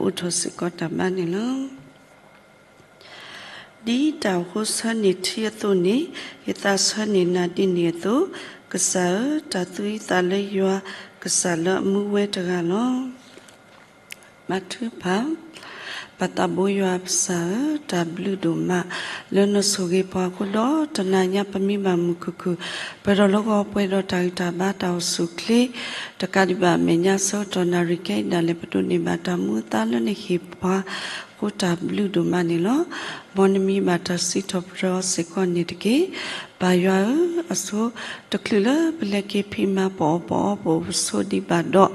အိၣ်ထီၣ်စ့ၢ်ကီးတၢ်ဘါန့ၣ်လီၤ. ဒ်တၢ်အိၣ်ဃိဆၢန့ၢ်ထံအသိးန့ၣ်, ယသးဆၢန့ၢ်နၤဒ်န့ၣ်အသိး, ကစၢ်ဧၢ, တၢ်သူအံသးလၢယွၤ, ကစၢ်လၢအမူဝဲတဂၤလီၤ. မၤထုကဖၣ်, ပၢ်သးဘိယွၤပကစၢ်ဧၢ, တၢ်ဘျုးဒိၣ်မး လၢနဆိၣ်ဂ့ၤပှၤအဃိဒီး တနၤညါပမ့ၢ်ဘၣ်မုာ်ခုၣ်ခုၣ်, ပှဲၤဒီးလၢဂီၤပှဲၤဒီးတၢ်ဂံၢ်တၢ်ဘါတၢ်အိၣ်ဆူၣ်အိၣ်ချ့, တကးဒံးဘၣ်အမဲာ်ညါဆၢကတီၢ်နၣ်ရံၣ်ခဲအံၤဒၣ်လဲာ် ပဒိးန့ၢ်ဘၣ်တၢ်မူအသါလၢနဟ့ၣ်ပှၤအဃိ တၢ်ဘျုးဒိၣ်မးန့ၣ်လီၤ. မ်နမံၤဘၣ်တၢ်စံးထီၣ်ပတြၢၤအီၤစ့ၢ်ကီးန့ၣ်တက့ၢ်. ပၢ်ယွၤဧၢ, အဆိတချုးလၢပလဲၤက့ၤဖံးမၤပအီၣ်ပအီပအိၣ်ပဆိးဒံးဘၣ်ဒီး,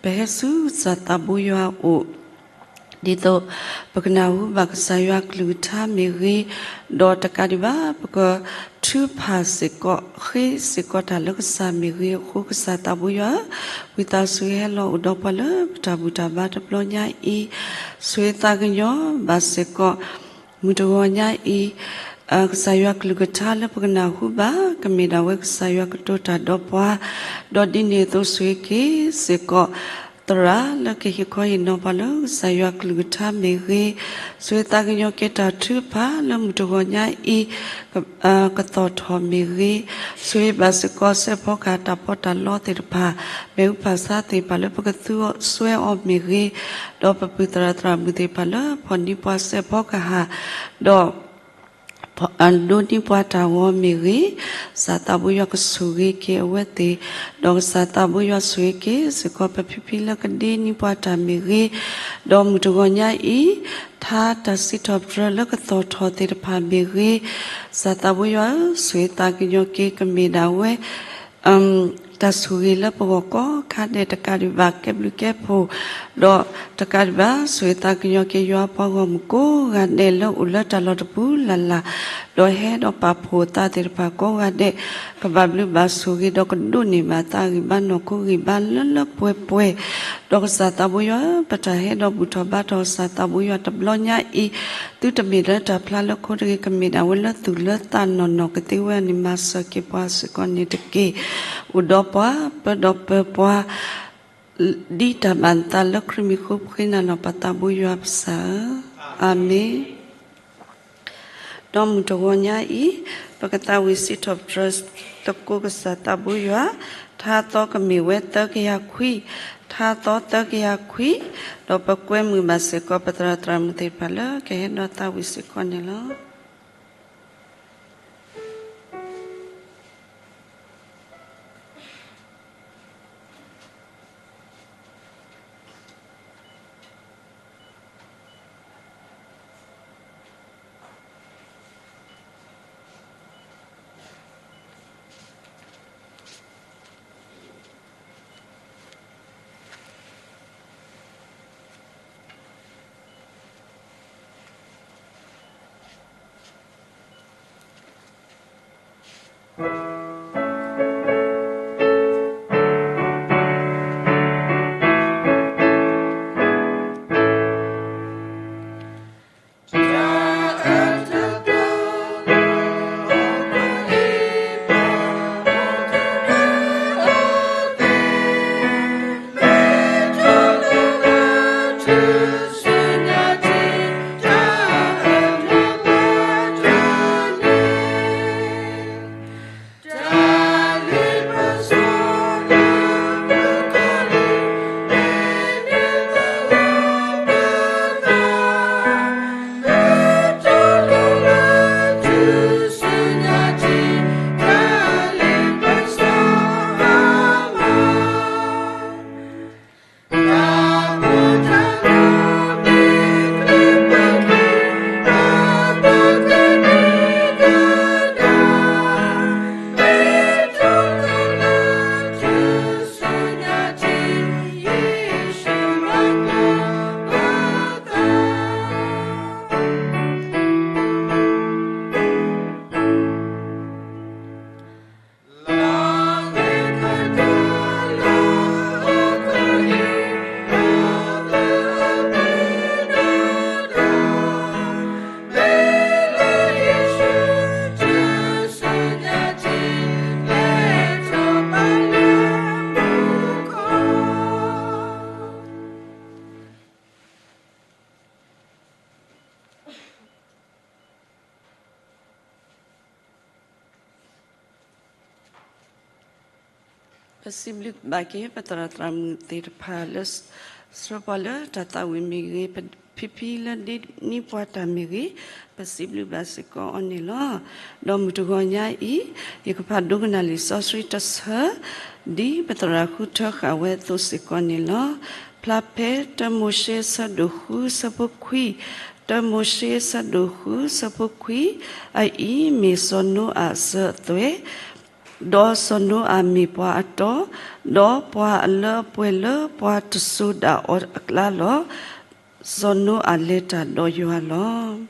ပဟဲဆူကစၢ်သးဘိယွၤအအိၣ် ဒ်သိးပကနၢ်ဟူဘၣ်ကစၢ်ယွၤကလုၢ်ကထါမ့ၢ်ဂ့ၤ, ဒီးတကးဒံးဘၣ် ပကထုကဖၣ်စ့ၢ်ကီး ဃ့စ့ၢ်ကီးတၢ်လၢကစၢ်မ့ၢ်ဂ့ၤအဃိ ကစၢ်သးဘိယွၤဧၢ, ဝံသးစူၤဟဲလီၤအိၣ်ဒီးပှၤလၢပတၢ်ဘူၣ်တၢ်ဘါတဘျီညါအံၤ, ဆိၣ်ဂ့ၤသးကညီၤဘၣ်စ့ၢ်ကီး မုၢ်တဂီၤညါအံၤ ကစၢ်ယွၤကလုၢ်ကထါလၢပကနၢ်ဟူဘၣ် ကမ့ၢ်ဒၣ်ဝဲကစၢ်ယွၤကတိၤတၢ်ဒီးပှၤ, ဒီးဒ်န့ၣ်အသိးဆိၣ်ဂ့ၤက့ၤစ့ၢ်ကီး သရၣ်လၢကဟ့ၣ်ခီဟ့ၣ်နီၤပှၤလၢကစၢ်ယွၤကလုၢ်ကထါမ့ၢ်ဂ့ၤ, ဆိၣ်ဂ့ၤသးကညီၤက့ၤတၢ်ထုကဖၣ်လၢမုၢ်တဂီၤညါအံၤ ကသီၣ်ထီၣ်မ့ၢ်ဂ့ၤ, ဆိၣ်ဂ့ၤဘၣ်စ့ၢ်ကီးစဲးဖီကဟၣ်တၢ်ပီးတၢ်လီသ့ၣ်တဖၣ်, မ့ၣ်အူဖၣ်ဆါသ့ၣ်တဖၣ်လၢပကသူအီၤစွဲအီၤမ့ၢ်ဂ့ၤ, ဒီးပပုၢ်သရၣ်သရၣ်မုၣ်သ့ၣ်တဖၣ်လၢဖီၣ်န့ၢ်ပှၤစဲးဖီကဟၣ်, ဒီး ဒိးန့ၢ်ပှၤတၢ်ဂီၤမ့ၢ်ဂ့ၤ, ကစၢ်သးဘိယွၤကဆိၣ်ဂ့ၤက့ၤအဝဲသ့ၣ်, ဒီးကစၢ်သးဘိယွၤဆိၣ်ဂ့ၤက့ၤစ့ၢ်ကီးပဖံဖံလၢကဒ့န့ၢ်ပှၤတၢ်မ့ၢ်ဂ့ၤ, ဒီးမုၢ်တဂီၤညါအံၤ ထါတၢ်စံးထီၣ်ပတြၢၤလၢကသီၣ်ထီၣ်သ့ၣ်တဖၣ်မ့ၢ်ဂ့ၤ, ကစၢ်သးဘိယွၤဧၢ, ဆိၣ်ဂ့ၤသးကညီၤက့ၤကမ့ၢ်ဒၣ်ဝဲ တၢ်ဆိၣ်ဂ့ၤလၢပဂီၢ်ကိးခါဒဲးတကးဒံးဘၣ် ကဲဘျုးကဲဖှိၣ်, ဒီးတကးဒံးဘၣ် ဆိၣ်ဂ့ၤသးကညီၤက့ၤယွၤပှၤဂီၢ်မုၢ်ကိးဂၤဒဲးလၢအိၣ်လၢတၢ်လီၢ်တပူၤလၢ်လၢ်, ဒီးဟဲဒီးပာ်ဖှိၣ်အသးသ့ၣ်တဖၣ်ကိးဂၤဒဲး, ကဘၣ်ဘျုးဘၣ်ဆိၣ်ဂ့ၤဒီးကဒိးန့ၢ်ဘၣ်သးဂံၢ်ဘါနီၢ်ခိဂံၢ်ဘါလၢလၢပှဲၤပှဲၤ, ဒီးကစၢ်သးဘိယွၤဧၢ, ပတၢ်ဟဲဒီးဘူၣ်ထီၣ်ဘါထီၣ်ကစၢ်သးဘိယွၤတဘျီညါအံၤ, သုတမ့ၢ်လၢတၢ်ဖျါလၢခိတဂ့ၤ ကမ့ၢ်ဒၣ်ဝဲလၢသူၣ်လၢသးနီၢ်နီၢ်ကသ့ဝဲန့ၣ် မၤစၢၤက့ၤပှၤစ့ၢ်ကီးန့ၣ်တက့ၢ်. အိၣ်ဒီးပှၤ ပၢဒီးပၢပှၤ ဒ်တၢ်ဘၣ်နသးလၢခရံာ်မံၤဃိ ပဃ့နၤလီၤပၢ်သးဘိယွၤပကစၢ်ဧၢ, အၤမ့ၣ်. ဒီးမုၢ်တဂီၤညါအံၤ ပကသးဝံၣ်စံးထီၣ်ပတြၢၤသကိးကစၢ်သးဘိယွၤ, ထါသီကမ့ၢ်ဝဲသၢကယၤခွံ, ထါသီသၢကယၤခွံ, ဒီးပကွဲမုာ်ဘၣ်စ့ၢ်ကီးပသရၣ်သရၣ်မုၣ်သ့ၣ်တဖၣ်လၢကဟဲဒီးသးဝံၣ်စ့ၢ်ကီးန့ၣ်လီၤ. ပစံးဘျုးဘၣ်က့ၤ ပသရၣ်သရၣ်မုၣ်သ့ၣ်တဖၣ်လၢ ဆှၢပှၤလၢတၢ်သးဝံၣ်မ့ၢ်ဂ့ၤ, ဖံဖံလၢဒ်န့ၢ်ပှၤတၢ်မ့ၢ်ဂ့ၤ, ပစံးဘျုးဘၣ်စ့ၢ်ကီးအီၤန့ၣ်လီၤ. ဒီးမုၢ်တဂီၤညါအံၤ, ယကဖးဒိကနၣ်လံာ်စီဆှံတဆၢ, ဒ်ပသရၣ်ဃုထၢဃာ်ဝဲအသိးစ့ၢ်ကီးန့ၣ်လီၤ. ဖျါဖဲတၢမိၤၡ့အဆၢဒိၣ်ဃုအဆၢဖိခွံ, တၢမိၤၡ့အဆၢဒိၣ်ဃုအဆၢဖိခွံ, အအံၤမ့ၢ်စီၤနိအၤအစၢၤအသွဲၣ် ဒီးစီၤနိအၤမ့ၢ်ပှၤအတီ, ဒီးပှၤအလၢအပှဲၤလၢပှၤတစိၤဒၣ်အီၤအကျါလီၤ. စီၤနိအၤလဲၤတၢ်ဒီးယွၤလီၤ.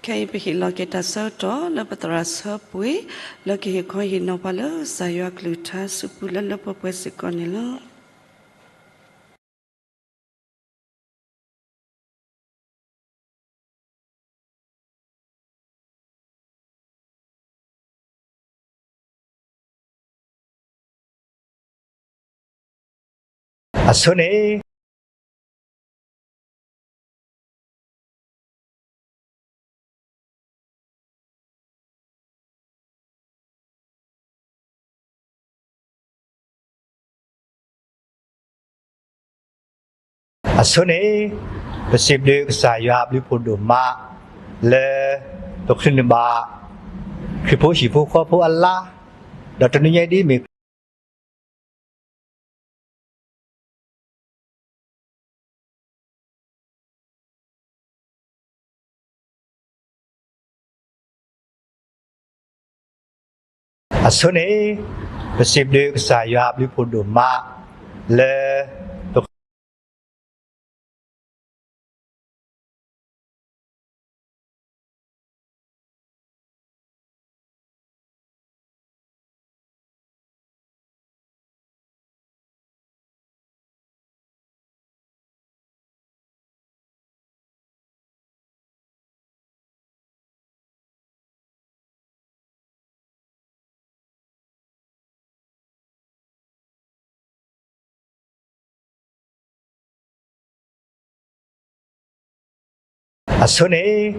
ခဲအံၤပဟ့ၣ်လီၤက့ၤတၢ်ဆၢကတီၢ်လၢပသရၣ်ဆၢပှ့ၤ လၢကဟ့ၣ်ခီဟ့ၣ်နီၤပှၤလၢကစၢ်ယွၤအကလုၢ်ကထါ ဆူပူၤလၢလၢပှဲၤပှဲၤစ့ၢ်ကီးန့ၣ်လီၤ. အဆိန့ၣ် အဆိန့ၣ် ပစံးဘျုးကစၢ်ယွၤအဘျုးဖှိၣ်ဒိၣ်မး လၢပချုးန့ၢ်ဘၣ် ခရံာ်ဖိဟံၣ်ဖိဃီဖိအလါ, ဒီးတနွံညါဒ်မ့ၢ် အဆိန့ၣ် ပစံးဘျုးကစၢ်ယွၤအဘျုးဖှိၣ်ဒိၣ်မး လၢပ အဆိန့ၣ်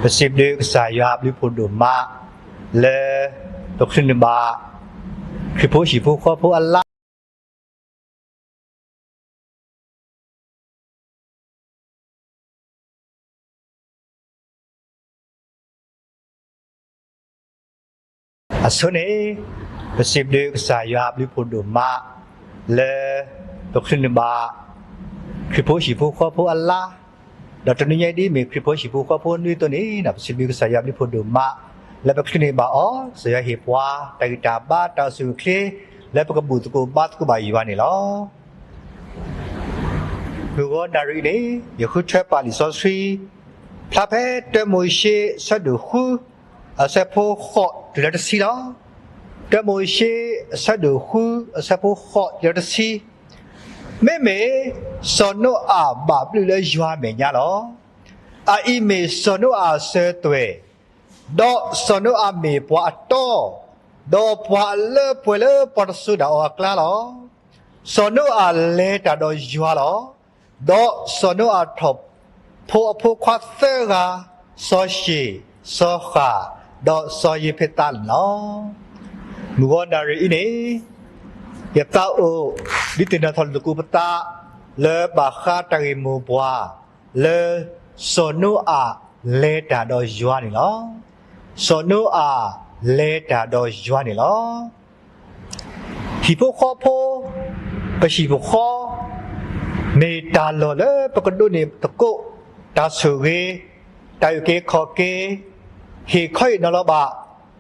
ပစံးဘျုးကစၢ်ယွၤအဘျုးဖှိၣ်ဒိၣ်မး လၢပချုးန့ၢ်ဘၣ် ခရံာ်ဖိဟံၣ်ဖိဃီဖိအလါ အဆိန့ၣ် ပစံးဘျုးကစၢ်ယွၤအဘျုးဖှိၣ်ဒိၣ်မး လၢပချုးန့ၢ်ဘၣ် ခရံာ်ဖိဟံၣ်ဖိဃီဖိအလါ, ဒီးတနွံညါဒ်မ့ၢ်ခရံာ်ဖိဟံၣ်ဖိဃီဖိနွံအသိးန့ၣ် ပစံးဘျုးကစၢ်ယွၤအဘျုးဖှိၣ်ဒိၣ်မး လၢပချုးန့ၢ်ဘၣ်အီၤ, ကစၢ်ယွၤဟ့ၣ်ပှၤ တၢ်ဂံၢ်တၢ်ဘါတၢ်အိၣ်ဆူၣ်အိၣ်ချ့ လၢပကဘူၣ်သကိးဘါသကိးဘၣ်ယွၤန့ၣ်လီၤ. မုၢ်ဂီၤနၣ်ရံၣ်အံၤန့ၣ် ယဃုထၢပာ်လံာ်စီဆှံ ဖျါဖဲတၢမိၤၡ့ အဆၢဒိၣ်ဃု အဆၢဖိဃိးတုၤလၢတဆံလီၤ. တၢမိၤၡ့ အဆၢဒိၣ်ဃု အဆၢဖိဃိးတုၤလၢတဆံ, မ့မ့ၢ်စီၤနိအၤဘၣ်ဘျုးလၢယွၤအမဲာ်ညါလီၤ. အအံၤမ့ၢ်စီၤနိအၤအစၢၤအသွဲၣ်, ဒီးစီၤနိအၤမ့ၢ်ပှၤအတီ, ဒီးပှၤအလၢအပှဲၤလၢပှၤတစိၤဒၣ်အီၤအကျါလီၤ. စီၤနိအၤလဲၤတၢ်ဒီးယွၤလီၤ. ဒီးစီၤနိအၤထီၣ်ဖိအဖိခွါသၢဂၤ, စီၤၡ့ၣ်, စီၤဃၣ်, ဒီးစီၤယ့းဖ့းသးန့ၣ်လီၤ. မုၢ်ဂီၤနၣ်ရံၣ်အံၤန့ၣ် ယသးအိၣ် ဒုးသ့ၣ်နီၣ်ထီၣ်လိာ်သကိးပသး လၢဘၣ်ဃးတၢ်ဂ့ၢ်မိၢ်ပှၢ် လၢစီၤနိအၤလဲၤတၢ်ဒီးယွၤန့ၣ်လီၤ. စီၤနိအၤလဲၤတၢ်ဒီးယွၤန့ၣ်လီၤ. ဟံၣ်ဖိဃီဖိ, ပဟံၣ်ပဃီ မ့ၢ်တၢ်လီၢ်လၢပကဒိးန့ၢ်သကိး တၢ်ဆိၣ်ဂ့ၤ, တၢ်အုၣ်က့ၤခီၣ်က့ၤ, ဟ့ၣ်ခီဟ့ၣ်နီၤလီၤဘၣ်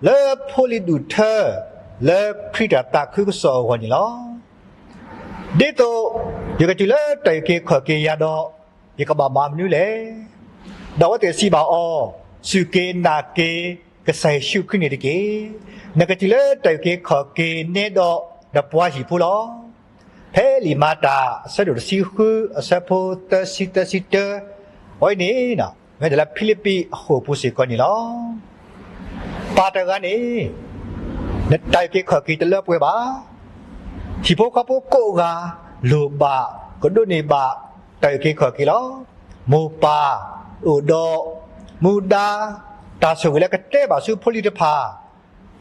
လၢဖိလံၤဒူၣ်ထၢ လၢခရံာ်တၢ်သးခုကစီၣ်အဂီၢ်န့ၣ်လီၤ. ဒ်သိးယကတုၤလၢတၢ်အုၣ်က့ၤခီၣ်က့ၤယၤဒီး ယကဘၣ်မၤမနုၤလဲၣ်. ဒီးအဝဲသ့ၣ်စံးဘၣ်အီၤ, စူၢ်က့ၤနာ်က့ၤ ကစၢ်ယ့ၣ်ၡူးခရံာ်န့ၣ်တက့ၢ်. နကတုၤလၢတၢ်အုၣ်က့ၤခီၣ်က့ၤ နဲဒီးနပှၤဟံၣ်ဖိလီၤ. ဖဲလံာ်မၤတၢ် အဆၢဒိၣ်တဆံဃု အဆၢဖိသၢဆံ သၢဆံတၢ, အဝဲန့ၣ် မ့ၢ်ဒၣ်လၢဖံလံးပံးအဃိာ်ပူၤစ့ၢ်ကီးန့ၣ်လီၤ. ပၢ်တဂၤန့ၣ် နတၢ်အုၣ်က့ၤခီၣ်က့ၤတလၢပှဲၤဘၣ်. ဟံၣ်ဖိဃီဖိကိးဂၤ လိၣ်ဘၣ် ကဒိးန့ၢ်ဘၣ် တၢ်အုၣ်က့ၤခီၣ်က့ၤလီၤ. မိၢ်ပၢ်အိၣ်ဒီး မူဒါ တၢ်ဆိၣ်ဂ့ၤလၢကတဲဘၣ်ဆူဖိလံၤတဖၣ်,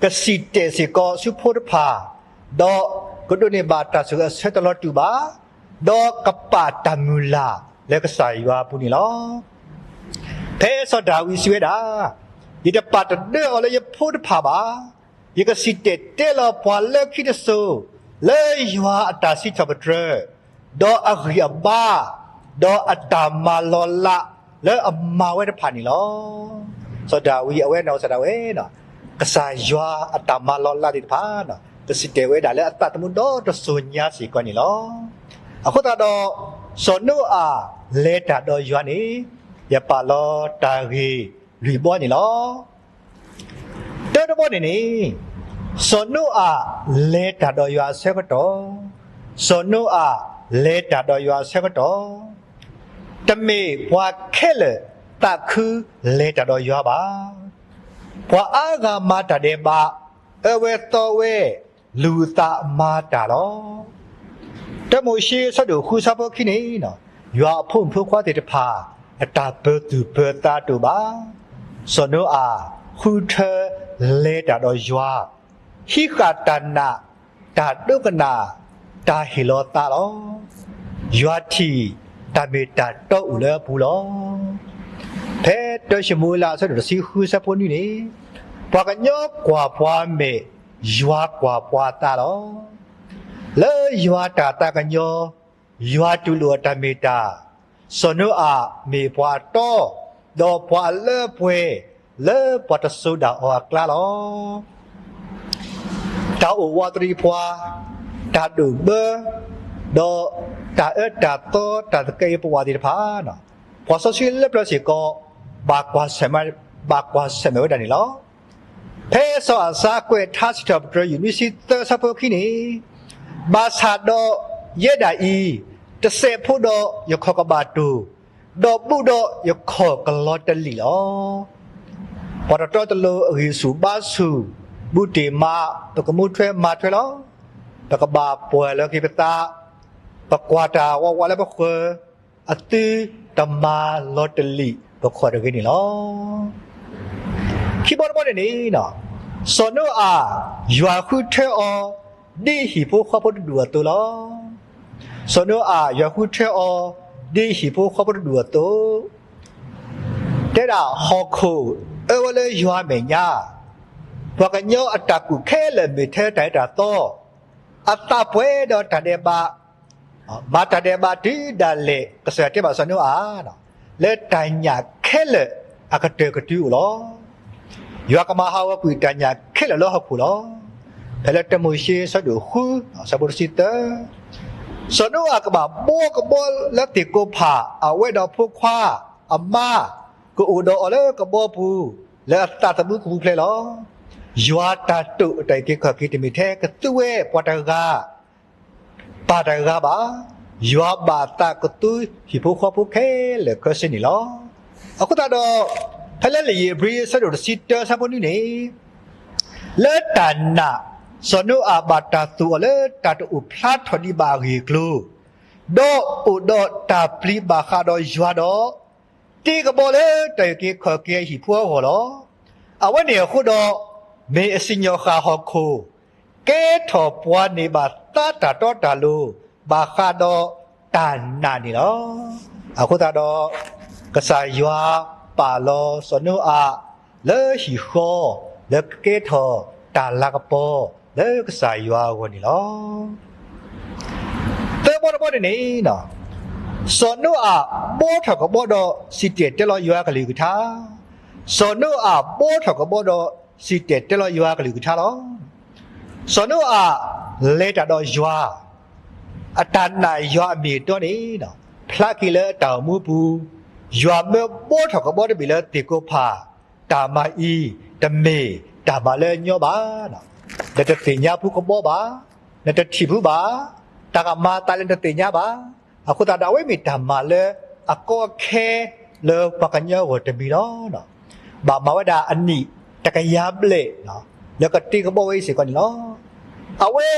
ကစံၣ်တဲာ်စ့ၢ်ကီးဆူဖိတဖၣ်, ဒီး ကဒိးန့ၢ်ဘၣ်တၢ်ဆိၣ်ဂ့ၤအဆၢတလီၤတူာ်ဘၣ်, ဒီးကပာ်တၢ်မုၢ်လၢ်လၢကစၢ်ယွၤအပူၤန့ၣ်လီၤ. ဖဲစီၤဒၤဝံးစံးဝဲဒၣ်, ယတပာ်တဒၢအီၤလၢယဖိတဖၣ်ဘၣ်. ယကစံၣ်တဲၤတဲလီၤပှၤလၢခံတစိၤ လၢယွၤအတၢ်စံးထီၣ်ပတြၢၤ, ဒီးအဂံၢ်အဘါ, ဒီးအတၢ်မၤလီၤလးလၢအမၤဝဲတဖၣ်န့ၣ်လီၤ. စီၤဒၤဝံးအဝဲနီၢ်ကစၢ်ဒၣ်ဝဲ ကစၢ်ယွၤအတၢ်မၤလီၤလးသ့ၣ်တဖၣ် ကစံၣ်တဲၤဝဲဒၣ်လၢအသးသမူဒီတစိၤညါစ့ၢ်ကီးန့ၣ်လီၤ. အဃိသတးဒီး စီၤနိအၤလဲၤတၢ်ဒီးယွၤန့ၣ် ယပာ်လီၤတၢ်ဂ့ၢ်လွံၢ်ဘီန့ၣ်လီၤ. တၢတဘီန့ၣ်န့ၣ်, စီၤနိအၤလဲၤတၢ်ဒီးယွၤအဆၢကတီၢ်, စီၤနိအၤလဲၤတၢ်ဒီးယွၤအဆၢကတီၢ်, တမ့ၢ်ပှၤခဲလၢာ်သးခုလဲၤတၢ်ဒီးယွၤဘၣ်. ပှၤအါဂၤမၤတၢ်ဒဲးဘး, အၢဝဲသီဝဲ, လူၤသးမၤတၢ်လီၤ. တၢမိၤၡ့အဆၢဒိၣ်ဃုဆၢဖိခံန့ၣ်, ယွၤအဖိမုၣ်ဖိခွါသ့ၣ်တဖၣ် အတၢ်ပၢၤသူၣ်ပၢၤသးတအိၣ်ဘၣ်. စီၤနိအၤဃုထၢလဲၤတၢ်ဒီးယွၤ, ဟံးဃာ်တၢ်နာ်, တၢ်ဒိကနၣ်, တၢ်ဟ့ၣ်လီၤသးလီၤ. ယွၤထံၣ်တၢ်မ့ၢ်တၢ်တီအိၣ်လၢအပူၤလီၤ. ဖဲတၢၡမူၤအ့လးအဆၢဒိၣ်တဆံဃုဆၢဖိနွံန့ၣ်, ပှၤကညီကွၢ်ပှၤမဲာ်, ယွၤကွၢ်ပှၤသးလီၤ. လၢယွၤတၢ်သးကညီၤ, ယွၤတူၢ်လိာ်အတၢ်မ့ၢ်တၢ်, စီၤနိအၤမ့ၢ်ပှၤအတီ, ဒီးပှၤအလၢအပှဲၤ, လၢပှၤတစိၤဒၣ်အီၤအကျါလီၤ. တၢ်အိၣ်ဝးတရံးပှၤ, တၢ်ဒိၣ်ဘၢ, ဒီးတၢ်အၢတၢ်သီ တၢ်သကဲးပဝးသ့ၣ်တဖၣ်, ပှၤစီဆှံလၢပျၢၤစ့ၢ်ကီး ဘၣ်ကွၢ်ဆၢၣ်မဲာ်ဝဲဒၣ်န့ၣ်လီၤ. ဖဲစီၤအၤစါကွဲးထါစံးထီၣ်ပတြၢၤ ယူၢ်နွံဆံသၢဆၢဖိခံန့ၣ်, ဘၣ်ဆၣ်ဒီးယဲဒၣ်အံၤ, တစဲးဖိဒီးယခီၣ်ကဘၣ်တိၢ်, ဒီးဘူးဒီးယခီၣ်ကလီတလံာ်လီၤ. ပှၤတတီတလိၤအဂံၢ်ဆူၣ်ဘါဆူၣ်, ဘူးတ့ၢ်မး, ပကမူထွဲမၤထွဲလီၤ. ပကဘၣ်ပှၢ်လီၤက့ၤပသး, ပကွၢ်တၢ်ဝးဝးလၢပဃၢၤ, အသုတမၤလီၤတလံာ်ပခီၣ်တဂ့ၤန့ၣ်လီၤ. ခံဘီတဘီန့ၣ်န့ၣ်, စီၤနိအၤယွၤဃုထၢအီၤ ဒ်ဟံၣ်ဖိဃီဖိတဒူၣ်အသိးလီၤ. စီၤနိအၤယွၤဃုထၢအီၤ ဒ်ဟံၣ်ဖိဃီဖိတဒူၣ်အသိး, တဲဒၣ်ဟီၣ်ခိၣ်အၢဝဲလၢယွၤအမဲာ်ညါ, ပှၤကညီအတၢ်ကူၣ်ခဲလၢာ်မ့ၢ်ထဲတၢ်အၢတၢ်သီ, အသးပှဲၤဒီးတၢ်ဒဲးဘး, မၤတၢ်ဒဲးဘးတုၤဒၣ်လဲာ် ကစၢ်ယွၤတဲဘၣ်စီၤနိအၤ, လၢတၢ်ညၣ်ခဲလၢာ်အကတၢၢ်ကတုၤအိၣ်လီၤ. ယွၤကမၤဟးဂီၤကွံာ်တၢ်ညၣ်ခဲလၢာ်လၢဟီၣ်ခိၣ်လီၤ. ဖဲလၢတၢမိၤၡ့ဆၢဒိၣ်ဃု ဆၢဖိတဆံသၢ, စီၤနိအၤကဘၣ်ဘှီကဘီလၢသ့ၣ်ကိးဖၣ် အဝဲဒီးဖိခွါ, အမါ, ကအိၣ်ဒီးအီၤလၢကဘီပူၤ, လၢအသးသမူကပူၤဖျဲးလီၤ. ယွၤတၢ်တိာ်အတၢ်အုၣ်က့ၤခီၣ်က့ၤ တမ့ၢ်ထဲကသူဝဲပှၤတဂၤ ပၢ်တဂၤဘၣ်, ယွၤဘၣ်သးကသူဟံၣ်ဖိဃီဖိခဲလၢာ်ခဲဆ့န့ၣ်လီၤ. အဃိသတးဒီး, ဖဲလၢလံာ်ဧ့ၤဘြံၤအဆၢဒိၣ်တဆံတၢဆၢဖိနွံန့ၣ်, လၢတၢ်နာ်, စီၤနိအၤဘၣ်တၢ်သူၣ်အီၤလၢတၢ်တအိၣ်ဖျါထီၣ်ဒံးဘၣ်အဂ့ၢ်အကျိၤ, ဒီးအိၣ်ဒီးတၢ်ပျံၤဘၣ်ဃးဒီးယွၤဒီး တ့ကဘီလၢတၢ်အုၣ်က့ၤခီၣ်က့ၤအဟံၣ်ဖိအဂီၢ်လီၤ. အဝဲန့ၣ်အဃိဒီး, မ့ၢ်အစံၣ်ညီၣ်ဃာ်ဟီၣ်ခိၣ်, ကဲထီၣ်ပှၤန့ၢ်ဘၣ်သါတၢ်တီတၢ်လိၤ ဘၣ်ဃးဒီးတၢ်နာ်န့ၣ်လီၤ. အဃိသတးဒီး, ကစၢ်ယွၤပာ်လီၤစီၤနိအၤ လၢဟံၣ်ဃီ, လၢကကဲထီၣ်တၢ်လၤကပီၤလၢကစၢ်ယွၤအဂီၢ်န့ၣ်လီၤ. သၢဘီတဘီန့ၣ်န့ၣ်, စီၤနိအၤဘှီထီၣ်ကဘီဒီးစံၣ်တဲၤတဲလီၤယွၤအကလုၢ်ကထါ, စီၤနိအၤဘှီထီၣ်ကဘီဒီးစံၣ်တဲၤတဲလီၤယွၤအကလုၢ်ကထါလီၤ. စီၤနိအၤလဲၤတၢ်ဒီးယွၤ, အတၢ်နာ်ယွၤအမ့ၢ်အတီန့ၣ်, ဖျါက့ၤလၢတၢ်အိၣ်မူပူၤ, ယွၤမၢဘှီထီၣ်ကဘီတဘ့ၣ်လၢသ့ၣ်ကိးဖၣ်, တၢ်မၤအံၤတမ့ၢ်တၢ်မၤလၢညီဘၣ်. နတသ့ၣ်ညါဖုကဘီဘၣ်, နတထံၣ်ဖုဘၣ်, တၢ်ကမၤအသးလၢနတသ့ၣ်ညါဘၣ်. အဃိသတးဒီး အဝဲမ့ၢ်တၢ်မၤလၢအကီအခဲလၢပှၤကညီအဂီၢ်တမံၤလီၤ. ဘၣ်မၤဝဲဒၣ်အနံၣ်တကယၤဘျဲၣ် လၢကတ့ကဘီဝဲအံၤစ့ၢ်ကီးန့ၣ်လီၤ. အဝဲ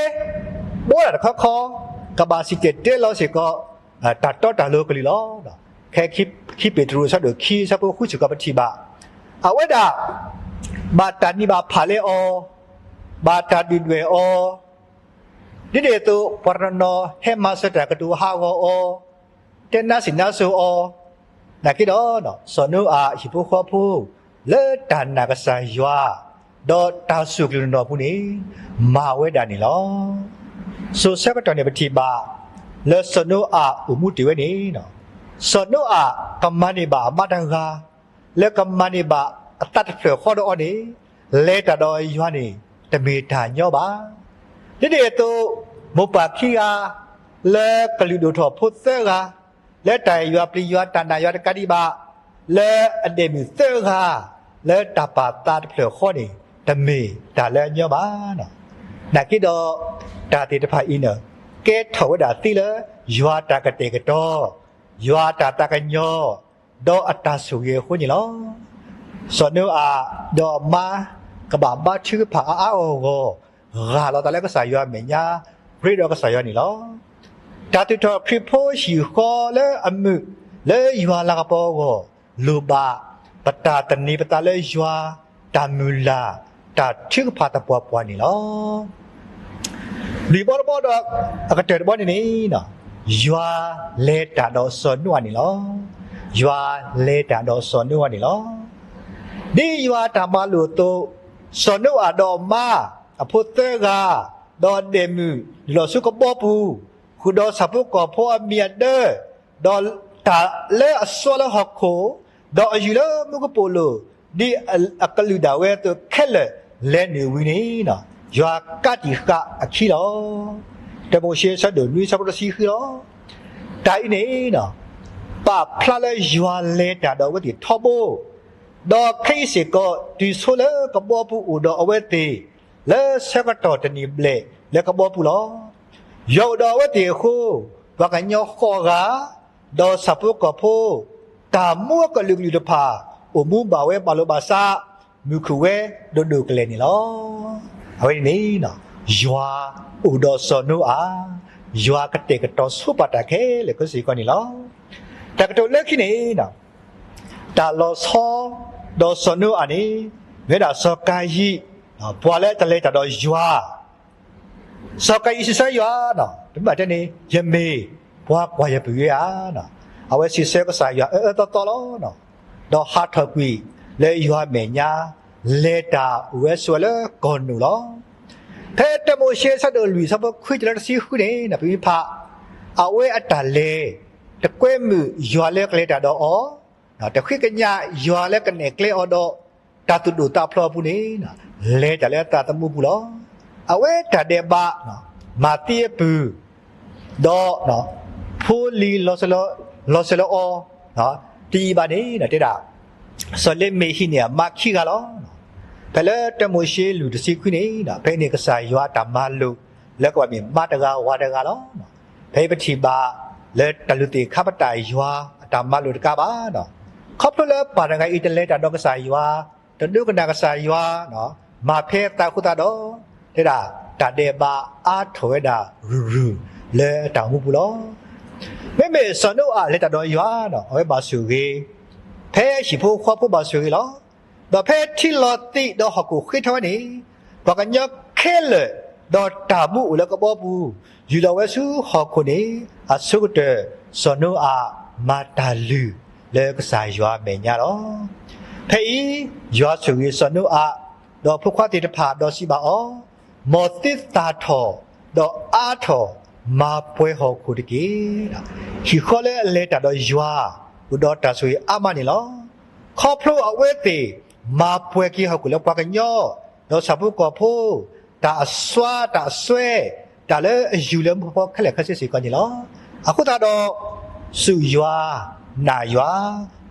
ဘှီတၢ်တခီခီ, ကဘၣ်စံၣ်တဲၤတဲလီၤစ့ၢ်ကီး တၢ်တီတၢ်လိၤကလုာ်လီၤ. ဖဲခံပ့းတရူးအဆၢဒိၣ်ခံအဆၢဖိဃုစ့ၢ်ကီးပထံၣ်ဘၣ်, အဝဲဒၣ်ဘၣ်တၢ်နံၤဘၣ်ဖးလဲအီၤ, ဘၣ်တၢ်ဒုၣ်ဒွဲၣ်အီၤ, ဒ်န့ၣ်အသိး ပှၤတနီၤနီၤဟဲမၤစၢၤတၢ်ကတိၤဟးဂီၤအီၤ, တဲနါစံးနါစိၤအီၤ, နာ်က့ဒီး စီၤနိအၤအဟံၣ်ဖိဃီဖိ လၢတၢ်နာ်ကစၢ်ယွၤ ဒီးတၢ်စူၢ်က့ၤနာ်က့ၤအပူၤန့ၣ် မၤဝဲဒၣ်န့ၣ်လီၤ. စိၤဆၢကတီၢ်န့ၣ်ပထံၣ်ဘၣ် လၢစီၤနိအၤအိၣ်မူတ့ၢ်ဝဲန့ၣ်, စီၤနိအၤကမၤန့ၢ်ဘၣ်အမါတဂၤ လၢကမၤန့ၢ်ဘၣ်အသးတဖျၢၣ်ဃီဒီးအီၤန့ၣ်, လဲၤတၢ်ဒီးယွၤန့ၣ် တမ့ၢ်တၢ်ညီဘၣ်. ဒ်န့ၣ်အသိး မိၢ်ပၢ်ခံဂၤ လၢကလုာ်ဒိၣ်ထီၣ်ဖိသၢဂၤ, လၢတၢ်အဲၣ်ယွၤပျံၤယွၤတၢ်နာ်ယွၤတကးဒံးဘၣ်, လၢအဒဲးမုၣ်သၢဂၤ လၢတၢ်ပာ်သးတဖျၢၣ်ဃီန့ၣ် တမ့ၢ်တၢ်လၢအညီဘၣ်. နာ်က့ဒီး တၢ်သ့ၣ်တဖၣ်အံၤန့ၣ် ကဲထီၣ်ဝဲဒၣ်သ့လၢ ယွၤတၢ်ကတဲာ်ကတီၤ, ယွၤတၢ်သးကညီၤ, ဒီးအတၢ်ဆိၣ်ဂ့ၤအဃိန့ၣ်လီၤ. စီၤနိအၤဒီးအမါ ကဘၣ်ဘါထုကဖၣ်အါအါဂီၢ်ဂီၢ် ဂၢ်လီၤသးလၢကစၢ်ယွၤအမဲာ်ညါ, ရ့ဒီးကစၢ်ယွၤန့ၣ်လီၤ. တၢ်သူၣ်ထီၣ်ခရံာ်ဖိဟံၣ်ဃီလၢအမုာ်လၢယွၤလၤကပီၤအဂီၢ် လိၣ်ဘၣ်ပတၢ်သန့ၤပသးလၢယွၤ, တၢ်မုၢ်လၢ်, တၢ်ထုကဖၣ်သပှၢ်ပှၢ်န့ၣ်လီၤ. လွံၢ်ဘီတဘီဒီးအကတၢၢ်တဘီန့ၣ်န့ၣ်, ယွၤလဲၤတၢ်ဒီးစီၤနိအၤန့ၣ်လီၤ. ယွၤလဲၤတၢ်ဒီးစီၤနိအၤန့ၣ်လီၤ. ဒ်ယွၤအတၢ်မၤလိာ်အသိး, စီၤနိအၤဒီးအမါ, အဖိသၢဂၤ, ဒီးအဒဲးမုၣ် နုာ်လီၤဆူကဘီပူၤ, ဃုာ်ဒီးဆၣ်ဖိကီၢ်ဖိအမံၤအဒၢ, ဒီးတၢ်လၢအစွါလၢဟီၣ်ခိၣ်, ဒီးအယုၢ်လၢမူကပိာ်လိၤ, ဒ်အကလုၢ်ဒၣ်ဝဲအသိးခဲလၢာ် လဲၤနုာ်ဝံၤန့ၣ်, ယွၤကးတံာ်ဃာ်အခံလီၤ. တၢမိၤၡ့ဆၢဒိၣ်နွံဆၢဖိတဆံဃုလီၤ. တၢ်အံၤန့ၣ် ပာ်ဖျါလၢယွၤလဲၤတၢ်ဒီးအဝဲသ့ၣ်ထီဘိ, ဒီးခဲအံၤစ့ၢ်ကီး တုၤဆိလၢကဘီပူၤအိၣ်ဒီးအဝဲသ့ၣ် လၢဆၢကတီၢ်တနံၤဘျဲၣ်လၢကဘီပူၤလီၤ. ယွၤအိၣ်ဒီးအဝဲသ့ၣ်အဃိ, ပှၤကညီဃိးဂၤ, ဒီးဆၣ်ဖိကီၢ်ဖိ, တၢ်မူအကလုာ်ကလုာ်တဖၣ် အိၣ်မူဘၣ်ဝဲဘၣ်လိာ်ဘၣ်စး, မုာ်ခုၣ်ဝဲဒိၣ်ဒိၣ်ကလဲာ်န့ၣ်လီၤ. အဝဲန့ၣ်န့ၣ်, ယွၤအိၣ်ဒီးစီၤနိအၤ, ယွၤကတဲာ်ကတီၤဆိပာ်တၢ်ခဲလၢာ်ခဲဆ့စ့ၢ်ကီးန့ၣ်လီၤ. တၢ်ကတိၤလၢခံန့ၣ်, တၢ်လီၤဆီဒီးစီၤနိအၤန့ၣ် မ့ၢ်ဝဲဒၣ်စီၤကၤယံၣ်, ပှၤလၢတလဲၤတၢ်ဒီးယွၤ, စီၤကၤယံၣ်စံးဆၢယွၤ, ပမ့ၢ်ဘၣ်တဲန့ၣ် ယမ့ၢ်ပှၤကွၢ်ယပူၤဧါ. အဝဲစံးဆၢကစၢ်ယွၤအၢအၢသီသီလီၤ. ဒီးဟးထီၣ်ကွံာ်လၢယွၤအမဲာ်ညါ, လဲၤတၢ်အိၣ်ဝဲဆိးဝဲလၢကီၢ်နိၣ်လီၤ. ဖဲတၢမိၤၡ့ဆၢဒိၣ်လွံၢ်ဆၢဖိခွံတုၤလၢတဆံဃုန့ၣ် ပမ့ၢ်ဖး, အဝဲအတၢ်လဲၤ တကွဲမုာ်ယွၤလၢကလဲၤတၢ်ဒီးအီၤ, တဃ့ကညးယွၤလၢကနဲၣ်ကျဲအီၤဒီး တၢ်သူၣ်ဒိၣ်သးဖျိးအပူၤန့ၣ်, လဲၤတၢ်လၢအသးသမူပူၤလီၤ. အဝဲတၢ်ဒဲးဘး မၤသံအပုၢ်, ဒီး ဖိလံၤလီၤစၢၤလီၤအီၤ တယံာ်ဘၣ်န့ၣ် တဲဒၣ် စီၤလ့မ့ၤဟံးန့ၢ်အမါခံဂၤလီၤ. ဖဲလၢတၢမိၤၡ့လွံၢ်တဆံခွံန့ၣ် ဖဲအံၤန့ၣ်ကစၢ်ယွၤအတၢ်မၤလိာ် လၢကဘၣ်မ့ၢ်မါတဂၤဝၤတဂၤလီၤ. ဖဲအံၤပထံၣ်ဘၣ် လၢတၢ်လုၢ်သ့ၣ်ခါပတာ်ယွၤအတၢ်မၤလိာ်တကးဘၣ်, ခီဖျိလၢပၢ်တဂၤအံၤတလဲၤတၢ်ဒီးကစၢ်ယွၤ, တဒိကနၣ်ကစၢ်ယွၤ, မၤဖဲအသးအဃိသတးဒီး တဲဒၣ် တၢ်ဒဲးဘးအါထီၣ်ဝဲဒၣ်ရုၢ်ရုၢ်လၢအတၢ်အိၣ်မူပူၤလီၤ. မ့မ့ၢ်စီၤနိအၤလဲၤတၢ်ဒီးယွၤ, အဝဲဘၣ်ဆိၣ်ဂ့ၤ, ဖဲဟံၣ်ဖိဃီဖိဘၣ်ဆိၣ်ဂ့ၤလီၤ. ဒီးဖဲထံလီၤသံးဒီးဟီၣ်ခိၣ်ဃ့ထီဝဲန့ၣ်, ပှၤကညီခဲလၢာ် ဒီးတၢ်မူအိၣ်လၢကဘီပူၤ ယူၤလီၤဝဲဆူဟီၣ်ခိၣ်န့ၣ်, အဆိကတၢၢ် စီၤနိအၤမၤတၢ်လုၢ်လၢကစၢ်ယွၤအမဲာ်ညါလီၤ. ဖဲအံၤ ယွၤဆိၣ်ဂ့ၤစီၤနိအၤ ဒီးဖိခွါသ့ၣ်တဖၣ်ဒီးစံးဘၣ်အီၤ, မ်သုသၣ်ထီၣ် ဒီးအါထီၣ်မၤပှဲၤဟီၣ်ခိၣ်တက့ၢ်. ဟံၣ်ဃီလၢအလဲၤတၢ်ဒီးယွၤ အိၣ်ဒီးတၢ်ဆိၣ်ဂ့ၤအါမးန့ၣ်လီၤ. ခီဖျိအဝဲသ့ၣ်မၤပှဲၤက့ၤဟီၣ်ခိၣ်လၢပှၤကညီ, ဒီးဆၣ်ဖိကီၢ်ဖိ, တၢ်အစွါတၢ်အစွဲ, တၢ်လၢအယူၤလၢမူဖီခဲလၢာ်ခဲဆ့စ့ၢ်ကီးန့ၣ်လီၤ. အဃိသတးဒီး စူၢ်ယွၤ, နာ်ယွၤ,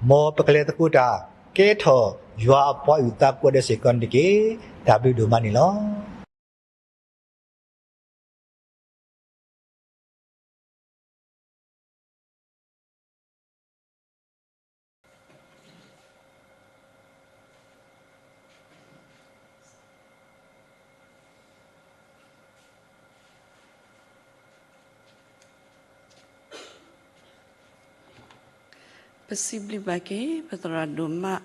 မ်ပကလဲၤသကိးတၢ် ကဲထီၣ်ယွၤအပှၤအုၣ်သးကိးဂၤဒဲးစ့ၢ်ကီးန့ၣ်တက့ၢ်. တၢ်ဘျုးဒိၣ်မးန့ၣ်လီၤ. ပစံးဘျုးဘၣ်က့ၤ ပသရၣ်ဒိၣ်မး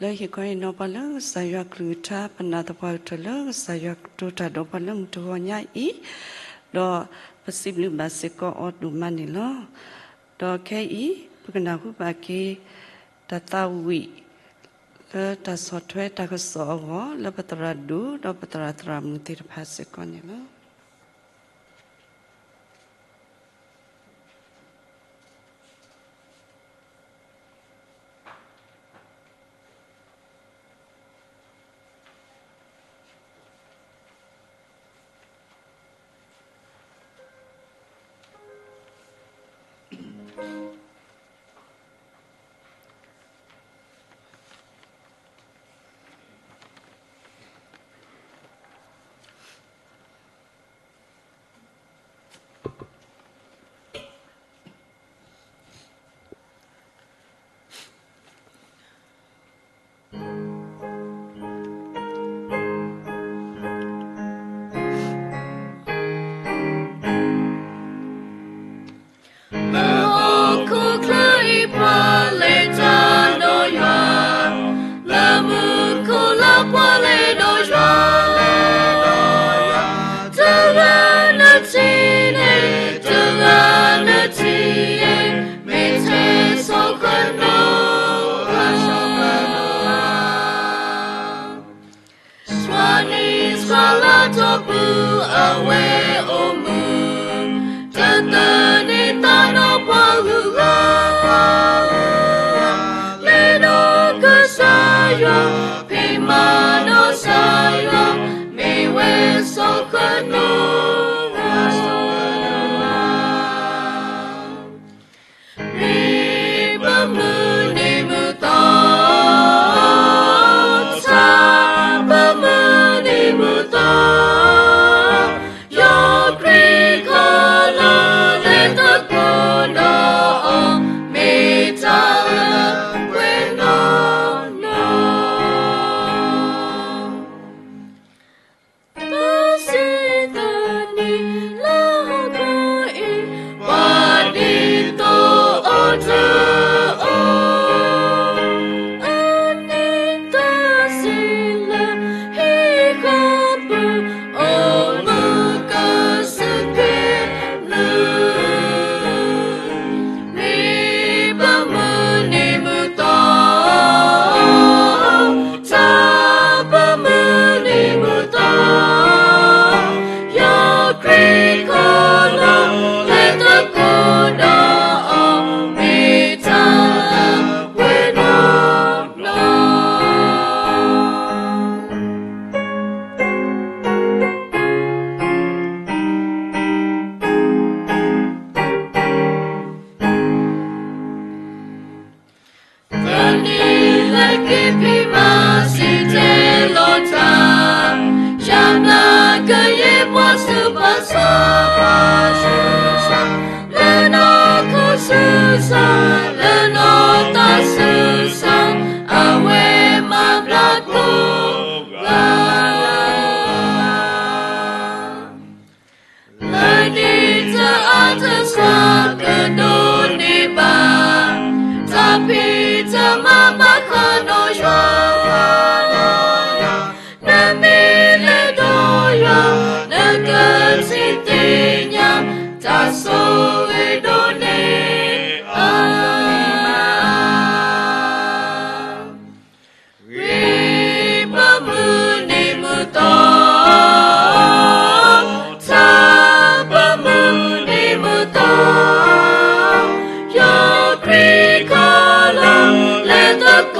လၢဟ့ၣ်ခီဟ့ၣ်နီၤပှၤလၢကစၢ်ယွၤကလုၢ်ကထါ ပနာ်သပှၢ်ကတၢၢ်လၢကစၢ်ယွၤကတိၤတၢ်ဒီးပှၤလၢမုၢ်တဂီၤညါအံၤ, ဒီးပစံးဘျုးဘၣ်စ့ၢ်ကီးအီၤဒိၣ်မးန့ၣ်လီၤ. ဒီးခဲအံၤ ပကနၢ်ဟူဘၣ်က့ၤ တၢ်သးဝံၣ် လၢတၢ်ဆီၣ်ထွဲတၢ်ကစီၣ်အဂီၢ် လၢပသရၣ်ဒိၣ် ဒီးပသရၣ်သရၣ်မုၣ်သ့ၣ်တဖၣ်စ့ၢ်ကီးန့ၣ်လီၤ. လၢဟီၣ်ခိၣ်ချၢအံၤပှၤလဲၤတၢ်ဒီးယွၤ, လၢမူခိၣ်လၢပှၤလဲၤဒီးယွၤ, တဂၤနထံၣ်န့ၣ် တဂၤနထံၣ်န့ၣ် မ့ၢ်ထဲစီၤဃနိးဧၢ, စွၤန့ၣ်ဆှၢလီၤတၢ်ပူၤအဝဲအိၣ်မူ, တသန့ၤသးဒီးပှၤဂုၤဂၤ, လဲၤဒီးကစၢ်ယွၤ, ဖံးမၤဒီးကစၢ်ယွၤ, မ့ၢ်ဝဲစီၤဃနိးဧၢ. မ့ၢ်ပမုၢ်နံၤမုၢ်သီ, တၢ်ပမုၢ်နံၤမုၢ်သီ, ယီၢ်ခရံာ်ခီလီၤလဲၤသကိးဒီးအီၤ, မ့ၢ်တၢ်လၢပှဲၤနီၢ်နီၢ် တၢ်စံးတၢ်န့ၣ်လၢဟီၣ်ခိၣ်အံၤ, ပှၤဒ်သိးအိၣ်တအိၣ်, အန့ၣ်တၢ်စံးလၢဟံၣ်ဃီပူၤအိၣ်မူကစူၢ်က့ၤနုာ် မ့ၢ်ပမုၢ်နံၤမုၢ်သီ, တၢ်ပမုၢ်နံၤမုၢ်သီ, ယီၢ်ခရံာ်ခီလီၤလဲၤသကိးဒီးအီၤ, မ့ၢ်တၢ်လၢပှဲၤနီၢ်နီၢ် တနံၤလၢက့ၤဖံးမၤစံၣ်တဲၤလီၤတၢ်, ယၤနာ်ကယဲၢ်ပှၤဆူးပှၤဆါ, ပှၤဆူးပှၤဆါ, လၢနီၢ်ခိဆူးဆါ, လၢနီၢ်သးဆူးဆါ, အဝဲမၤဘျါကိးဂၤ လၢနံၣ်တအါတဆၢကဒိးန့ၢ်ဘၣ်, တၢ်ဖံးတၢ်မၤဘၣ်ဃးဒီးယွၤ, နမ့ၢ်လဲၤဒီးယွၤ, နကထံၣ်သ့ၣ်ညါ, တၢ်ဆိၣ်ဂ့ၤဒိၣ်န့ၢ်အါ ဂ့ၤပမုၢ်နံၤမုၢ်သီ, တၢ်ပမုၢ်နံၤမုၢ်သီ, ယီၢ်ခရံာ်ခီလီၤလဲၤသကိး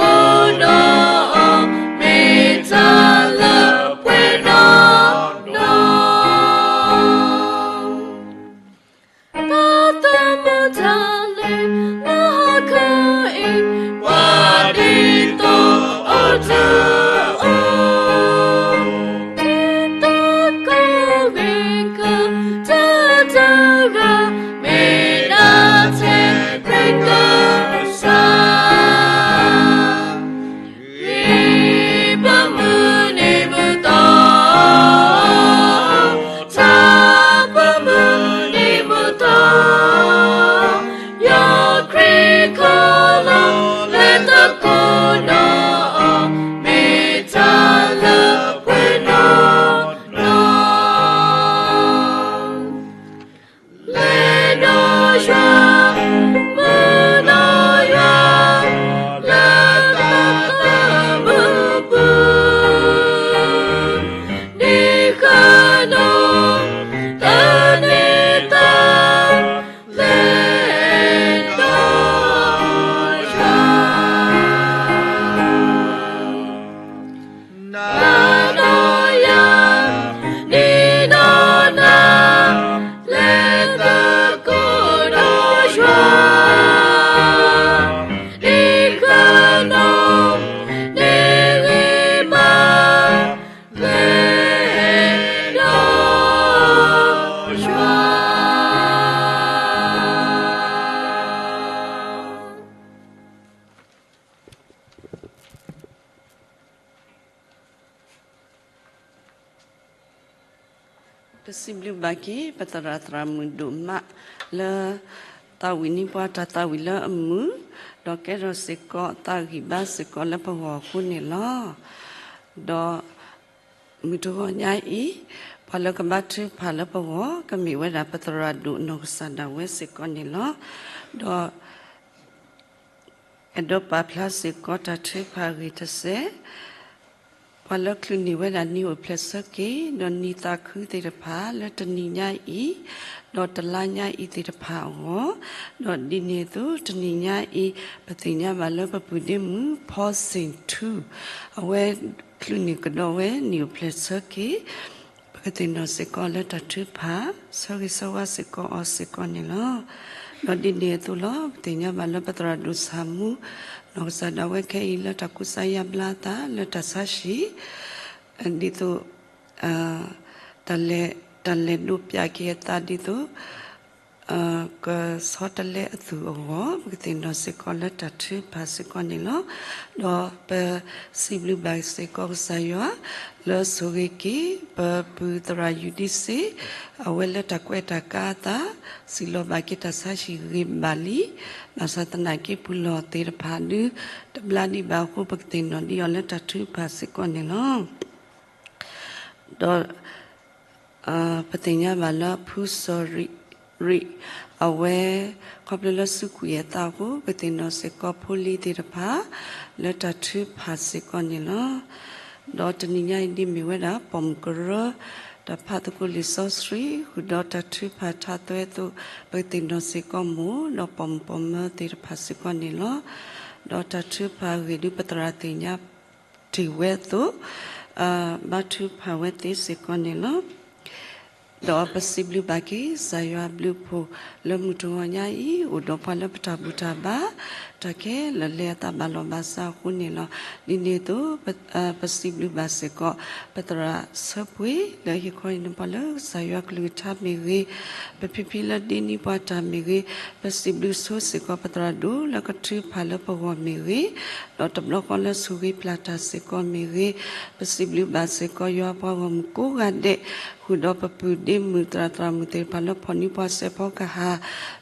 စံးဘျုးဘၣ်က့ၤ ပသရၣ်သရၣ်မုၣ်ဒိၣ်မးလၢ သးဝံၣ်န့ၢ်ပှၤတၢ်သးဝံၣ်လၢအမုာ်, ဒီးကဲထီၣ်စ့ၢ်ကီးသးဂံၢ်ဘါစ့ၢ်ကီးလၢပဂီၢ်အဃိန့ၣ်လီၤ. ဒီးမုၢ်တဂီၤညါအံၤ, ပှၤလၢကဘါထုကဖၣ်လၢပဂီၢ် ကမ့ၢ်ဝဲဒၣ်ပသရၣ်ဒိၣ်နီၢ်ကစၢ်ဒၣ်ဝဲစ့ၢ်ကီးန့ၣ်လီၤ. ဒီး အဲၣ်ဒိးပာ်ဖျါစ့ၢ်ကီးတၢ်ထုကဖၣ်အဂ့ၢ်တစဲး, ပှၤလၢချုးန့ၢ်ဝဲဒၣ်နံၣ်အိၣ်ဖျဲၣ်ဆၢက့ၤ ဒီးနံၣ်သးခုသ့ၣ်တဖၣ် လၢတနံၤညါအံၤ ဒီးတလါညါအံၤသ့ၣ်တဖၣ်အဂီၢ်, ဒီးဒ်န့ၣ်အသိး တနံၤညါအံၤ ပသ့ၣ်ညါဘၣ်လၢပပုၢ်ဒ့မုၣ် ဖီစ့ၣ်ထူ အဝဲချုးန့ၢ်ကဒီးဝဲနံၣ်အိၣ်ဖျဲၣ်ဆၢက့ၤ ပကသ့ၣ်နီၣ်စ့ၢ်ကီးလၢတၢ်ထုကဖၣ် ဆၢဂ့ၤဆၢဝါစ့ၢ်ကီးအီၤစ့ၢ်ကီးန့ၣ်လီၤ. ဒီးဒ်န့ၣ်အသိးလီၤ ပသ့ၣ်ညါဘၣ်လၢပသရၣ်ဒိၣ်ဆၣ်မူ နီၢ်ကစၢ်ဒၣ်ဝဲခဲအံၤလၢတၢ်ကူစါယါဘျါအသးလၢတၢ်ဆါဟံၣ် ဒ်သိး တၢ်လဲၤ တၢ်လဲၤဒိးပၠးက့ၤအသးဒ်သိး ကဆီတလဲအသူၣ်အဂီၢ် ပကသ့ၣ်နီၣ်စ့ၢ်ကီးလၢတၢ်ထုကဖၣ်စ့ၢ်ကီးန့ၣ်လီၤ. ဒီးပစံးဘျုးဘၣ်စ့ၢ်ကီးကစၢ်ယွၤ လၢဆိၣ်ဂ့ၤက့ၤ ပပုၢ်သရၣ်ယူၤဒံစ့ အဝဲလၢတၢ်ကွဲးတၢ်ကါအသး စံးလီၤဘၣ်က့ၤတၢ်ဆါဟံၣ်ဂ့ၤဘၣ်လံ, ဘၣ်ဆၣ်သနာ်က့ပူၤလီၢ်သ့ၣ်တဖၣ်ဒု တဘျါဒံးဘၣ်အဃိ ပကသ့ၣ်နီၣ်ဒံးအီၤလၢတၢ်ထုကဖၣ်စ့ၢ်ကီးန့ၣ်လီၤ. ဒီး ပသ့ၣ်ညါဘၣ်လၢဖုစီၤရံၣ်ရံၣ် အဝဲ ခီဖျိလၢစူးကွံာ်အသးအဃိ ပသ့ၣ်နီၣ်စ့ၢ်ကီးဖိလံၤသ့ၣ်တဖၣ် လၢတၢ်ထုကဖၣ်စ့ၢ်ကီးန့ၣ်လီၤ. ဒီးတနံၤညါအံၤဒ်မ့ၢ်ဝဲဒၣ် ပိာ်မုၣ်ကရၢ တၢ်ဖးသကိးလံာ်စီဆှံ ဃုာ်ဒီးတၢ်ထုကဖၣ်ထါသွဲအသိး ပကသ့ၣ်နီၣ်စ့ၢ်ကီးမိၢ် ဒီးပိာ်မုၣ်ပိာ်မၢၤသ့ၣ်တဖၣ်စ့ၢ်ကီးန့ၣ်လီၤ. ဒီးတၢ်ထုကဖၣ်အဂ့ၢ်ဒု ပသရၣ်သ့ၣ်ညါ တ့ၢ်ဝဲအသိး ဘါထုကဖၣ်ဝဲသ့စ့ၢ်ကီးန့ၣ်လီၤ. ဒီးပစံးဘျုးဘၣ်က့ၤ ကစၢ်ယွၤအဘျုးအဖှိၣ်လၢမုၢ်တဂီၤညါအံၤ အိၣ်ဒီးပှၤလၢပတၢ်ဘူၣ်တၢ်ဘါ တၢ်ခဲလၢာ်လဲၤအသးဘၣ်လီၢ်ဘၣ်စးအဃိန့ၣ်လီၤ. ဒ်န့ၣ်အသိး ပစံးဘျုးဘၣ်စ့ၢ်ကီး ပသရၣ်ဆၢပှ့ၤလၢဟ့ၣ်ခီဟ့ၣ်နီၤပှၤလၢကစၢ်ယွၤကလုၢ်ကထါမ့ၢ်ဂ့ၤ, ပဖံဖံလၢဒ့န့ၢ်ပှၤတၢ်မ့ၢ်ဂ့ၤ, ပစံးဘျုးဆိစ့ၢ်ကီးပသရၣ်ဒိၣ်လၢကထုကဖၣ်လၢပဂီၢ်မ့ၢ်ဂ့ၤ, ဒီးတဘျီဃီလၢဆိၣ်ဂ့ၤပျၢ်တၢ်စ့ၢ်ကီးမ့ၢ်ဂ့ၤ, ပစံးဘျုးဘၣ်စ့ၢ်ကီးယွၤပှၤဂီၢ်မုၢ်ကိးဂၤဒဲး, ဃုာ်ဒီးပပုၢ်ဒ့မုၣ်သရၣ်သရၣ်မုၣ်သ့ၣ်တဖၣ်လၢဖီၣ်န့ၢ်ပှၤစဲးဖီကဟၣ်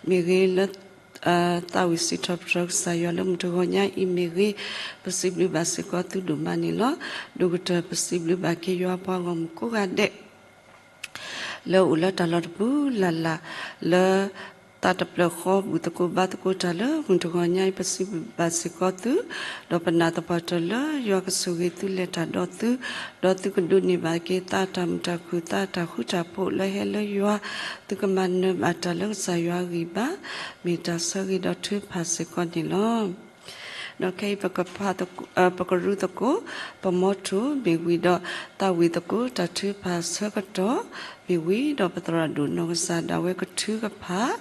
မ့ၢ်ဂ့ၤ, လၢ သးဝံၣ်စံးထီၣ်ပတြၢၤကစၢ်ယွၤလၢမုၢ်တဂီၤညါအံၤမ့ၢ်ဂ့ၤ, ပစံးဘျုးဘၣ်စ့ၢ်ကီးသုဒိၣ်မးန့ၣ်လီၤ. ဒိၣ်ကတၢၢ်ပစံးဘျုးဘၣ်က့ၤယွၤပှၤဂီၢ်မုၢ်ကိးဂၤဒဲး လၢအိၣ်လၢတၢ်လီၢ်တပူၤလၢ်လၢ် လၢသးတဖျၢၣ်ဃီဘူၣ်သကိးဘါသကိးတၢ်လၢမုၢ်တဂီၤညါအံၤ ပစံးဘျုးဘၣ်စ့ၢ်ကီးသု, ဒီးပနာ်သပှၢ်တၢၢ်လၢယွၤကဆိၣ်ဂ့ၤသုလဲၤတၢ်ဒီးသု, ဒီးသုကဒိးန့ၢ်ဘၣ်က့ၤသးတၢ်မုာ်တၢ်ခုၣ် သးတၢ်ဃူတၢ်ဖိးလၢဟဲလၢယွၤ, သုကမၤနၢၤဘၣ်တၢ်လၢကစၢ်ယွၤအဂံၢ်ဘါ, မ့ၢ်တၢ်ဆၢဂ့ၤဒီးထုကဖၣ်စ့ၢ်ကီးန့ၣ်လီၤ. ဒီးခဲအံၤ ပကဖးသကိး ပမီထိၣ်မ့ၢ်ဝံၤဒီး သးဝံၣ်သကိးတၢ်ထုကဖၣ်ဆၢကတီၢ်မ့ၢ်ဝံၤဒီး ပသရၣ်ဒိၣ်နီၢ်ကစၢ်ဒၣ်ဝဲကထုကဖၣ်,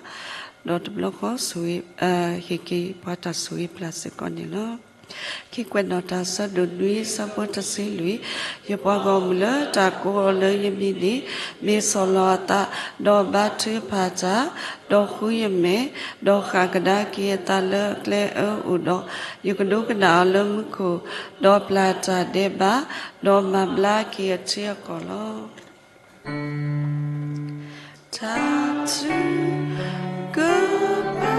ဒီးတဘျီဃီ ဟ့ၣ်က့ၤပှၤတၢ်ဆိၣ်ဂ့ၤပျၢ်စ့ၢ်ကီးန့ၣ်လီၤ. ခံကွဲးနီၣ်တၢ် ဆၢဒိၣ်နွံ ဆၢဖိတဆံလွံၢ်, ယပှၤဂီၢ်မုၢ်လၢတၢ်ကိးအီၤလၢယမံၤန့ၣ် မ့ၢ်ဆီၣ်လီၤအသး, ဒီးဘါထုကဖၣ်တၢ်, ဒီးဃုယမဲာ်, ဒီးဃၣ်ကဒါက့ၤအသးလၢအကျဲအၢအိၣ်ဒီး, ယကဒိကနၣ်အီၤလၢမူခိၣ်, ဒီးပျၢ်တၢ်ဒဲးဘး, ဒီးမၤဘျါက့ၤအထံအကီၢ်လီၤ. တၢ်ထုကဖၣ်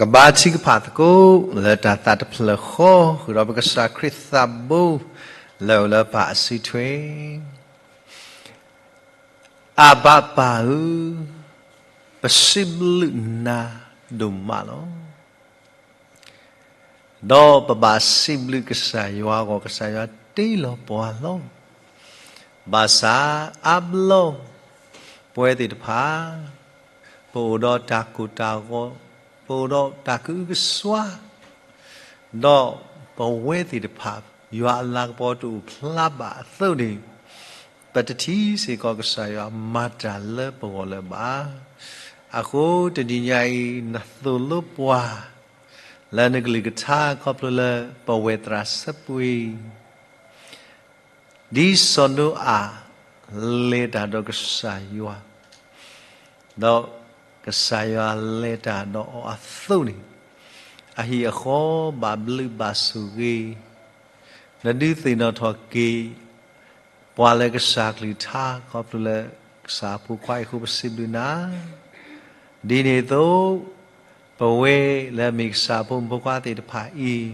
ကဘါထုကဖၣ်သကိးလၢတၢ်သးတဖျၢၣ်ဃီ ဃုာ်ဒီးပကစၢ်ခရံာ်သးဘိ လၢအအိၣ်လၢပၢ်အစုထွဲ. အဘၣ်ပၢ်ဧၢ, ပစံးဘျုးနၤဒိၣ်မးလီၤ. ဒီးပဘၣ်စံးဘျုးကစၢ်ယွၤအဂီၢ် ကစၢ်ယွၤတ့လီၤပှၤလီၤ. ဘၣ်ဆၣ်အါဘျီ ပဝဲသ့ၣ်တဖၣ် ပအိၣ်ဒီးတၢ်ကိၢ်တၢ်ဂီၤ, ပအိၣ်ဒီးတၢ်ကအုကစွါ, ဒီးပဝဲသ့ၣ်တဖၣ် ယွၤအလၤကပီၤတအိၣ်ဖျါဘၣ်အသိးန့ၣ်, ပတထံၣ်စ့ၢ်ကီးကစၢ်ယွၤမၤတၢ်လၢပဂီၢ်လၢၤဘၣ်. အဃိတနံၤညါအံၤ နသိၣ်လိပှၤ လၢနကလုၢ်ကထါခီဖျိလၢပဝဲၢ်သရၣ်စဲပူၤ ဒ်စီၤနိအၤ လဲၤတၢ်ဒီးကစၢ်ယွၤ, ဒီးကစၢ်ယွၤလဲၤတၢ်ဒီးအီၤအသိးန့ၣ်, အဟံၣ်အဃီဘၣ်ဘျုးဘၣ်ဆိၣ်ဂ့ၤ, နဒုးသ့ၣ်နီၣ်ထီၣ်က့ၤ ပှၤလၢကစၢ်ကလုၢ်ကထါ ခီဖျိလၢကစၢ်အဖိခွါအံၤအဃိ ပစံးဘျုးနၤ. ဒ်န့ၣ်အသိး ပဝဲလၢအမ့ၢ်ကစၢ်အဖိမုၣ်ဖိခွါသ့ၣ်တဖၣ်အံၤ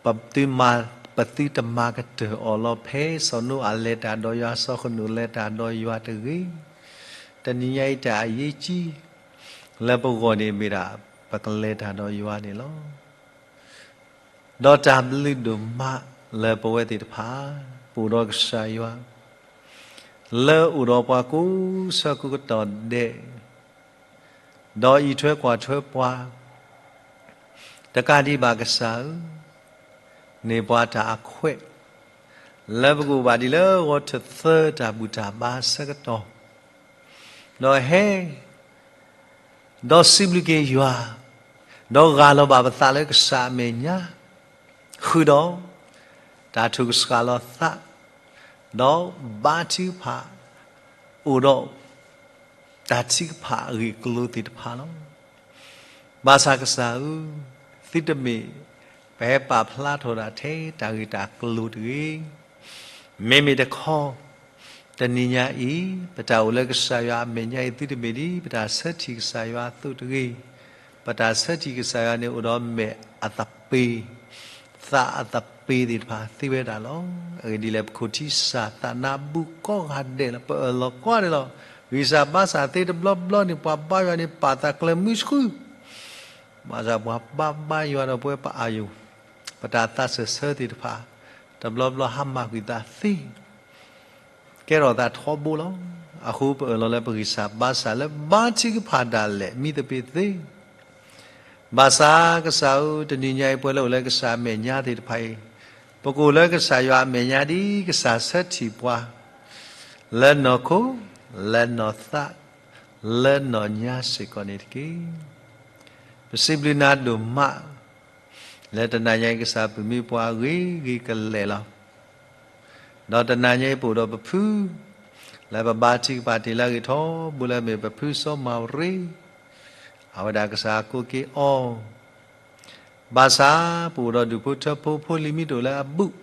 ပသုမၤ, ပသုတမၤကတၢၢ်အီၤလီၤ. ဖဲစီၤနိအၤလဲၤတၢ်ဒီးယွၤ, စီၤဃနိာ်လဲၤတၢ်ဒီးယွၤတဂ့ၤ, တနံၤညါအံၤတၢ်အရေးကြီး လၢပဂီၢ်န့ၣ်မ့ၢ်ဒၣ် ပကလဲၤတၢ်ဒီးယွၤန့ၣ်လီၤ. ဒီးတၢ်ဘျုးဒိၣ်မးလၢပဝဲသ့ၣ်တဖၣ် ပအိၣ်ဒီးကစၢ်ယွၤ လၢအိၣ်ဒီးပှၤကိးဆၢကိးကတီၢ်ဒဲး, ဒီးအံးထွဲကွၢ်ထွဲပှၤ, တကးဒံးဘၣ်ကစၢ်ဧၢ, န့ၢ်ပှၤတၢ်အခွဲး လၢပကအိၣ်ဘၣ်ဒ်လၢဂီၤထၢၣ်သၢတၢ်ဘူၣ်တၢ်ဘါအဆၢကတီၢ်, ဒီးဟဲ ဒီးစံးဘျုးက့ၤယွၤ, ဒီးဂၢ်လီၤဘၣ်ပသးလၢကစၢ်အမဲာ်ညါ, ဃုာ်ဒီးတၢ်ထုကဆှၣ်လီၤသး, ဒီးဘါထုကဖၣ် အိၣ်ဒီးတၢ်ထုကဖၣ်အဂ့ၢ်အကျိၤသ့ၣ်တဖၣ်လီၤ. ဘၣ်ဆၣ်ကစၢ်ဧၢ, သုတမ့ၢ် ပဟဲပာ်ဖျါထီၣ်ဒၣ်ထဲတၢ်ဂ့ၢ်တၢ်ကျိၤတဂ့ၤ. မ့မ့ၢ်တခီ တနံၤညါအံၤ ပတၢ်အိၣ်လၢကစၢ်ယွၤအမဲာ်ညါအံၤ သုတမ့ၢ်ဒ်ပတၢ်ဆၢထံၣ်ကစၢ်ယွၤအသိးတဂ့ၤ. ပတၢ်ဆၢထံၣ်ကစၢ်ယွၤန့ၣ် အိၣ်ဒီးမဲာ်အသပ့ၤ, သးအသပ့ၤသ့ၣ်တဖၣ်သ့ဝဲဒၣ်လီၤ. အဂ့ၢ်ဒ်လဲၣ် ပခိၣ်ထံစၢ်သးနါဘူးကိးဂၤဒဲးလီၤ. ပအၢၣ်လီၤကိးဂၤဒဲးလီၤ. ဂံၢ်စၢ်ဘါစၢ်သ့တဘျီဘျီန့ၣ် ပှၤဘါယွၤန့ၣ် ပာ်သးကျၢၤမုဆှု ဘၣ်ဆၣ်ပှၤဘါဘါယွၤဒီးပဝဲပအၢၣ်ယိာ်, ပတၢ်သးစၢၢ်ဆၢသ့ၣ်တဖၣ် တဘျီဘျီဟါမၢ်ကွံာ်သးသ့, ကဲထီၣ်သးထီဘိလီၤ. အဃိပအၢၣ်လီၤလၢပဂံၢ်စၢ်ဘါစၢ်လၢဘါထုကဖၣ်ဒၣ်လဲာ် မံသပ့ၤသ့. ဘၣ်ဆၣ်ကစၢ်ဧၢ, တနံၤညါအံၤ ပှၤလၢအိၣ်လၢကစၢ်အမဲာ်ညါသ့ၣ်တဖၣ်အံၤ, ပကအိၣ်လၢကစၢ်ယွၤအမဲာ်ညါဒ်ကစၢ်ဆၢထံၣ်ပှၤ လၢနီၢ်ခိ, လၢနီၢ်သး, လၢနီၢ်ညါစ့ၢ်ကီးန့ၣ်တက့ၢ်. ပစံးဘျုးနၤဒိၣ်မး လၢတနၤညါအံၤ ကစၢ်ပမ့ၢ်ပှၤဂ့ၤဂ့ၤကလဲာ်လီၤ. ဒီးတနၤညါအံၤ ပအိၣ်ဒီးပဖု လၢပဘါထုကဖၣ်တ့ၢ်လၢအဂ့ၢ်ထီဘိလၢအမ့ၢ်ပဖုစီၤမၤရ့, အဝဲဒၣ်ကစၢ်ကိးက့ၤအီၤ ဘၣ်ဆၣ်ပအိၣ်ဒီးဒူၣ်ဖိထၢဖိ ဖိလံၤမံၤတအိၣ်လၢအဘူး,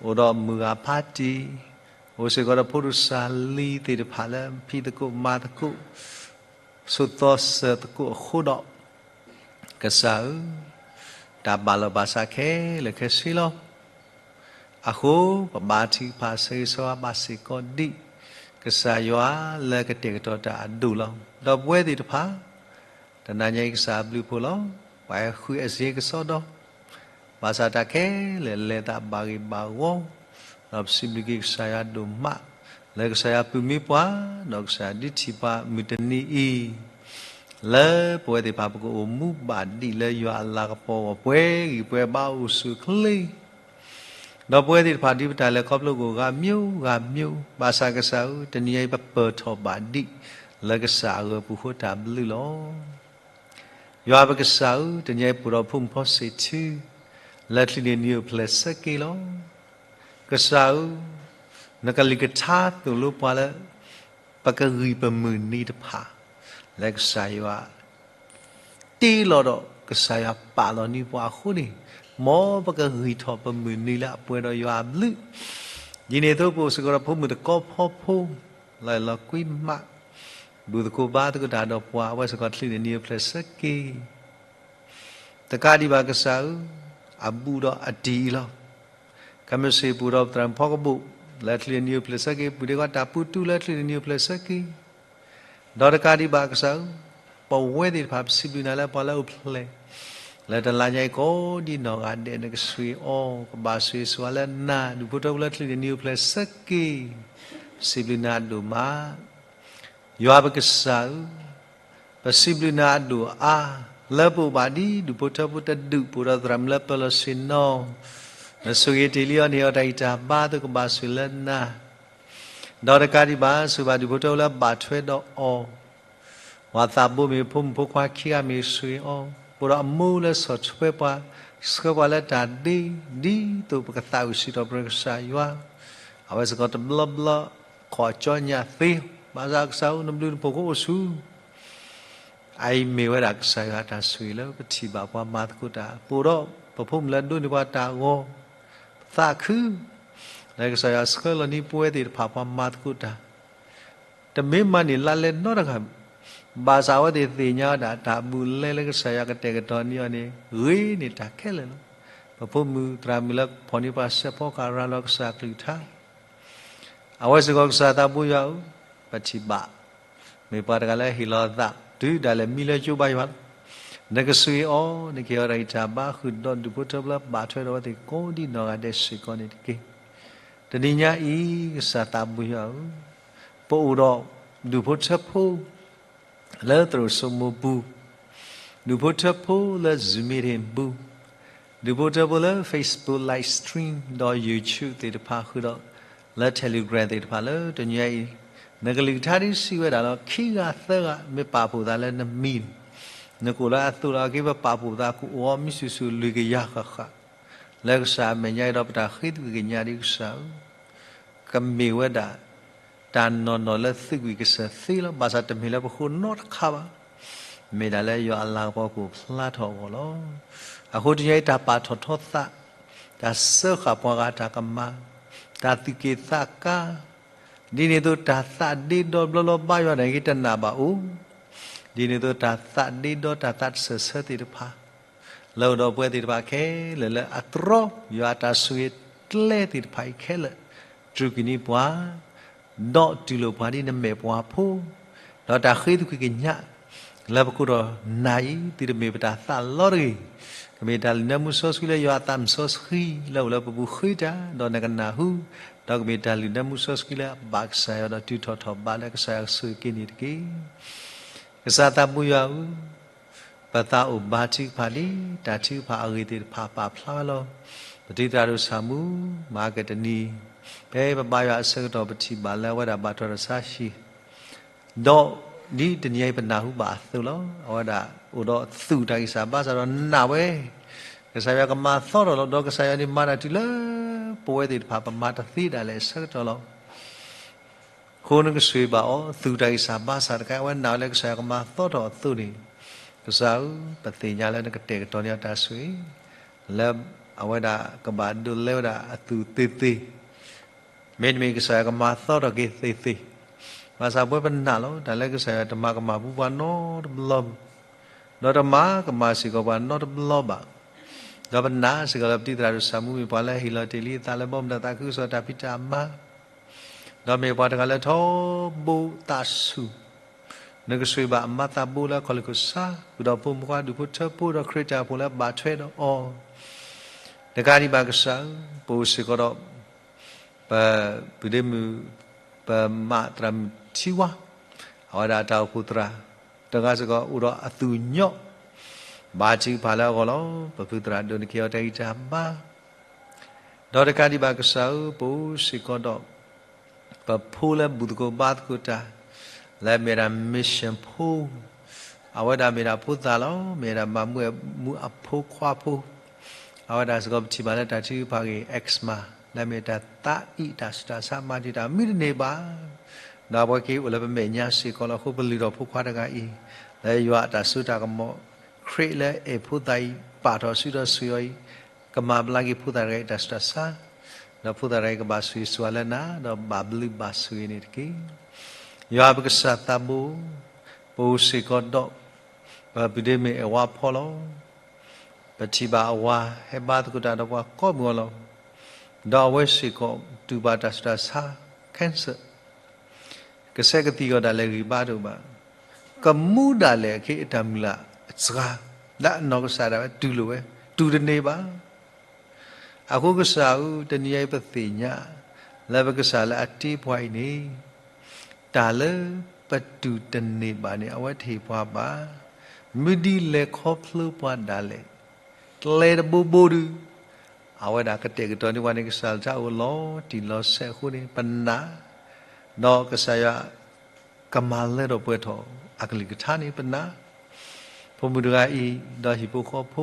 အိၣ်ဒီးမုၢ်ဂၤဖးတံၢ်, အိၣ်စ့ၢ်ကီးဒီးဖိဒိၣ်စၢ်လံၤသ့ၣ်တဖၣ်လၢဖံးသကိးမၤသကိး ဆိးသီစၢၤသကိးအဃိဒီး, ကစၢ်ဧၢ, တၢ်ဘၣ်လီၤဘၣ်စးခဲလၢာ်ခဲဆ့လီၤ. အဃိပဘါထုကဖၣ်ဆၢဂ့ၤဆၢဝါဘၣ်စ့ၢ်ကီးဒံး ကစၢ်ယွၤလၢကတဲာ်ကတီၤတၢ်အဒိၣ်လီၤ. ဒီးပဝဲသ့ၣ်တဖၣ် တနၤညါအံၤကစၢ်အဘျုးအဖှိၣ်လီၤ. ပှၤဟဲဃုအစ့ကစီဒီ, ဘၣ်ဆၣ်တၢ်ခဲလၢာ်လဲၤသးဘၣ်ဂ့ၢ်ဘၣ်ဝီ, ဒီးပစံးဘျုးက့ၤကစၢ်ယွၤဒိၣ်မး, လၢကစၢ်ယွၤပာ်မူပှၤ, ဒီးကစၢ်ယွၤဒုးထံၣ်ပှၤမုၢ်တနံၤအံၤ, လၢပဝဲသ့ၣ်တဖၣ်ပကအိၣ်မူဘၣ်ဒံးလၢယွၤအလၤကပီၤအဂီၢ် ပှဲၤဂံၢ်ပှဲၤဘါအိၣ်ဆူၣ်အိၣ်ချ့ ဒီးပဝဲသ့ၣ်တဖၣ်ဒုးပတၢ်လဲၤခီဖျိကအိၣ်ဂၤမျိုးဂၤမျိုး, ဘၣ်ဆၣ်ကစၢ်ဧၢ, တနံၤညါအံၤပပၢၢ်ထီၣ်ဘၣ်ဒံး လၢကစၢ်အဂၢၢ်ပူၤဃိတၢ်ဘျုးလီၤ. ယွၤပကစၢ်ဧၢ, တနံၤညါအံၤပအိၣ်ဒီးဖိမုၣ်ဖိစ့ၣ်ထူ, လၢချုးန့ၢ်နံၣ်အိၣ်ဖျဲၣ်ဆၢက့ၤလီၤ. ကစၢ်ဧၢ, နကလုၢ်ကထါသိၣ်လိပှၤလၢ ပကဂံၢ်ပမုၢ်နံၤတဖၣ်, လၢကစၢ်ယွၤ တ့လီၤဒီးကစၢ်ယွၤပာ်လီၤန့ၢ်ပှၤအဃိန့ၣ်, မ်ပကဂံၢ်ထီၣ်ပမုၢ်နံၤလၢအပှဲၤဒီးယွၤအဘျုး, ဒ်န့ၣ်အသိးပအိၣ်စ့ၢ်ကီးဒီးဖိမုၣ်တကီဖီဖိ, လီၤအဲၣ်လီၤကွံမး, ဘူၣ်သကိးဘါသကိးတၢ်ဒီးပှၤ, အဝဲစ့ၢ်ကီးချုးန့ၢ်နံၣ်အိၣ်ဖျဲၣ်ဆၢက့ၤ တကးဒံးဘၣ်ကစၢ်ဧၢ, အဘူးဒီးအတံၢ်အံၤလီၤ. ခဲမုၢ်ဆ့ၣ်ပူၤဒီးပသရၣ်မုၣ်ဖီကဘိၣ် လၢချံၣ်တနံၤအိၣ်ဖျဲၣ်ဆၢက့ၤ, ပူၤဒ့ကီးတၢ်ပူၤတူၢ်လၢချံၣ်တနံၤအိၣ်ဖျဲၣ်ဆၢက့ၤ, ဒီးတကးဒံးဘၣ်ကစၢ်ဧၢ, ပဝဲသ့ၣ်တဖၣ် ပစံးဘျုးနၤလၢပှၤလၢအအိၣ်ဖျဲၣ် လၢတလါညါအံၤကိးဒံးနီၢ်ဂၤဒဲး နကဆိၣ်ဂ့ၤအီၤ, ကဘၣ်ဆိၣ်ဂ့ၤဆိၣ်ဝါလၢနၤ, ဒူၣ်ဖိထၢဖိလၢချံၣ်တနံၤအိၣ်ဖျဲၣ်ဆၢက့ၤ, ပစံးဘျုးနၤအဒိၣ်မး ယွၤပကစၢ်ဧၢ, ပစံးဘျုးနၤအဒိၣ်အါ, လၢပအိၣ်ဘၣ်ဒ်ဒူၣ်ဖိထၢဖိတဒူၣ် ပအိၣ်ဒီးသရၣ်မုၣ်လၢပၢၤလီၢ်ဆ့ၣ်နီၤ, နဆိၣ်ဂ့ၤတ့ၢ်လံအီၤန့ၣ် အီၤတၢ်ဂံၢ်တၢ်ဘါအသိး ကဘၣ်ဆိၣ်ဂ့ၤလၢနၤ, ဒီးတကးဒံးဘၣ် ဆိၣ်ဂ့ၤဘၣ်ဒူၣ်ဖိထၢဖိလၢဘၣ်ထွဲဒီးအီၤ ပှၤသးဘိမ့ၢ်ဂ့ၤ ဖိမုၣ်ဖိခွါခံဂၤမ့ၢ်ဂ့ၤ ဆိၣ်ဂ့ၤအီၤ, အိၣ်ဒီးအမိၢ်လၢဆီၣ်ထွဲပှၤ, ဆှၢပှၤလၢတၢ်ဒ့, ဒ်သိးပကသးဝံၣ်စံးထီၣ်ပတြၢၤကစၢ်ယွၤ, အဝဲစ့ၢ်ကီးတဘျီဘျီ ခိးကၠီညၣ်သ့, ဘၣ်ဆၣ်ကစၢ်ဧၢ နဘျုးနဖှိၣ်ကအိၣ်ဆူ အအံၤမ့ၢ်ဝဲဒၣ်ကစၢ်ယွၤအတၢ်ဆိၣ်ဂ့ၤလၢပထံၣ်ဘၣ်ပှၤမၤသကိးတၢ်, ပအိၣ်ဒီးပဖိမုၣ်လၢအဒိးန့ၢ်ပှၤတၢ်ဂီၤ, ပသးခု လၢကစၢ်ယွၤဆှၢလီၤန့ၢ်ပဝဲသ့ၣ်တဖၣ်ပှၤမၤသကိးတၢ်, တမ့ၢ်မၤန့ၢ်လါလဲနီတဂၤ, ဘၣ်ဆၣ်အဝဲသ့ၣ်သ့ၣ်ညါဝဲဒၣ် တၢ်ဘူးလဲလၢကစၢ်ယွၤကတဲာ်ကတီၤန့ၢ်အီၤန့ၣ် ဂ့ၤန့ၢ်တၢ်ခဲလၢာ်လီၤ. ပဖိမုၣ်သရၣ်မုၣ်လၢဖီၣ်န့ၢ်ပှၤစဲးဖီကၤရၤလီၤကစၢ်အကလုၢ်ကထါ အဝဲစ့ၢ်ကီးကစၢ်သးဘိယွၤဧၢ, ပထံၣ်ဘၣ် မ့ၢ်ပှၤတဂၤလၢဟ့ၣ်လီၤအသး တုၤဒၣ်လဲာ်မံလၢကၠိဘါယွၤလီၤ. နကဆိၣ်ဂ့ၤအီၤ, နကဟ့ၣ်အီၤတၢ်ဂံၢ်တၢ်ဘါ ဃုာ်ဒီးဒူၣ်ဖိထၢဖိလၢဘၣ်ထွဲဒီးအဝဲသ့ၣ်ကိးဒံးနီၢ်ဂၤဒဲးစ့ၢ်ကီးန့ၣ်တက့ၢ်. တနံၤညါအံၤ ကစၢ်သးဘိယွၤဧၢ, ပအိၣ်ဒီးဒူၣ်ဖိထၢဖိ လၢသရိာ်စိမိၤပူၤ, ဒူၣ်ဖိထၢဖိလၢ Zoom meeting ပူၤ, ဒူၣ်ဖိထၢဖိလၢ Facebook live stream ဒီး YouTube သ့ၣ်တဖၣ်ဃုာ်ဒီး လၢ Telegram သ့ၣ်တဖၣ်လၢတနံၤညါအံၤ, နကလုၢ်ကထါဒ်စံးဝဲဒၣ်လီၤ. ခံဂၤသၢဂၤမ့ၢ်ပာ်ဖှိၣ်သးလၢနမံၤန့ၣ်, နကအိၣ်လၢအသိးလီၤ. အက့ၤပပာ်ဖှိၣ်သးကအိၣ်အီၤ မံဆူၣ်ဆူၣ်လွံၢ်ကယၤဃၣ်ဃၣ် လၢကစၢ်အမဲာ်ညါအံၤဒီး ပတၢ်ဃ့သကွံၢ်ကညးဒံးကစၢ်ဧၢ, ကမ့ၢ်ဝဲဒၣ် တၢ်နီၢ်နီၢ်လၢသုးကွံာ်ကစၢ်သ့လီၤ. ဘၣ်ဆၣ်တမ့ၢ်လၢပဃိနီတခါဘၣ်. မ့ၢ်ဒၣ်လၢယွၤအလၤကပီၤကအိၣ်ဖျါထီၣ်အဂီၢ်လီၤ. အဃိတနံၤညါအံၤ တၢ်ပာ်ထီၣ်ထီသး, တၢ်စၢဃာ်ပှၤဂၤတၢ်ကမၣ်, တၢ်သူၣ်က့ၣ်သးကါ, ဒ်န့ၣ်အသိးတၢ်သးဒ့ဒီဘျီဘျီဘါယွၤန့ၣ်က့ၤတနာ်ဘၣ်အိၣ်, ဒ်န့ၣ်အသိးတၢ်သးဒ့ဒီတၢ်သးတစၢၢ်ဆၢသ့ၣ်တဖၣ် လၢအိၣ်ဒီးပဝဲသ့ၣ်တဖၣ်ခဲလၢာ်လၢအတြီ ယွၤအတၢ်ဆိၣ်ဂ့ၤကျဲသ့ၣ်တဖၣ်အံၤခဲလၢာ်, တြူာ်ကွံာ်န့ၢ်ပှၤ, ဒီးတူၢ်လိာ်ပှၤဒ်နမဲာ်ပှၤဖိ, ဒီးတၢ်ဃ့သကွံၢ်ကညး လၢပခိၣ်ဒီးနၤအံၤ သုတမ့ၢ်ပတၢ်သးလီတဂ့ၤ, ကမ့ၢ်တၢ်လုၢ်နၢမူစီဆှံလၢယွၤအသးမုၢ်စီဆှံ လၢအိၣ်လၢပပူၤဃ့တၢ် ဒီးနကနၢ်ဟူ, ဒီးကမ့ၢ်တၢ်လုၢ်နၢမူစီဆှံလၢအဘၣ်ကစၢ်ယွၤဒီးတုၤထီၣ်ထီၣ်ဘးလၢကစၢ်ယွၤကဆိၣ်ဂ့ၤက့ၤန့ၣ်တက့ၢ်. ကစၢ်သးဘိယွၤဧၢ, ပသးအိၣ်ဘါထုကဖၣ်လံ, တၢ်ထုကဖၣ်အဂ့ၢ်သ့ၣ်တဖၣ်ပာ်ဖျါဝဲလီၤ. ပတုၤသရၣ်ဒိၣ်ဆၣ်မူ မၤကတနံၤ, ဖဲပဘါယွၤအဆၢကတီၢ်ပထံၣ်ဘၣ်လၢအဝဲဒၣ်ဘၣ်ထွဲဒီးဆါဟံၣ်, ဒီးဒ်တနံၤအံၤပနၢ်ဟူဘၣ်အသိးလီၤ. အဝဲဒၣ်အိၣ်ဒီးသူၣ်တၢ်ဂံၢ်စၢ်ဘါစၢ်ဒီးနာ်ဝဲ, ကစၢ်ယွၤကမၤသီထီၣ်လီၤ. ဒီးကစၢ်ယွၤန့ၣ်မၤတၢ်တုၤလၢ ပဝဲသ့ၣ်တဖၣ်ပမၤတသ့ဒၣ်လဲာ်အဆၢကတီၢ်လီၤ. အဃိနကဆိၣ်ဂ့ၤဘၣ်အီၤ, သူၣ်တၢ်ဂံၢ်စၢ်ဘါစၢ်တခါ အဝဲနာ်ဝဲလၢကစၢ်ယွၤကမၤသီထီၣ်အသိးန့ၣ်, ကစၢ်ဧၢ, ပသ့ၣ်ညါလၢနကတဲာ်ကတီၤန့ၢ်အီၤတၢ်ဆိၣ်ဂ့ၤ, လၢအဝဲဒၣ်ကဘၣ်ဒိးလဲဝဲဒၣ်အသူၣ်သ့သ့, မ့တမ့ၢ်ကစၢ်ယွၤကမၤသီထီၣ်က့ၤသ့သ့, ဘၣ်ဆၣ်ပဝဲပနာ်လီၤ. တၢ်လၢကစၢ်ယွၤတမၤကမၣ်ပူၤပှၤနီတဘျီ, ဒီးတမၤကမၣ်စ့ၢ်ကီးပှၤနီတဘျီဘၣ်. ဒီးပနာ်စ့ၢ်ကီးလၢပတုၤသရၣ်ဒိၣ်ဆၣ်မူမ့ၢ်ပှၤလၢဟ့ၣ်လီၤတ့ၢ်လံအသးလၢ ဘီမုၢ်တၢ်သးခုကစီၣ်တၢ်ဖံးတၢ်မၤ ဒီးမ့ၢ်ပှၤတဂၤလၢထီဘိသးဆူၣ်, နကဆိၣ်ဂ့ၤဘၣ်အမါသးဘိလၢအခီၣ်လ့ၢ်ခိၣ်ဆါ, ဃုာ်ဒီးဖိမုၣ်ခွါဒူၣ်ဖိထၢဖိ ဒီးခရံာ်တၢ်အိၣ်ဖှိၣ်လၢဘၣ်ထွဲဒီးအီၤ, တကးဒံးဘၣ်ကစၢ်ဧၢ, ပအိၣ်စ့ၢ်ကီးဒီး ပပုၢ်ဒ့မုၣ် ပမးသရၣ်မုၣ်ထံဝါ, အဝဲဒၣ်တၢ်အိၣ်ဖှိၣ်သရၣ် တဂၤစ့ၢ်ကီးအိၣ်ဒီးအသူၣ်ညီၣ်, ဘါထုကဖၣ်လၢအဂီၢ်လီၤ. ပဖုသရၣ်ဒိၣ်န့ၣ်က့ၤအီၤတၢ်ဂံၢ်တၢ်ဘါ ဒီးတကးဒံးဘၣ်ကစၢ်ဧၢ, ပအိၣ်စ့ၢ်ကီးဒီး ပဖိလၢဘူၣ်သကိးဘါသကိးတၢ်, လၢမ့ၢ်ဒၣ် mission ဖိ, အဝဲဒၣ်မ့ၢ်ဒၣ်ဖိသၣ်လီၤ. မ့ၢ်ဒၣ်မၤမူအမူအဖိခွါဖိ, အဝဲဒၣ်စ့ၢ်ကီးပထံၣ်ဘၣ်လၢတၢ်ထုကဖၣ်ဂ့ၢ် eczema လၢမ့ၢ်တၢ်သးအံၣ်တၢ်ဆူးတၢ်ဆါမၤတံာ်တာ်မံတန့ၢ်ဘၣ်, ဒီးအဝဲက့ၤအိၣ်လၢပမဲာ်ညါစ့ၢ်ကီးလီၤ. အဃိပလုၢ်ထီၣ်ဖိခွါတဂၤအံၤ, လၢယွၤအတၢ်စိတၢ်ကမီၤ, ခရံာ်လၢအဲၣ်ဖိသၣ်အံၤ ပာ်ထီၣ်စုဒီးဆိၣ်ဂ့ၤအီၤအံၤ, ကမၤဘျါက့ၤဖိသၣ်တဂၤအံၤတၢ်ဆူးတၢ်ဆါ, ဒီးဖိသၣ်တဂၤအံၤကဘၣ်ဆိၣ်ဂ့ၤဆိၣ်ဝါလၢနၤ, ဒီးဘၣ်ဘျုးဘၣ်ဆိၣ်ဂ့ၤန့ၣ်တက့ၢ်. ယွၤပကစၢ်သးဘိ, ပအိၣ်စ့ၢ်ကီးဒီး ပပုၢ်ဒ့မုၣ်အဲၣ်ဝါဖီလီၤ. ပထံၣ်ဘၣ်အဝၤဟဲဘါသကိးတၢ်ဒီးပှၤကိးမုၢ်ဂီၤလီၤ. ဒီးအဝဲစ့ၢ်ကီးတူၢ်ဘၣ်တၢ်ဆူးတၢ်ဆါ cancer, ကစဲးကသံၣ်ဂီၤဒၣ်လဲာ်ဂံၢ်ဘါတအိၣ်ဘၣ်. ကမူဒၣ်လဲာ်အခ့အတၢ်မုၢ်လၢ်အစှၤ လၢအနီၢ်ကစၢ်ဒၣ်ဝဲတူၢ်လိာ်ဝဲ တူၢ်တန့ၢ်ဘၣ်. အဃိကစၢ်ဧၢ, တနံၤအံၤပသ့ၣ်ညါ လၢပကစၢ်လၢအတ့ပှၤအံၤန့ၣ် တၢ်လၢပတူၢ်တန့ၢ်ဘၣ်န့ၣ် အဝဲတဟ့ၣ်ပှၤဘၣ်. မ့ၢ်ဒ်လဲၤခီဖျိပှၤဒၣ်လဲာ် ကျဲတဘိဘိဒု အဝဲဒၣ်ကတဲာ်ကတီၤန့ၢ်ပှၤန့ၣ် ကစၢ်လၢတၢ်အိၣ်လီၤတံၢ်လီၤဆဲးအဃိန့ၣ် ပနာ် ဒီးကစၢ်ယွၤ ကမၤလၢထီၣ်ပှဲၤထီၣ်အကလုၢ်ကထါန့ၣ် ပနာ် ဖိမုၣ်တဂၤအံၤ ဒီးဟံၣ်ဖိဃီဖိ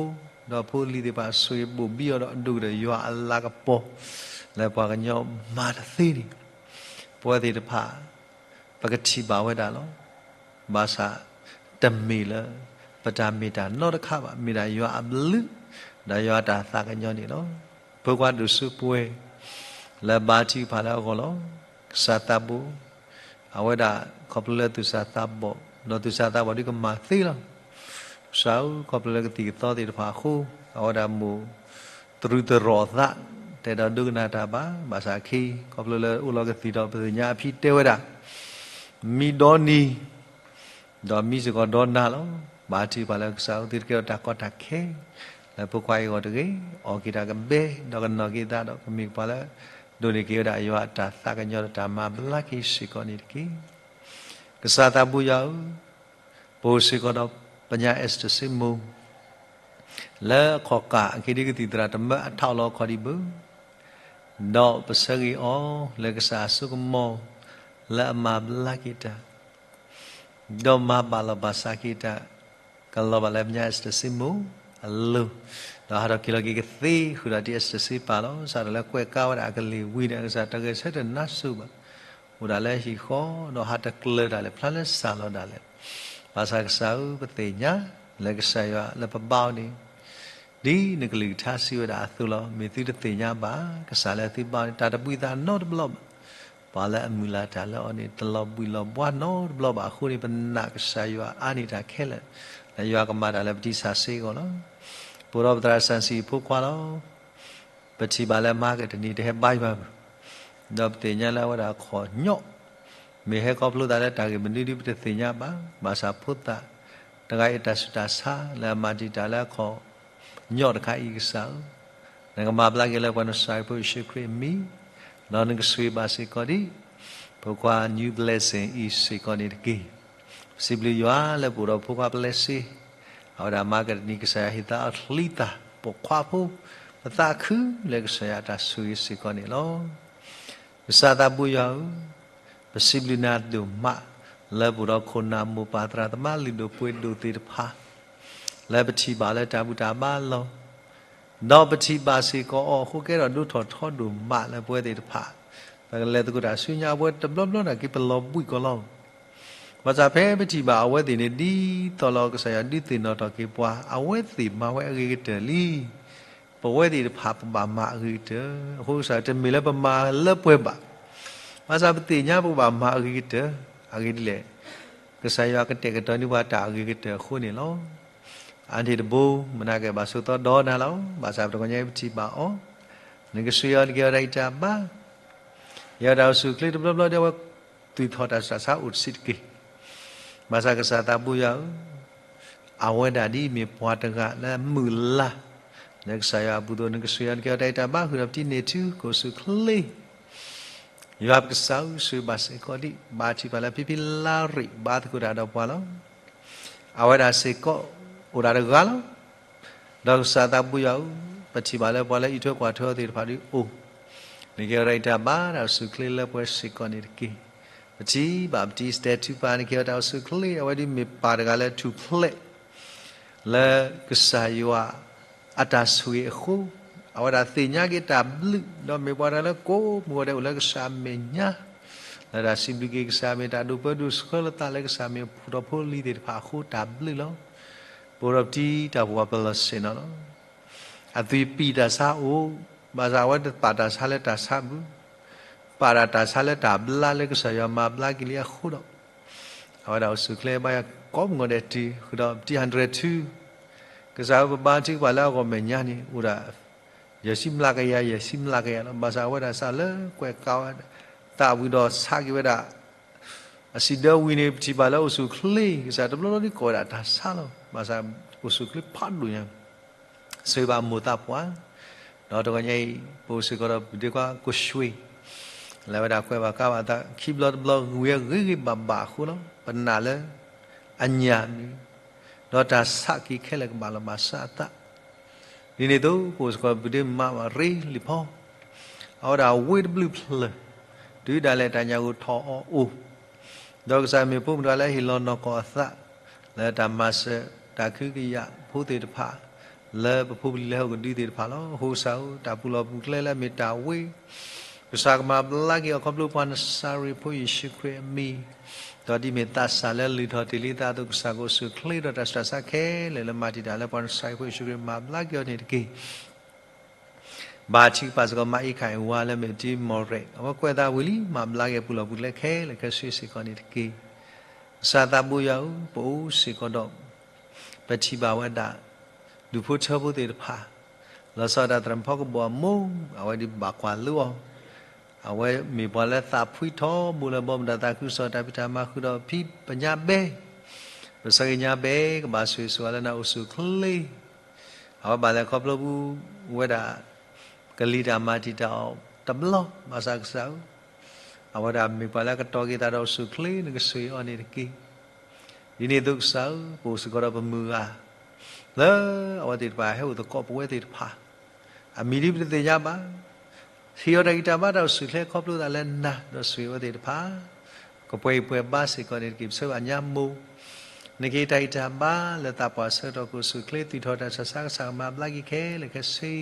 ဒီးဖိလံၤသ့ၣ်တဖၣ် ဆိၣ်ဂ့ၤဘိၣ်ဘံအီၤဒီး ဒိၣ်ကတၢၢ်ယွၤအလၤကပီၤ လၢပှၤကညီမၤတသ့န့ၣ် ပဝဲသ့ၣ်တဖၣ် ပကထံၣ်ဘၣ်ဝဲဒၣ်လီၤ. ဘၣ်ဆၣ် တမ့ၢ်လၢ ပတၢ်မ့ၢ်တၢ်နီတခါဘၣ်, မ့ၢ်ဒၣ်ယွၤအဘျုး ဒီးယွၤအတၢ်သးကညီၤန့ၣ်လီၤ. ဖိခွါဒိၣ်စိပှဲၤ လၢဘါထုကဖၣ်လၢအဂီၢ်လီၤ. ကစၢ်သးဘိ အဝဲဒၣ်ခီဖျိလၢသူၣ်စၢ်သးဘီၣ်, ဒီးသူၣ်စၢ်သးဘီၣ်ဒုကမၤသ့လီၤ. ကစၢ်ဧၢ, ခီဖျိလၢကသံၣ်ကသီသ့ၣ်တဖၣ်အဃိ အဝဲဒၣ်မိၢ် တရူးတရီၣ်အသး တအဲၣ်ဒိးဒိကနၣ်တၢ်ဘၣ်. ဘၣ်ဆၣ်အခံ ခီဖျိလၢအိၣ်လီၤကသံၣ်ဒီး ပသ့ၣ်ညါအဖံတဲဝဲဒၣ် မံဒီနံၤ ဒီးမံစ့ၢ်ကီးဒီနၤလီၤ. ဘါထုကဖၣ်လၢကစၢ်ဧၢ, သုတကဲထီၣ်တၢ်ကီတၢ်ခဲ လၢဖိခွါအံၤအဂီၢ်တဂ့ၤ, အီၣ်က့ၤတၢ်ကဘဲ ဒီးကနီၣ်က့ၤသးဒီး ကမ့ၢ်ပှၤလၢ ဒိးန့ၢ်က့ၤဝဲဒၣ်ယွၤအတၢ်သးကညီၤဒီးတၢ်မၤဘျါက့ၤစ့ၢ်ကီးန့ၣ်တက့ၢ်. ကစၢ်သးဘိယွၤဧၢ, ပအိၣ်စ့ၢ်ကီးဒီးပညါ Esther စ့မိၢ် လၢအခီၣ်ကၢ်အခံဒုကသံၣ်သရၣ်တမၢအထးလီၤအခီၣ်ဒံးဘၣ်, ဒီးပဆၢဂ့ၤအီၤလၢကစၢ်အစိကမီၤ လၢအမၤဘျါက့ၤတၢ် ဒီးမၤဘၣ်လီၤဘၣ်စးက့ၤတၢ် ကလီၤဘၣ်လၢပညါ Esther စ့မိၢ်အလိၤ, ဒီးဟးထီၣ်က့ၤလီၤက့ၤကသ့ဃုာ်ဒီးတံၢ် Esther စ့ပာ်လီၤ. စးထီၣ်လၢကွဲးကါဝဲဒၣ်အကလံၤဝံၤန့ၣ် အကစၢ်တဂဲၤဆၢထၢၣ်နါစိၤဘၣ်, အိၣ်ဒၣ်လၢဟံၣ်ဃီ ဒီးဟးတကျၢၤတၢ်လဲၣ် ဖျါလၢစၢ်လီၤဒၣ်လဲာ်. ဘၣ်ဆၣ်ကစၢ်ဧၢ, ပသ့ၣ်ညါလၢကစၢ်ယွၤလၢပဘါအီၤန့ၣ် ဒ်နကလုၢ်ကထါစံးဝဲဒၣ်အသိးလီၤ. မ့ၢ်သုတသ့ၣ်ညါဘၣ် ကစၢ်လၢသုဘါအီၤန့ၣ် တၢ်တဘှံးသးနီတဘျီဘၣ်. ပှၤလၢအမုၢ်လၢ်တၢ်လၢအီၤန့ၣ် တလီၤဘှံးလီၤဘှါနီတဘျီဘၣ်အဃိန့ၣ် ပနာ်ကစၢ်ယွၤအါန့ၢ်တၢ်ခဲလၢာ် လၢယွၤကမၤတၢ်လၢပတံၢ်ဆးဆ့အဂီၢ်လီၤ. ပအိၣ်ဒီးပသရၣ်စၢ်စံၣ်ဖိခွါလီၤ. ပထံၣ်ဘၣ်လၢမၤကဒနံတဟဲဘါယွၤဘၣ်, ဒီးပသ့ၣ်ညါလၢအဝဲဒၣ်ခီၣ်ညီၣ်, မ့ၢ်ဟဲခီဖျိသးလၢတၢ်ဂ့ၢ်မနုၤဒုပတသ့ၣ်ညါဘၣ်. ဘၣ်ဆၣ်ဖိသၣ်တဂၤအံၤတၢ်ဆူးတၢ်ဆါ လၢအမၤတံာ်တာ်လၢအခီၣ်ညီၣ်တခါအံၤကစၢ်ဧၢ, နကမၤဘျါက့ၤလၢပှၤနစၢ်ဖိယ့ၣ်ၡူးခရံာ်အမံၤ, ဒီးနကဆိၣ်ဂ့ၤဘၣ်စ့ၢ်ကီးဒံး ဖိခွါ New Blessing အံၤစ့ၢ်ကီးန့ၣ်တက့ၢ်. ပစံးဘျုးယွၤလၢပအိၣ်ဒီးဖိခွါ Blessing, အဝဲဒၣ်မၤကဒနံကစၢ်ယွၤဟ့ၣ်သါအီၤချံသၣ် ပိာ်ခွါဖိ, ပသးခုလၢကစၢ်ယွၤအတၢ်ဆိၣ်ဂ့ၤစ့ၢ်ကီးန့ၣ်လီၤ. ကစၢ်သးဘိယွၤဧၢ, ပစံးဘျုးနၤဒိၣ်မး လၢပအိၣ်ဒီးခိၣ်နၢ်မိၢ်ပၢ်သရၣ်သမါလုၢ်ဒိၣ်ပှ့ၤဒိၣ်သ့ၣ်တဖၣ် လၢပထံၣ်ဘၣ်လၢတၢ်ဘူၣ်တၢ်ဘါလီၤ. ဒီးပထံၣ်ဘၣ်စ့ၢ်ကီးအီၤအဃိ ကဲထီၣ်ဒိၣ်ထီၣ်ထီဒိၣ်မးလၢပဝဲသ့ၣ်တဖၣ် ပကလဲၤသကိးတၢ်ဆူညါ အဝဲတဘျီဘျီန့ၣ်က့ၤပလီၤဘှံးကီးလီၤ. ဘၣ်ဆၣ်ဖဲပထံၣ်ဘၣ်အဝဲသ့ၣ်န့ၣ် ဒ်သိးလီၤကစၢ်ယွၤဒုးသ့ၣ်နီၣ်ထီၣ်က့ၤပှၤ အဝဲသ့ၣ်မၤဝဲအဂ့ၤကတၢၢ်လံ. ပဝဲသ့ၣ်တဖၣ်ပဘၣ်မၤအဂ့ၤကတၢၢ်, အဃိကစၢ်တမ့ၢ်လၢပမၤလၢပှဲၤဘၣ်. ဘၣ်ဆၣ်ပသ့ၣ်ညါပကဘၣ်မၤအဂ့ၤကတၢၢ်, အဂ့ၢ်ဒ်လဲၣ်, ကစၢ်ယွၤကတဲာ်ကတီၤန့ၢ်ပှၤတၢ်အဂ့ၤကတၢၢ်အဃိန့ၣ်လီၤ. အါန့ၢ်တဘိ မနၤကဲဘၣ်ဆိးသီဒီနၤလီၤ. ဘၣ်ဆၣ်ပတဂီၤညါအံၤပထံၣ်ဘၣ်အီၤ, နကဆှံအီၤ နကဲအီၤတၢ်အံၤတၢ်ဘါ, ယဲတၢ်အိၣ်ဆူၣ်ချ့တဘျီဘျီဒီး အဝဲသူၣ်ထီၣ်တၢ်ဆူးတၢ်ဆါအိၣ်တဆံးတက့ၢ်. ဘၣ်ဆၣ်ကစၢ်သးဘိယွၤဧၢ, အဝဲဒၣ်ဒ်အမ့ၢ်ပှၤတဂၤလၢမုၢ်လၢ် လၢကစၢ်ယွၤအပူၤအသိး နကဆှံအီၤ နကဲအီၤတၢ်အံၤတၢ်ဘါ ဃုာ်ဒီးပတံၢ်န့ၢ်ထူ ကအိၣ်ဆူၣ်ချ့ ယွၤပကစၢ်ဧၢ, ဆိၣ်ဂ့ၤဘၣ်စ့ၢ်ကီးဒံး ဘါထုကဖၣ်လၢဖံဖံလါရ့ၣ် ဘါသကိးတၢ်ဒီးပှၤလီၤ. အဝဲဒၣ်စ့ၢ်ကီး အိၣ်ဒၣ်တဂၤလီၤ. ဒီးကစၢ်သးဘိယွၤဧၢ, ပထံၣ်ဘၣ်လၢပှၤလၢအအံးထွဲကွၢ်ထွဲအီၤသ့ၣ်တဖၣ်ဒုးအိၣ်, နကဲအီၤတၢ်အံၤတၢ်ဘါ တၢ်အိၣ်ဆူၣ်ချ့လၢပှဲၤစ့ၢ်ကီးန့ၣ်တက့ၢ်. ပထံၣ်ဘၣ်ပတံၢ်စတဲထူပၢ် နကဲအီၤတၢ်အိၣ်ဆူၣ်ချ့ အဝဲဒုးမ့ၢ်ပၢ်တဂၤလၢထူၣ်ဖျဲး လၢကစၢ်ယွၤအတၢ်ဆိၣ်ဂ့ၤအဃိ, အဝဲဒၣ်သ့ၣ်ညါက့ၤတၢ်ဘျုး ဒီးမ့ၢ်ပှၤတဂၤလၢကိးမုၢ်ဂီၤဒဲးအိၣ်လၢကစၢ်အမဲာ်ညါ, လၢတၢ်စံးဘျုးက့ၤကစၢ် မ့ၢ်တၢ်ဒိးပၢဒိးဆှၢလိာ်သးလၢကစၢ်မ့ၢ်ဖိဒီးဖိလံၤသ့ၣ်တဖၣ်အဃိ တၢ်ဘျုးလီၤ. ပအိၣ်ဒီးပတံၢ်တၢ်ပှၢ်ပလီၢ်ဆ့ၣ်နီၤလီၤ. အသွံၣ်ပံၣ်တၢ်ဆါအိၣ်, ဘၣ်ဆၣ်အဝဲတပာ်တၢ်ဆါလၢတၢ်ဆါဘၣ်, ပာ်ဒၣ်တၢ်ဆါလၢတၢ်ဘျါလၢကစၢ်ယွၤမၤဘျါက့ၤလံအဃိဒီး, အဝဲဒၣ်အိၣ်ဆူၣ်ချ့ဘါယွၤကိးမုၢ်ဂီၤဒဲးတုၤဃုာ်ဒီးပတံၢ် hundred two ကစၢ်ဧၢ ပဘါထုကဖၣ်လၢအဂီၢ်မဲာ်ညါန့ၣ် အိၣ်ဒၣ် ယဲၢ်ဆံမျးကယၤ ယဲၢ်ဆံမျးကယၤလီၤ. ဘၣ်ဆၣ်အဝဲဒၣ်စးလၢကွဲးကးဝဲ သးဝံၤဒီးဆးက့ၤဝဲဒၣ် အစံးဒၢဝံၤန့ၣ် ပထံၣ်ဘၣ်လၢအိၣ်ဆူၣ်အိၣ်ချ့ ကစၢ်တဘျီဘျီဒ်ကိးဝဲဒၣ်တၢ်ဆါလီၤ. ဘၣ်ဆၣ်အိၣ်ဆူၣ်အိၣ်ချ့ဖးဒိၣ်ညါ ဆိၣ်ဂ့ၤဘၣ်မိၢ်သးပှၢ်, ဒီးတဂီၤညါအံၤ ပအိၣ်စ့ၢ်ကီးဒီးပဒ့ခွါကိၣ်ၡွ့ လၢအဝဲဒၣ်ကွဲးဘၣ်ကးဘၣ်သး ခံဘျီတဘျီ ဂ့ၤဂ့ၤဘၣ်ဘၣ်အဃိလီၤ. ပနာ်လၢအညၣ်မံၤ ဒီးတၢ်ဆးက့ၤခဲလၢာ်ကဘၣ်လီၤဘၣ်စးအသး ဒ်န့ၣ်အသိး ပအိၣ်စ့ၢ်ကီးပဒ့မါဝၤရ့လံာ်ဖီ အဝဲဒၣ်ဝ့ၢ်တဘျုးဖျၢၣ် တုၤဒၣ်လဲာ်တၢ်ညၣ်ဂိၢ်ထီၣ်အီၤအိၣ်, ဒီးကစၢ်မ့ၢ်ဖိမုၣ်တဂၤလၢဟ့ၣ်လီၤနီၢ်ကီၢ်အသး လၢတၢ်မၤစၢၤတၢ်ကဟုကယာ်ဖိသ့ၣ်တဖၣ် လၢပဖိပလံၤလၢဟီၣ်ကဒုသ့ၣ်တဖၣ်လီၤ. အဃိကစၢ်ဧၢ တၢ်ပူၤလီၢ်ပူၤကျဲလၢအမ့ၢ်တၢ်ဝ့ၢ် ကစၢ်ကမၤဘျါက့ၤအီၤခီဖျိပှၤနစၤရ့းဖိယ့ၣ်ၡူးခရံာ်အမံၤ, ဒီးဒ်မ့ၢ်သးစၢ်လၢလုၢ်ထီၣ်တ့ၢ်လံသးအသိး ကစၢ်ကအိၣ်ဆူၣ်အိၣ်ချ့ဒီးတၢ်ဆူးတၢ်ဆါခဲလၢာ်လၢမၤတံာ်တာ်လၢပှၤနစၤရ့းဖိယ့ၣ်ၡူးခရံာ်မၤဘျါက့ၤအီၤန့ၣ်တက့ၢ်. ဘါထုကဖၣ်စ့ၢ်ကီး မါအ့ခၣ်အဝၤလၢမ့ၢ်တံၤမီၢ်ရဲၣ် အဝဲကွဲးသးဝံၤလံ မၤဘျါက့ၤပူၤလီၢ်ပူၤကျဲခဲလၢာ်ခဲဆ့စ့ၢ်ကီးန့ၣ်တက့ၢ်. ကစၢ်သးဘိယွၤဧၢ ပအိၣ်စ့ၢ်ကီးဒီး ပထံၣ်ဘၣ်ဝဲဒၣ် ဒူၣ်ဖိထၢဖိသ့ၣ်တဖၣ် လီၤဆီဒၣ်တၢ်သရၣ်မုၣ်ဖီကဘီၣ်အမိၢ် အဝဲဒၣ်ဘၣ်ကွၢ်လိအီၤ, အဝဲမ့ၢ်ပှၤလၢသးဖှံထီဘိလၢဘီမုၢ်ဒီးသးခုကစီၣ်တၢ်ဖံးတၢ်မၤဃုာ်ဒီးဖံးပညါဘဲ, ပဆၢဂ့ၤညါဘဲ ကဘၣ်ဆိၣ်ဂ့ၤဆိၣ်ဝါလၢနအိၣ်ဆူၣ်အိၣ်ချ့ အဝဲဘၣ်လဲၤခီဖျိပူၤဝဲဒၣ် ကလံၤတၢ်မၤတံာ်တာ်အီၤတဘျီ ဘၣ်ဆၣ်ကစၢ်ဧၢ, အဝဲဒၣ်မ့ၢ်ပှၤလၢကတီၤက့ၤသးဒီးအိၣ်ဆူၣ်အိၣ်ချ့ နကဆိၣ်ဂ့ၤအီၤန့ၣ်တက့ၢ်. ဒ်န့ၣ်အသိးကစၢ်ဧၢ, ပအိၣ်စ့ၢ်ကီးဒီးပမုၢ်ဂၤ လၢအဝဲသ့ၣ်တဖၣ်ဟဲအိၣ်သကိးပဝဲသ့ၣ်တဖၣ်, အမံၤဒ်ပတသ့ၣ်ညါဘၣ်, ဟ့ၣ်အီၤတၢ်ဂံၢ်တၢ်ဘါတၢ်အိၣ်ဆူၣ်အိၣ်ချ့ခီဖျိသးလၢနၤ ဒီးဆိၣ်ဂ့ၤအဝဲသ့ၣ်တဖၣ် ကပှဲၤဂံၢ်ပှဲၤဘါစ့ၢ်ကီးန့ၣ်တက့ၢ်. ပဆၢဂ့ၤညါမိၢ် နကဟ့ၣ်တၢ်ဂံၢ်တၢ်ဘါလၢသးပှၢ်ဆၢကတီၢ်ကအိၣ်ဆူၣ်အိၣ်ချ့ သူၣ်ထီၣ်တၢ်ဆူးတၢ်ဆါ ကစၢ်ကမၤဘျါက့ၤခဲလၢာ်ခဲဆ့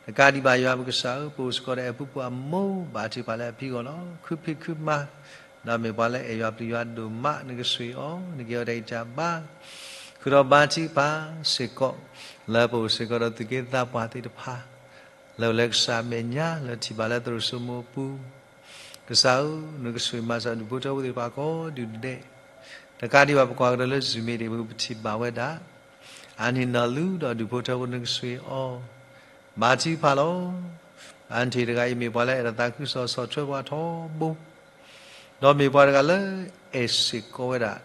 တကးဒံးဘၣ်ယွၤပကစၢ်ဧၢ, ပအိၣ်စ့ၢ်ကီးဒီးအဲၣ်ဖိပှၤအမိၢ် ဘါထုကဖၣ်လၢအဖံအဂီၢ်လီၤ. ခုဖံးခုမၤ, ဒီးမ့ၢ်ပှၤလၢအဲၣ်ယွၤပျုၤယွၤဒိၣ်မး နကဆိၣ်ဂ့ၤအီၤ, နကဟ့ၣ်အီၤတၢ်ဂံၢ်တၢ်ဘါ, ဃုာ်ဒီးဘါထုကဖၣ်စ့ၢ်ကီး လၢပအိၣ်စ့ၢ်ကီးဒီးသူၣ်က့သးပှၢ်သ့ၣ်တဖၣ် လၢအိၣ်လၢကစၢ်အမဲာ်ညါ လၢထံၣ်ဘၣ်လၢသရိာ်စိမိၤအပူၤ, ကစၢ်ဧၢ, နကဆိၣ်ဂ့ၤမၤစၢၤဒူၣ်ဖိထၢဖိသ့ၣ်တဖၣ်ကိးဒူၣ်ဒဲး, တကးဒံးဘၣ်ပကွၢ်ကဒီးလၢ Zoom မ့ၢ်ဒံး ပထံၣ်ဘၣ်ဝဲဒၣ် အန့ၣ်နီၢ်လူဒီးဒူၣ်ဖိထၢဖိ နကဆိၣ်ဂ့ၤအီၤ, ဘါထုကဖၣ်လီၤ. အန့ၣ်တဂၤအံၤမ့ၢ်ပှၤလၢအဲၣ်ဒိးသးခုကစီၣ်ဆီၣ်ထွဲပှၤထီဘိ ဒီးမ့ၢ်ပှၤတဂၤလၢအဲၣ်စ့ၢ်ကီးဝဲဒၣ်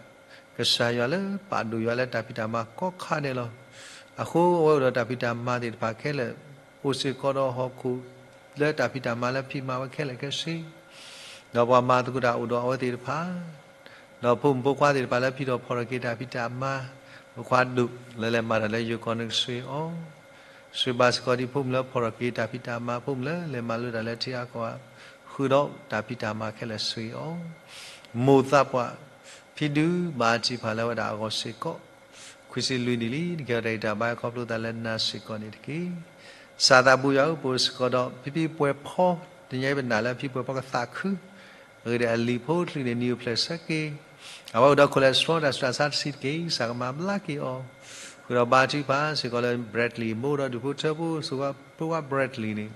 ကစၢ်ယွၤလၢပာ်ဒိၣ်ယွၤလၢတၢ်ဖံးတၢ်မၤကိးခါန့ၣ်လီၤ. အဃိအဝဲအိၣ်ဒီးတၢ်ဖံးတၢ်မၤသ့ၣ်တဖၣ်ခဲလၢာ်, အိၣ်စ့ၢ်ကီးဒီးဟီၣ်ခိၣ်လၢတၢ်ဖံးတၢ်မၤလၢဖံးမၤဝဲခဲလၢာ်ခဲဆ့, ဒီးပှၤမၤသကိးတၢ်အိၣ်ဒီးအဝဲသ့ၣ်တဖၣ် ဒီးဖိမုၣ်ဖိခွါသ့ၣ်တဖၣ်လၢဖံးထီၣ်ဖီၣ်ထီၣ်က့ၤတၢ်ဖံးတၢ်မၤ, ဖိခွါဒိၣ်လၢလဲၤမၤတၢ်လၢယိၤကီၢ် နကဆိၣ်ဂ့ၤအီၤ, ဆိၣ်ဂ့ၤဘၣ်စ့ၢ်ကီးဒ်ဖိမုၣ်လၢဖီၣ်ထီၣ်က့ၤတၢ်ဖံးတၢ်မၤ, ဖိမုၣ်လၢလဲၤမၤလိတၢ်လၢထံအကီၢ်, ဃုာ်ဒီးတၢ်ဖံးတၢ်မၤခဲလၢာ်ဆိၣ်ဂ့ၤအီၤ, မိၢ်သးပှၢ် ဖံဒုးဘါထုကဖၣ်လၢဝဲဒၣ်အဂီၢ်စ့ၢ်ကီး, ခွံဆံလွံၢ်နံၣ်လံ, နကဟ့ၣ်အီၤတၢ်ဂံၢ်တၢ်ဘါခီဖျိသးလၢနၤစ့ၢ်ကီးန့ၣ်တက့ၢ်. ကစၢ်သးဘိယွၤဧၢ, ပအိၣ်စ့ၢ်ကီးဒီး ဖံဖံပှဲၤဖီ, တနံၤအံၤပနာ်လၢဖံပှဲၤဖီကသးခု, အဂ့ၢ်ဒ်အံၤ အလံာ်ဖိတချုးန့ၣ် နံၤအိၣ်ဖျဲၣ်ဆၢက့ၤ, အဝဲအိၣ်ဒီး cholesterol တၢ်ဆူးတၢ်ဆါတဆံးတက့ၢ်, ကစၢ်ကမၤဘျါက့ၤအီၤ, ဃုာ်ဒီးဘါထုကဖၣ်စ့ၢ်ကီးလၢ Bradley မိၢ်ဒီးဒူၣ်ဖိထၢဖိ ဆိၣ်ဂ့ၤဖိခွါ Bradley န့ၣ်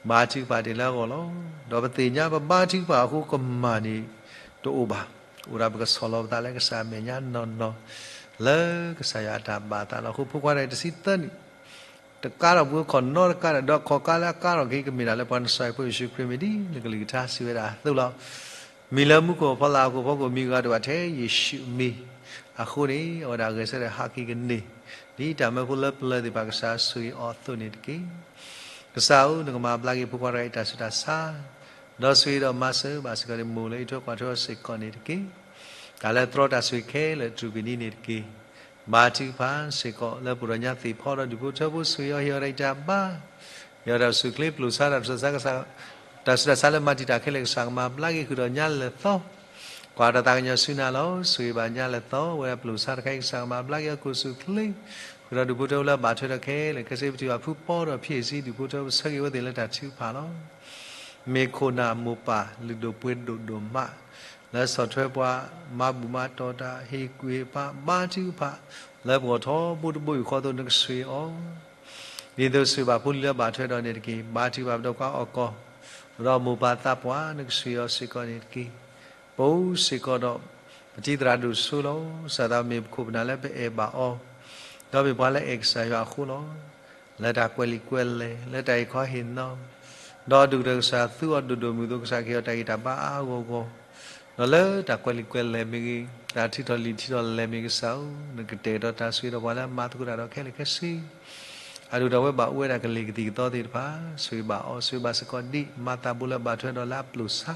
ဘါထုကဖၣ်တ့ၢ်လၢအဂီၢ်လီၤ. ဒီးပသ့ၣ်ညါပဘါထုကဖၣ်အဃိကမၣ်န့ၣ်တအိၣ်ဘၣ်, အိၣ်ဒၣ်ပကဆီၣ်လီၤပသးလၢကစၢ်အမဲာ်ညါနီၢ်နီၢ်, လၢကစၢ်ယွၤအတၢ်ဘၣ်သးလီၤ. အဃိဖိခွါတဂၤအံၤတဆံသၢနံၣ်, တကးထီၣ်ပှၤခီၣ်နီတကးဒီး ဒီးခီၣ်ကါလၢအကါထီၣ်က့ၤကမ့ၢ်ဒၣ်လၢပှၤနစၤရ့းဖိယ့ၣ်ၡူးခရံာ်မ့ၢ်ဒ်နကလုၢ်ကထါစံးဝဲဒၣ်အသိးလီၤ. မံၤလၢမူခိၣ်ဖီလာ်အခိၣ်ဖီခိၣ် မံၤဂၤတအိၣ်ဘၣ်ထဲယ့ၣ်ၡူးအမံၤ, အဃိန့ၣ် အဝဲဒၣ်ဂဲၤဆၢထၢၣ်ဟးက့ၤကန့ၢ် ဒ်တၢ်မၢဖိလၢပျၢၤသ့ၣ်တဖၣ်ကစၢ်ဆိၣ်ဂ့ၤအီၤအသိးန့ၣ်တက့ၢ်. ကစၢ်ဧၢ, နကမၤဘျါက့ၤဖိခွါတဂၤအံၤတၢ်ဆူးတၢ်ဆါ, ဒီးဆိၣ်ဂ့ၤဒီးမၤစၢၤဘၣ်စ့ၢ်ကီးန့ၣ်မိၢ်လၢဟံးထွဲကွၢ်ထွဲအီၤစ့ၢ်ကီးန့ၣ်တက့ၢ်. တၢ်လၢသြီတၢ်ဆိၣ်ဂ့ၤခဲလၢာ်တြူာ်ကနံၤန့ၣ်တက့ၢ်. ဘါထုကဖၣ်စ့ၢ်ကီးလၢပှၤဒီးညါသ့ၣ်ဖီဒီးဒူၣ်ဖိထၢဖိ ဆိၣ်ဂ့ၤအီၤ ဟ့ၣ်အီၤတၢ်ဂံၢ်တၢ်ဘါ, ဟ့ၣ်အီၤတၢ်အိၣ်ဆူၣ်အိၣ်ချ့ ပျိာ်ဆါတၢ်ဆူးတၢ်ဆါလၢမၤတံာ်တာ်ခဲလၢာ် ကစၢ်ကမၤဘျါက့ၤ ဃုာ်ဒီးညါလၢာ်သီ ကွၢ်တၢ်သးကညီၤဆူနၤလီၤ. ဆိၣ်ဂ့ၤဘၣ်ညါလၢာ်သီ ဝဲဒၣ်ပျိာ်ဆါတခါအံၤ ကစၢ်ကမၤဘျါက့ၤအီၤ ကအိၣ်ဆူၣ်အိၣ်ချ့, ဃုာ်ဒီးဒူၣ်ဖိထၢဖိလၢအဘၣ်ထွဲဒီးခဲလၢာ်ခဲဆ့ ပထံၣ်ဘၣ်ဖုပီဒီးဖံးအ့ၣ်စံဒူၣ်ဖိထၢဖိ ပဆၢဂ့ၤဝဲသ့ၣ်လၢတၢ်ထုကဖၣ်လီၤ. မ့ၢ်ခိၣ်နၢ်မိၢ်ပၢ်လုၢ်ဒိၣ်ပှ့ၤဒိၣ်ဒိၣ်မး လၢဆီၣ်ထွဲပှၤ မၤဘူၣ်မၤတီၢ်တၢ် ဟ့ၣ်ကူၣ်ဟ့ၣ်ဖး ဘါထုကဖၣ် လၢပဂီၢ်ထီဘိတဘိယူၢ်ဃီအသိး နကဆိၣ်ဂ့ၤအီၤ ဒ်သိးဆိၣ်ဂ့ၤဘၣ်ဖိလံၤလၢဘၣ်ထွဲဒီးန့ၣ်တက့ၢ်. ဘါထုကဖၣ်ပဒီပုၢ်ဝဲၢ်အီၣ်ကီၢ်, ဒီးမိၢ်ပၢ်သးပှၢ် နကဆိၣ်ဂ့ၤအီၤစ့ၢ်ကီးန့ၣ်တက့ၢ်. ပအိၣ်စ့ၢ်ကီးဒီး ပတံၤသရၣ်ဒိၣ်စိလီၤ. ကစၢ်သးမ့ၢ်ပခိၣ်ပနၢ်လၢပအဲၣ်ဘၣ်အီၤ, ဒီးမ့ၢ်ပှၤလၢအဲၣ်ကစၢ်ယွၤအဃိလီၤ. လၢတၢ်ကွဲးလံာ်ကွဲးလဲၢ်, လၢတၢ်ဟ့ၣ်ခီဟ့ၣ်နီၤ, ဒီးဒိၣ်ကတၢၢ်ကစၢ်သူအီၤဒိၣ်ဒိၣ်မုၢ်သိး ကစၢ်ကဟ့ၣ်အီၤတၢ်ဂံၢ်တၢ်ဘါအါအါဂီၢ်ဂီၢ်, ဒီးလၢတၢ်ကွဲးလံာ်ကွဲးလဲၢ်မ့ၢ်ဂ့ၤ, တၢ်ထုးထီၣ်လံာ်ထုးထီၣ်လဲၢ်မ့ၢ်ဂ့ၤ ကစၢ်ဧၢ, နကတဲာ်ကတီၤတၢ်ဆိၣ်ဂ့ၤဒီးပှၤလၢအမၤသကိးတၢ်ဒီးခဲလၢာ်ခဲဆ့ အဒိၣ်ဒီးအဝဲဘၣ်အိၣ်ဝဲဒၣ်ကလံၤကသံၣ်ကသီသ့ၣ်တဖၣ်, ဆိၣ်ဂ့ၤဘၣ်အီၤ, ဆိၣ်ဂ့ၤဘၣ်စ့ၢ်ကီးဒံး မၤသးဘိလၢအဘၣ်ထွဲဒီးလၢအပျိာ်ဆါ,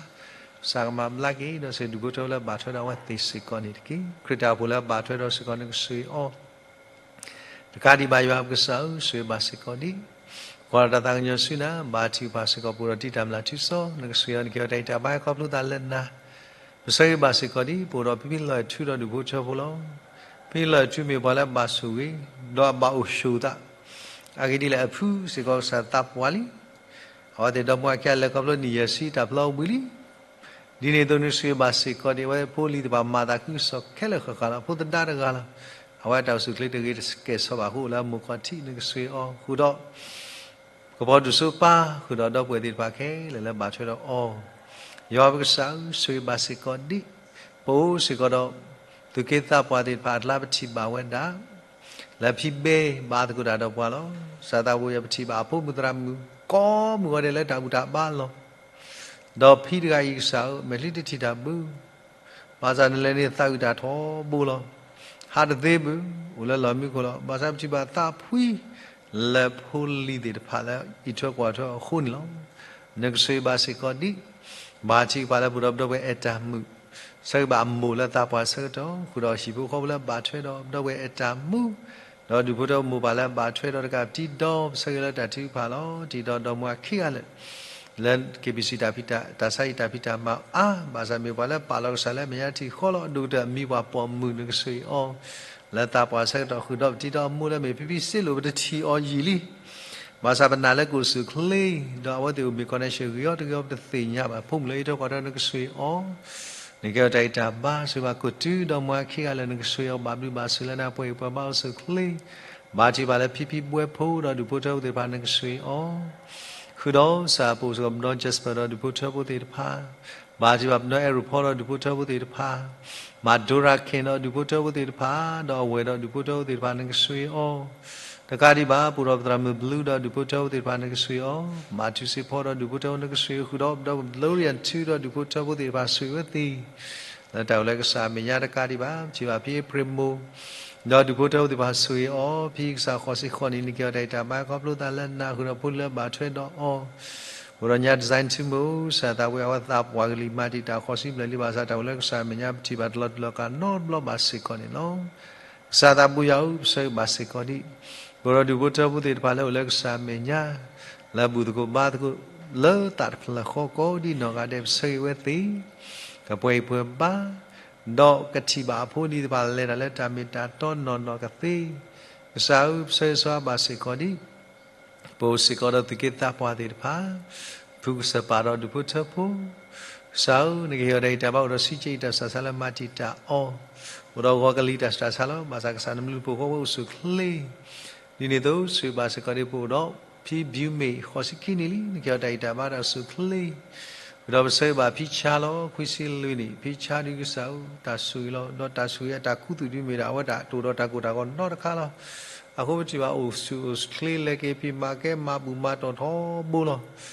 ကစၢ်ကမၤဘျါက့ၤ, ဒီးစ့ၢ်ဒူၣ်ဖိထၢဖိလၢအဘၣ်ထွဲဒီးအဝဲသ့ၣ်စ့ၢ်ကီးန့ၣ်တက့ၢ်. ခရံာ်တၢ်အိၣ်ဖှိၣ်လၢအဘၣ်ထွဲဒီးစ့ၢ်ကီး နကဆိၣ်ဂ့ၤအီၤ တကးဒံးဘၣ်ယွၤပကစၢ်ဧၢ, ဆိၣ်ဂ့ၤဘၣ်စ့ၢ်ကီးဒံး, ကွၢ်ဒီးတၢ်သးကညီၤဆူနၤ, ဘါထုကဖၣ်စ့ၢ်ကီး ပအိၣ်ဒီးတံၢ်တၢ်မျၢ်ထူစီ, နကဆိၣ်ဂ့ၤအီၤ နကဟ့ၣ်အီၤတၢ်ဂံၢ်တၢ်ဘါ ဟဲခီဖျိသးလၢနၤ, ပဆိၣ်ဂ့ၤဘၣ်စ့ၢ်ကီးဒံး, ပအိၣ်ဒီးဖံဖံလီၢ်အဲၣ်ထူဒီးဒူၣ်ဖိထၢဖိလီၤ. ဖံဖံလီၢ်အဲၣ်ထူမ့ၢ်ပှၤလၢအဘၣ်ဆိၣ်ဂ့ၤ, ဒီးအဘၣ်အိၣ်ဆိၣ်သး, အဂ့ၢ်ဒ်လဲၣ် အဖုစ့ၢ်ကီးကစၢ်သးပှၢ်လံ အဝဲသ့ၣ်ဒီမါဝၤခံဂၤလဲၤခီဖျိနံၣ်ယဲၢ်ဆံတၢ်ဖျီဝံၤလံ. ဒ်န့ၣ်အသိး နကဆိၣ်ဂ့ၤဘၣ်စ့ၢ်ကီးဒံး အဝဲဖိလံၤသ့ၣ်တဖၣ် မၤသးခုကစီၣ်ခဲလၢာ်ဃၣ်ဃၣ်လီၤ. အဖိသဒါတဂၤလီၤ. အဝဲအတၢ်အိၣ်ဆူၣ်အိၣ်ချ့တဂ့ၤတကဲၣ်ဆိးဘၣ်အဃိ အိၣ်လၢအမိၢ်ခီၣ်ထံး နကဆိၣ်ဂ့ၤအီၤဃုာ်ဒီး ကပီၤဒူၣ်စိပၢ်ဃုာ်ဒီးဒီပုၢ်ဝဲၢ်သ့ၣ်တဖၣ်ခဲလၢာ်လၢဘၣ်ထွဲဒီးအီၤ, ယွၤပကစၢ်ဧၢ, ဆိၣ်ဂ့ၤဘၣ်စ့ၢ်ကီးဒံး ပအိၣ်စ့ၢ်ကီးဒီး သူၣ်က့သးပှၢ်သ့ၣ်တဖၣ်အကျါ ပထံၣ်ဘၣ်ဝဲဒၣ် လၢဖံဘဲဘါသကိးတၢ်ဒီးပှၤလီၤ. ကစၢ်သးဘိယွၤ ပထံၣ်ဘၣ်အဖိမုၣ်သရၣ်မုၣ် ကိးမုၢ်ဂီၤဒဲးလၢတၢ်ဘူၣ်တၢ်ဘါလီၤ. ဒီးဖံတဂၤအံၤကစၢ်ဧၢ, မဲာ်ချံတထံၣ်တၢ်ဘၣ် ဘၣ်ဆၣ်နလဲၤန့ၣ်သးအုးတၢ်ထီဘိလီၤ. ဟးတသ့ဘၣ်, အိၣ်လၢလီၢ်မံခိၣ်လီၤ. ဘၣ်ဆၣ်ပထံၣ်ဘၣ်သးဖှံ လၢဖိလံၤသ့ၣ်တဖၣ်လၢအအံးထွဲကွၢ်ထွဲအဃိန့ၣ်လီၤ. နကဆိၣ်ဂ့ၤဘၣ်စ့ၢ်ကီးဒံး, ဘါထုကဖၣ်လၢပအိၣ်ဒီးပဒီပုၢ်ဝဲၢ်အဲၣ်တၢ်မုာ်, ဆၢဂ့ၤဘၣ်အမိၢ်လၢသးပှၢ်ဆၢကတီၢ်, ဃုာ်ဒီးဟံၣ်ဖိဃီဖိလၢအဘၣ်ထွဲဒီးပဒီပုၢ်ဝဲၢ်အဲၣ်တၢ်မုာ်, ဒီးဒူၣ်ဖိထၢဖိမိၢ်ပၢ်လၢအဘၣ်ထွဲဒီးတကးပတံဒီး ပဆၢဂ့ၤလၢတၢ်ထုကဖၣ်လီၤ. တံၤဒီးဒီမါဝၤခံဂၤလၢာ် လၢ KBC တၢ်ဖံးတၢ်, တၢ်ဆါဟံၣ်တၢ်ဖံးတၢ်မၤအါ, ဘၣ်ဆၣ်မ့ၢ်ပှၤလၢပာ်လီၤကစၢ်လၢအမဲာ်ညါထံၣ်ဃီလီၤ. အဒိၣ်ကတၢၢ်အမံၤပှၤပိာ်မုၣ် နကဆိၣ်ဂ့ၤအီၤ လၢသးပှၢ်ဆၢကတီၢ် ဃုာ်ဒီးပတံဒီးအမိၢ်လၢမ့ၢ်ဖံဖံစ့လိာ် ပတထံၣ်အီၤယံာ်လံ. ဘၣ်ဆၣ်ပနာ်လၢကအိၣ်ဆူၣ်အိၣ်ချ့, ဒီးအဝဲသ့ၣ်အိၣ်မ့ၢ် connection ဂ့ၤအီၤတဂ့ၤအီၤ ပတသ့ၣ်ညါဘၣ်. ဖိမုၣ်လၢအံးထွဲကွၢ်ထွဲ နကဆိၣ်ဂ့ၤအီၤ, နကဟ့ၣ်အီၤတၢ်ဂံၢ်တၢ်ဘါ, ဆိၣ်ဂ့ၤဘၣ်ကိၣ်တုဒီးမါဝၤခံဂၤလၢာ် နကဆိၣ်ဂ့ၤအီၤ ဘၣ်ဘျုးဘၣ်ဆိၣ်လၢနၤ ပှဲၤဂံၢ်ပှဲၤဘါအိၣ်ဆူၣ်အိၣ်ချ့, ဘါထုကဖၣ်လၢဖံဖံဘှဲဖိဒီးဒူၣ်ဖိထၢဖိသ့ၣ်တဖၣ် နကဆိၣ်ဂ့ၤအီၤ ဃုာ်ဒီးစ့ၢ်ကီးပဒီ Jasper ဒီးဒူၣ်ဖိထၢဖိသ့ၣ်တဖၣ်, ဘါထုကဖၣ်ပနီၢ်အဲၣ်ရိၣ်ဖီဒီးဒူၣ်ဖိထၢဖိသ့ၣ်တဖၣ်, မၤဒိရၤခ့ၣ်ဒီးဒူၣ်ဖိထၢဖိသ့ၣ်တဖၣ်, ဒီးအဝဲၢ်ဒီးဒူၣ်ဖိထၢဖိသ့ၣ်တဖၣ် နကဆိၣ်ဂ့ၤအီၤ, တကးဒံးဘၣ် ပအိၣ်ဒီးပသရၣ်မုၣ်ဘျုးဒီးဒူၣ်ဖိထၢဖိသ့ၣ်တဖၣ် နကဆိၣ်ဂ့ၤအီၤ, မၤထူစ့ဖီဒီးဒူၣ်ဖိထၢဖိ နကဆိၣ်ဂ့ၤဃုာ်ဒီး ပဒီပုၢ်ဝဲၢ် Gloria ထူဒီးဒူၣ်ဖိထၢဖိသ့ၣ်တဖၣ် ဆိၣ်ဂ့ၤဝဲသ့ၣ် လၢတၢ်အိၣ်လၢကစၢ်အမဲာ်ညါ တကးဒံးဘၣ် ပထံၣ်ဘၣ်ဖံအ့ဖြ့ၣ်မိၢ် ဒီးဒူၣ်ဖိထၢဖိသ့ၣ်တဖၣ် ဆိၣ်ဂ့ၤအီၤ, ဖံကစၢ်ဃိးဆံဃိးနံၣ် နကဟ့ၣ်အီၤတၢ်ဂံၢ်တၢ်ဘါ ခီဖျိသးလၢနၤ ဃုာ်ဒီးဖိလၢအဘၣ်ထွဲဒီးအီၤ, ပအိၣ်ဒီးညါ design ထူမိၢ် ကစၢ်သးဘိယွၤ အဝဲသးပှၢ်ကလံၤမၤတံာ်တာ်ဃိးဆံဘျဲၣ်လံ ဘၣ်ဆၣ်တၢ်အိၣ်လၢကစၢ်အမဲာ်ညါ ပထံၣ်ဘၣ်တလီၤတူာ်လီၤကာ်နီတဘျီဘၣ်စ့ၢ်ကီးန့ၣ်လီၤ. ကစၢ်သးဘိယွၤဧၢ, ပဆၢဂ့ၤဘၣ်စ့ၢ်ကီးဒံး ပအိၣ်ဒီးဒူၣ်ဖိထၢဖိသ့ၣ်တဖၣ်လၢအိၣ်လၢကစၢ်အမဲာ်ညါ လၢဘူၣ်သကိးဘါသကိး လၢသးတဖျၢၣ်ဃီကိးဒံးနီၢ်ဂၤဒဲး ပဆၢဂ့ၤဝဲသ့ၣ် ကပှဲၤဂံၢ်ပှဲၤဘါ ဒီးကထံၣ်ဘၣ်အဖိအလံၤသ့ၣ်တဖၣ် လဲၤတၢ်လၢတၢ်မ့ၢ်တၢ်တီနီၢ်နီၢ်ကသ့. ကစၢ်ဧၢ, ပဆၢဂ့ၤဆၢဝါဘၣ်စ့ၢ်ကီးဒံး ပအိၣ်စ့ၢ်ကီးဒီးသူၣ်က့သးပှၢ်သ့ၣ်တဖၣ်, ဖုကစၢ်ပၢ်ဒီးဒူၣ်ဖိထၢဖိ, ကစၢ်ဧၢ, နကဟ့ၣ်အီၤတၢ်ဂံၢ်တၢ်ဘါ အိၣ်ဒီးဆံးကဲအံၤတၢ်ဆးဆါလၢမၤတံာ်တာ်အီၤ, အိၣ်ဒီးဂီၤကလံၤတၢ်ဆးဆါလီၤ. ဘၣ်ဆၣ်ကစၢ်နဘျုးနဖှိၣ်ဃီ ပဝဲအိၣ်ဆူၣ်အိၣ်ချ့ ဒ်န့ၣ်အသိး ဆိၣ်ဂ့ၤဘၣ်စ့ၢ်ကီးဒံး ပအိၣ်ဒီးဖံဘျုးမ့ၢ် ဃိးဆံခံနံၣ်လံ, နကဟ့ၣ်အီၤတၢ်ဂံၢ်တၢ်ဘါဒီးအိၣ်ဆူၣ်အိၣ်ချ့, ဃုာ်ဒီးပဆၢဂ့ၤဘၣ်ဖံဆါလီၤ ခွံဆံလွံၢ်နံၣ်, ဖံဆါဒုးကစၢ်ဧၢ, တၢ်ဆိၣ်ဂ့ၤလီၤ. ဒီးတၢ်ဆိၣ်ဂ့ၤအတၢ်ခူသူၣ်ဒုးမ့ၢ်ဒၣ် အဝဲတၢ်တအိၣ်ဒီးတၢ်ကိၢ်တၢ်ဂီၤနီတခါလီၤ. အဃိပထံၣ်ဘၣ်အိၣ်ဆူၣ်အိၣ်ချ့ လဲၤက့ၤဖံးမၤကဲ မၤဘူၣ်မၤတီၢ်ထီဘိလီၤ.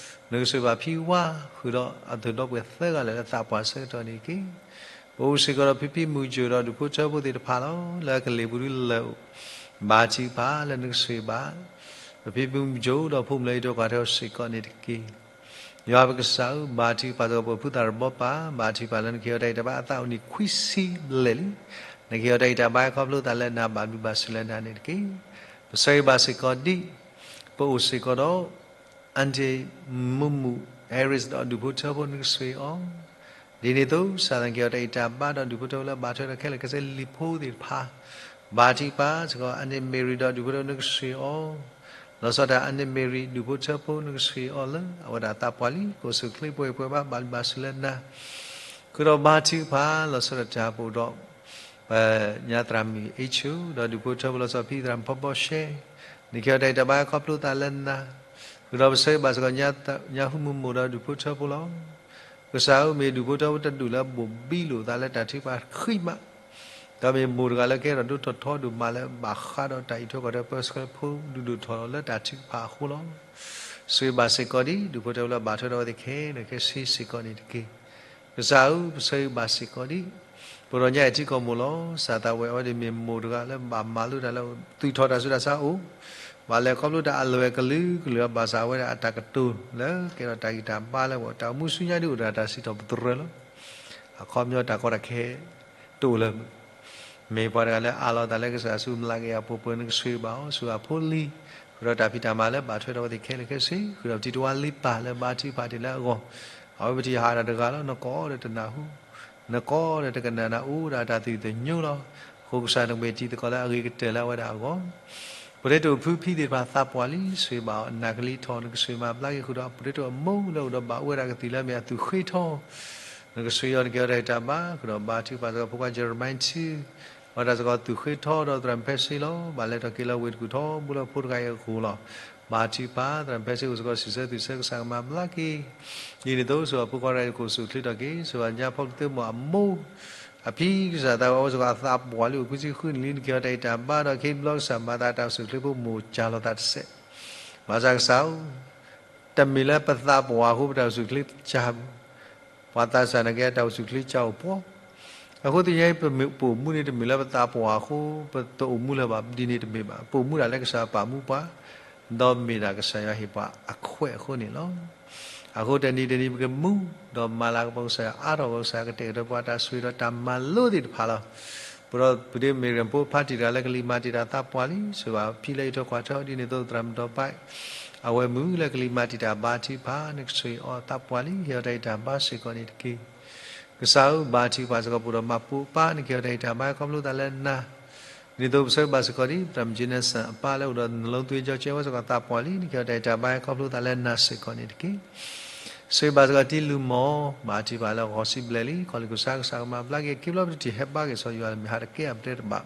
နကဆိၣ်ဂ့ၤဘၣ်ဖံဝါ ဃုာ်ဒီးအသုးဒီပုၢ်ဝဲၢ်သၢဂၤလၢာ်လၢသးပှၢ်ဆၢကတီၢ်န့ၣ်တက့ၢ်. ပအိၣ်စ့ၢ်ကီးဒီးဖံဖံမုၢ်ကၠိၣ်ဒီးဒူၣ်ဖိထၢဖိသ့ၣ်တဖၣ်လီၤ. လၢကလ့ၢ်ပူၤဒုးလၢာ်အိၣ် ဘါထုကဖၣ်လၢနကဆိၣ်ဂ့ၤဘၣ် ပဖံဖံမုၢ်ကၠိၣ်ဒီးဖိမုၣ်လၢအံးထွဲကွၢ်ထွဲအီၤစ့ၢ်ကီးန့ၣ်တက့ၢ်. ယွၤပကစၢ်ဧၢ, ဘါထုကဖၣ်စ့ၢ်ကီးပဖုသးတဘီပၢ်, ဘါထုကဖၣ်လၢနကဟ့ၣ်အီၤတၢ်ဂံၢ်တၢ်ဘါအသးအိၣ်နံၣ်ခွံဆံဘျဲၣ်လံ. နကဟ့ၣ်အီၤတၢ်ဂံၢ်တၢ်ဘါခီဖျိသးလၢနၤ ဘၣ်ဘျုးဘၣ်ဆိၣ်လၢနၤန့ၣ်တက့ၢ်. ပဆၢဂ့ၤဘၣ်စ့ၢ်ကီးဒံး ပအိၣ်စ့ၢ်ကီးဒီး အၣ်တ့ၢ် မုၢ်မုၢ် Harris ဒီးဒူၣ်ဖိထၢဖိ နကဆိၣ်ဂ့ၤအီၤ, ဒ်န့ၣ်အသိး ကစၢ်သနာ်က့ ကဟ့ၣ်အီၤတၢ်ဂံၢ်တၢ်ဘါဒီးဒူၣ်ဖိထၢဖိလၢအဘၣ်ထွဲဒီးခဲလၢာ်ခဲဆ့လံၤဖိသ့ၣ်တဖၣ်, ဘါထုကဖၣ်စ့ၢ်ကီး အၣ်တ့ၢ် Mary ဒီးဒူၣ်ဖိထၢဖိ နကဆိၣ်ဂ့ၤအီၤ, လီၤဆီဒၣ်တၢ် အၣ်တ့ၢ် Mary ဒူၣ်ဖိထၢဖိ နကဆိၣ်ဂ့ၤအီၤလၢ အဝဲဒၣ်သးပှၢ်လံ ကအိၣ်ဆူၣ်အိၣ်ချ့ ပှဲၤဂံၢ်ပှဲၤဘါ ဘၣ်ဘျုးဘၣ်ဆိၣ်လၢနၤ ဃုာ်ဒီးဘါထုကဖၣ် လီၤဆီဒၣ်တၢ်ပအိၣ်ဒီး ပညါသရၣ်မုၣ်အ့ၣ်ဆိၣ် ဒီးဒူၣ်ဖိထၢဖိ လီၤဆီဖံသရၣ်မုၣ်ဖီဘီရှဲ, နကဟ့ၣ်အီၤတၢ်ဂံၢ်တၢ်ဘါခီဖျိသးလၢနၤ, ဃုာ်ဒီးပဆၢဂ့ၤဘၣ်စ့ၢ်ကီး ညါဃုမုၢ်မိၢ်ဒီးဒူၣ်ဖိထၢဖိလီၤ. ကစၢ်ဧၢ မ့ၢ်ဒူၣ်ဖိထၢဖိတဒူၣ်လၢအဘိၣ်ဘံလိာ်သးလၢတၢ်ထုကဖၣ်ဃံးမး ဒီးမ့ၢ်မိၢ်တဂၤလၢကဲထီၣ်ဒိၣ်ထီၣ်ထီဒိၣ်မးလၢဘၣ်ဃးဒီးတၢ်အံးထွဲကွၢ်ထွဲပၢဆှၢဖိဒုးဒိၣ်ထီၣ်လီၤလၢတၢ်ထုကဖၣ်အဃိလီၤ. ဆိၣ်ဂ့ၤဘၣ်စ့ၢ်ကီးဒံး ဒူၣ်ဖိထၢဖိလၢအဘၣ်ထွဲဒီးအဝဲသ့ၣ်ခဲလၢာ်ခဲဆ့စ့ၢ်ကီးန့ၣ်တက့ၢ်. ကစၢ်ဧၢ, ပဆိၣ်ဂ့ၤဘၣ်စ့ၢ်ကီးဒံး ပှၤဒီးညါအံၤထံကီၢ်မိၢ်လီၤ. စၢ်သးဝဲအဝဲဒၣ်မ့ၢ်မိၢ်တဂၤလၢဘၣ်မၤလိတၢ်လၢသုးထီၣ်တၢ်ဆူးတၢ်ဆါအိၣ်, ဘၣ်လဲၤခီဖျိတၢ်အလွဲၢ်ကလုာ်ကလုာ်လီၤ. ဘၣ်ဆၣ်အဝဲဒၣ်အတၢ်ကတိၤလၢကဲထီၣ်တၢ်ဂံၢ်တၢ်ဘါလၢအဂီၢ် တၢ်အိၣ်မူဆူညါဒ်အိၣ်ဒီးတၢ်စံးထီၣ်ပတြၢၤလီၤ. အခီပညီတၢ်ကီတၢ်ခဲ တအိၣ်လၢၤ မ့ၢ်ပှၤတဂၤလၢအးလီၤအသးလၢကစၢ်ဆူမျးကယၤပူၤပူၤ နကဆိၣ်ဂ့ၤဘၣ်အီၤ ဆိၣ်ဂ့ၤအဖိအလံၤ, ဃုာ်ဒီးတၢ်ဖံးတၢ်မၤလၢဘၣ်ထွဲဒီးအဝဲသ့ၣ်ခဲလၢာ်ခဲဆ့, ဃုာ်ဒီးပတံၤတဝါလံပၢ်လၢဘါထုကဖၣ်တ့ၢ်လၢအဂီၢ်, အဝဲပတံၤဟးဒီးတဂၤလီၤ. နကိးဒီးတနၢ်ဟူ, နကိးဒီးတကနၣ်နၤ အိၣ်ဒီးတၢ်သးသညိလီၤ. အဃိကစၢ်နကမ့ၢ်တံၤသကိးလၢအဂ့ၤကတၢၢ်လၢအဝဲဒၣ်အဂီၢ် ပရ့တိၣ်ဖုဖံသ့ၣ်တဖၣ်သးပှၢ်လံ ဆိၣ်ဂ့ၤဘၣ်အီၤ နၢ်ကလံၤထီၣ် နကဆိၣ်ဂ့ၤမၤဘျါက့ၤ ဃုာ်ဒီးပရ့တိၣ်အမိၢ်လၢအိၣ်ဒီးဘၣ်အိၣ်ဝဲဒၣ်ကသံၣ်လၢအမ့ၢ်အသူၣ်ဃ့ထီ နကဆိၣ်ဂ့ၤအီၤ နကဲထီၣ်တၢ်ဂံၢ်တၢ်ဘါ, ဃုာ်ဒီးဘါထုကဖၣ်စ့ၢ်ကီး ဖိခွါ Jeremiah ထံ, အဝဲဒၣ်စ့ၢ်ကီးသူၣ်ဃ့ထီဒီးသရၣ်မုၣ်ဖဲစ့လီၤ. ဘၣ်လဲၤထီၣ်က့ၤလၢဝ့ၢ်တကူၣ်ထီဘိလၢဖိတဂၤအံၤအဃိလီၤ. ဘါထုကဖၣ် သရၣ်မုၣ်ဖဲစ့အိၣ်စ့ၢ်ကီး စံးဆၢသူၣ်ဆၢကစၢ်ကမၤဘျါက့ၤ ဒ်န့ၣ်အသိး ဆိၣ်ဂ့ၤဖိခွါ ရဲၣ်ခိၣ် အိၣ်ဆူၣ်အိၣ်ချ့ထီၣ်က့ၤ, ဆိၣ်ဂ့ၤညါဖီကတၢၢ်မိၢ်အမိၢ် အဖံကစၢ်သးဝဲအဝဲစ့ၢ်ကီးအသးပှၢ်လံ အိၣ်ခွံဆံဃုနံၣ်လံ နကဲထီၣ်တၢ်ဂံၢ်တၢ်ဘါဒီး ခ့ဘျီကစၢ်မၤသးတၢ်အိၣ်ဆူၣ်အိၣ်ချ့ဖိမိၢ်ကၢ်လီၤသးတစဲး, ဘၣ်ဆၣ်ကစၢ်ဧၢ, တမ့ၢ်လၢပသးပှၢ်အဃိ ပတၢ်အိၣ်ဆူၣ်အိၣ်ချ့ကၢ် ပှၤသးစၢ်နာ်က့ တၢ်အိၣ်ဆူၣ်အိၣ်ချ့ကၢ်အိၣ်ပှီၢ်, အဃိသ့ၣ်ညါအံၤ ပမ့ၢ်ပအိၣ်မူန့ၣ် တမ့ၢ်လၢပသးပှၢ်အဃိ ပတအိၣ်မူလၢၤဘၣ် ဒ်န့ၣ်တမ့ၢ်ဘၣ်. ပအိၣ်မူဒၣ်လၢကစၢ်ပာ်မူပှၤ ဒီးမ့ၢ်ဒၣ်ကစၢ်ယွၤဟ့ၣ်ပှၤအခွဲးအဃိန့ၣ်လီၤ. အဃိတနံၤတနံၤပကမူ ဒီးမၤလၤကပီၤကစၢ်ယွၤ အါထီၣ်ကစၢ်ယွၤ ကတဲာ်ကတီၤပှၤတၢ်ဆိၣ်ဂ့ၤဒီးတၢ်မၤလိသ့ၣ်တဖၣ်လီၤ. ပဒီပုၢ်ဝဲၢ်မ့ၢ်ဂ့ၤ ဖိဖါတံၢ်တဂၤလၢကလံၤမၤတံာ်တာ်သးပှၢ်လံ ဆိၣ်ဂ့ၤဘၣ်ဖံလၢအံးထွဲကွၢ်ထွဲအီၤ ဒ်န့ၣ်အသိးသရၣ်မုၣ်ဒီးပၢ် အဝဲမုၣ်လၢကလံၤမၤတံာ်တာ်ဘါထုကဖၣ် နကဆိၣ်ဂ့ၤအီၤသးပှၢ်လံ ဟ့ၣ်အီၤတၢ်ဂံၢ်တၢ်ဘါစ့ၢ်ကီးန့ၣ်တက့ၢ်. ကစၢ်ဧၢ, ဘါထုကဖၣ်စ့ၢ်ကီးပအိၣ်ဒီးမၤပိာ်ပၢ် နကဟ့ၣ်အီၤတၢ်ဂံၢ်တၢ်ဘါခီဖျိသးလၢနၤ ဒ်န့ၣ်အသိးပဆိၣ်ဂ့ၤဘၣ်စ့ၢ်ကီးဒံး သရၣ်မုၣ် Jensen အပၢ်လၢအိၣ်ဒီး နလီသွ့ကၠီကၠဲဝဲစ့ၢ်ကီးသးပှၢ်လံ နကဟ့ၣ်အီၤတၢ်ဂံၢ်တၢ်ဘါခီဖျိသးလၢနၤစ့ၢ်ကီးန့ၣ်တက့ၢ်. ဆိၣ်ဂ့ၤဘၣ်စ့ၢ်ကီးတံၤလူၤမီၢ် ဘါထုကဖၣ်လၢအဂီၢ်စံးဘျဲၣ်လံ ခီလ့ၣ်ကစၢ်ကစၢ်ကမၤဘျါက့ၤ ခ့ဘျီပတထံၣ်ဟဲဘါက့ၤစီၤယွၤမ့ၢ်ဟးတကဲအပတဲတဘၣ်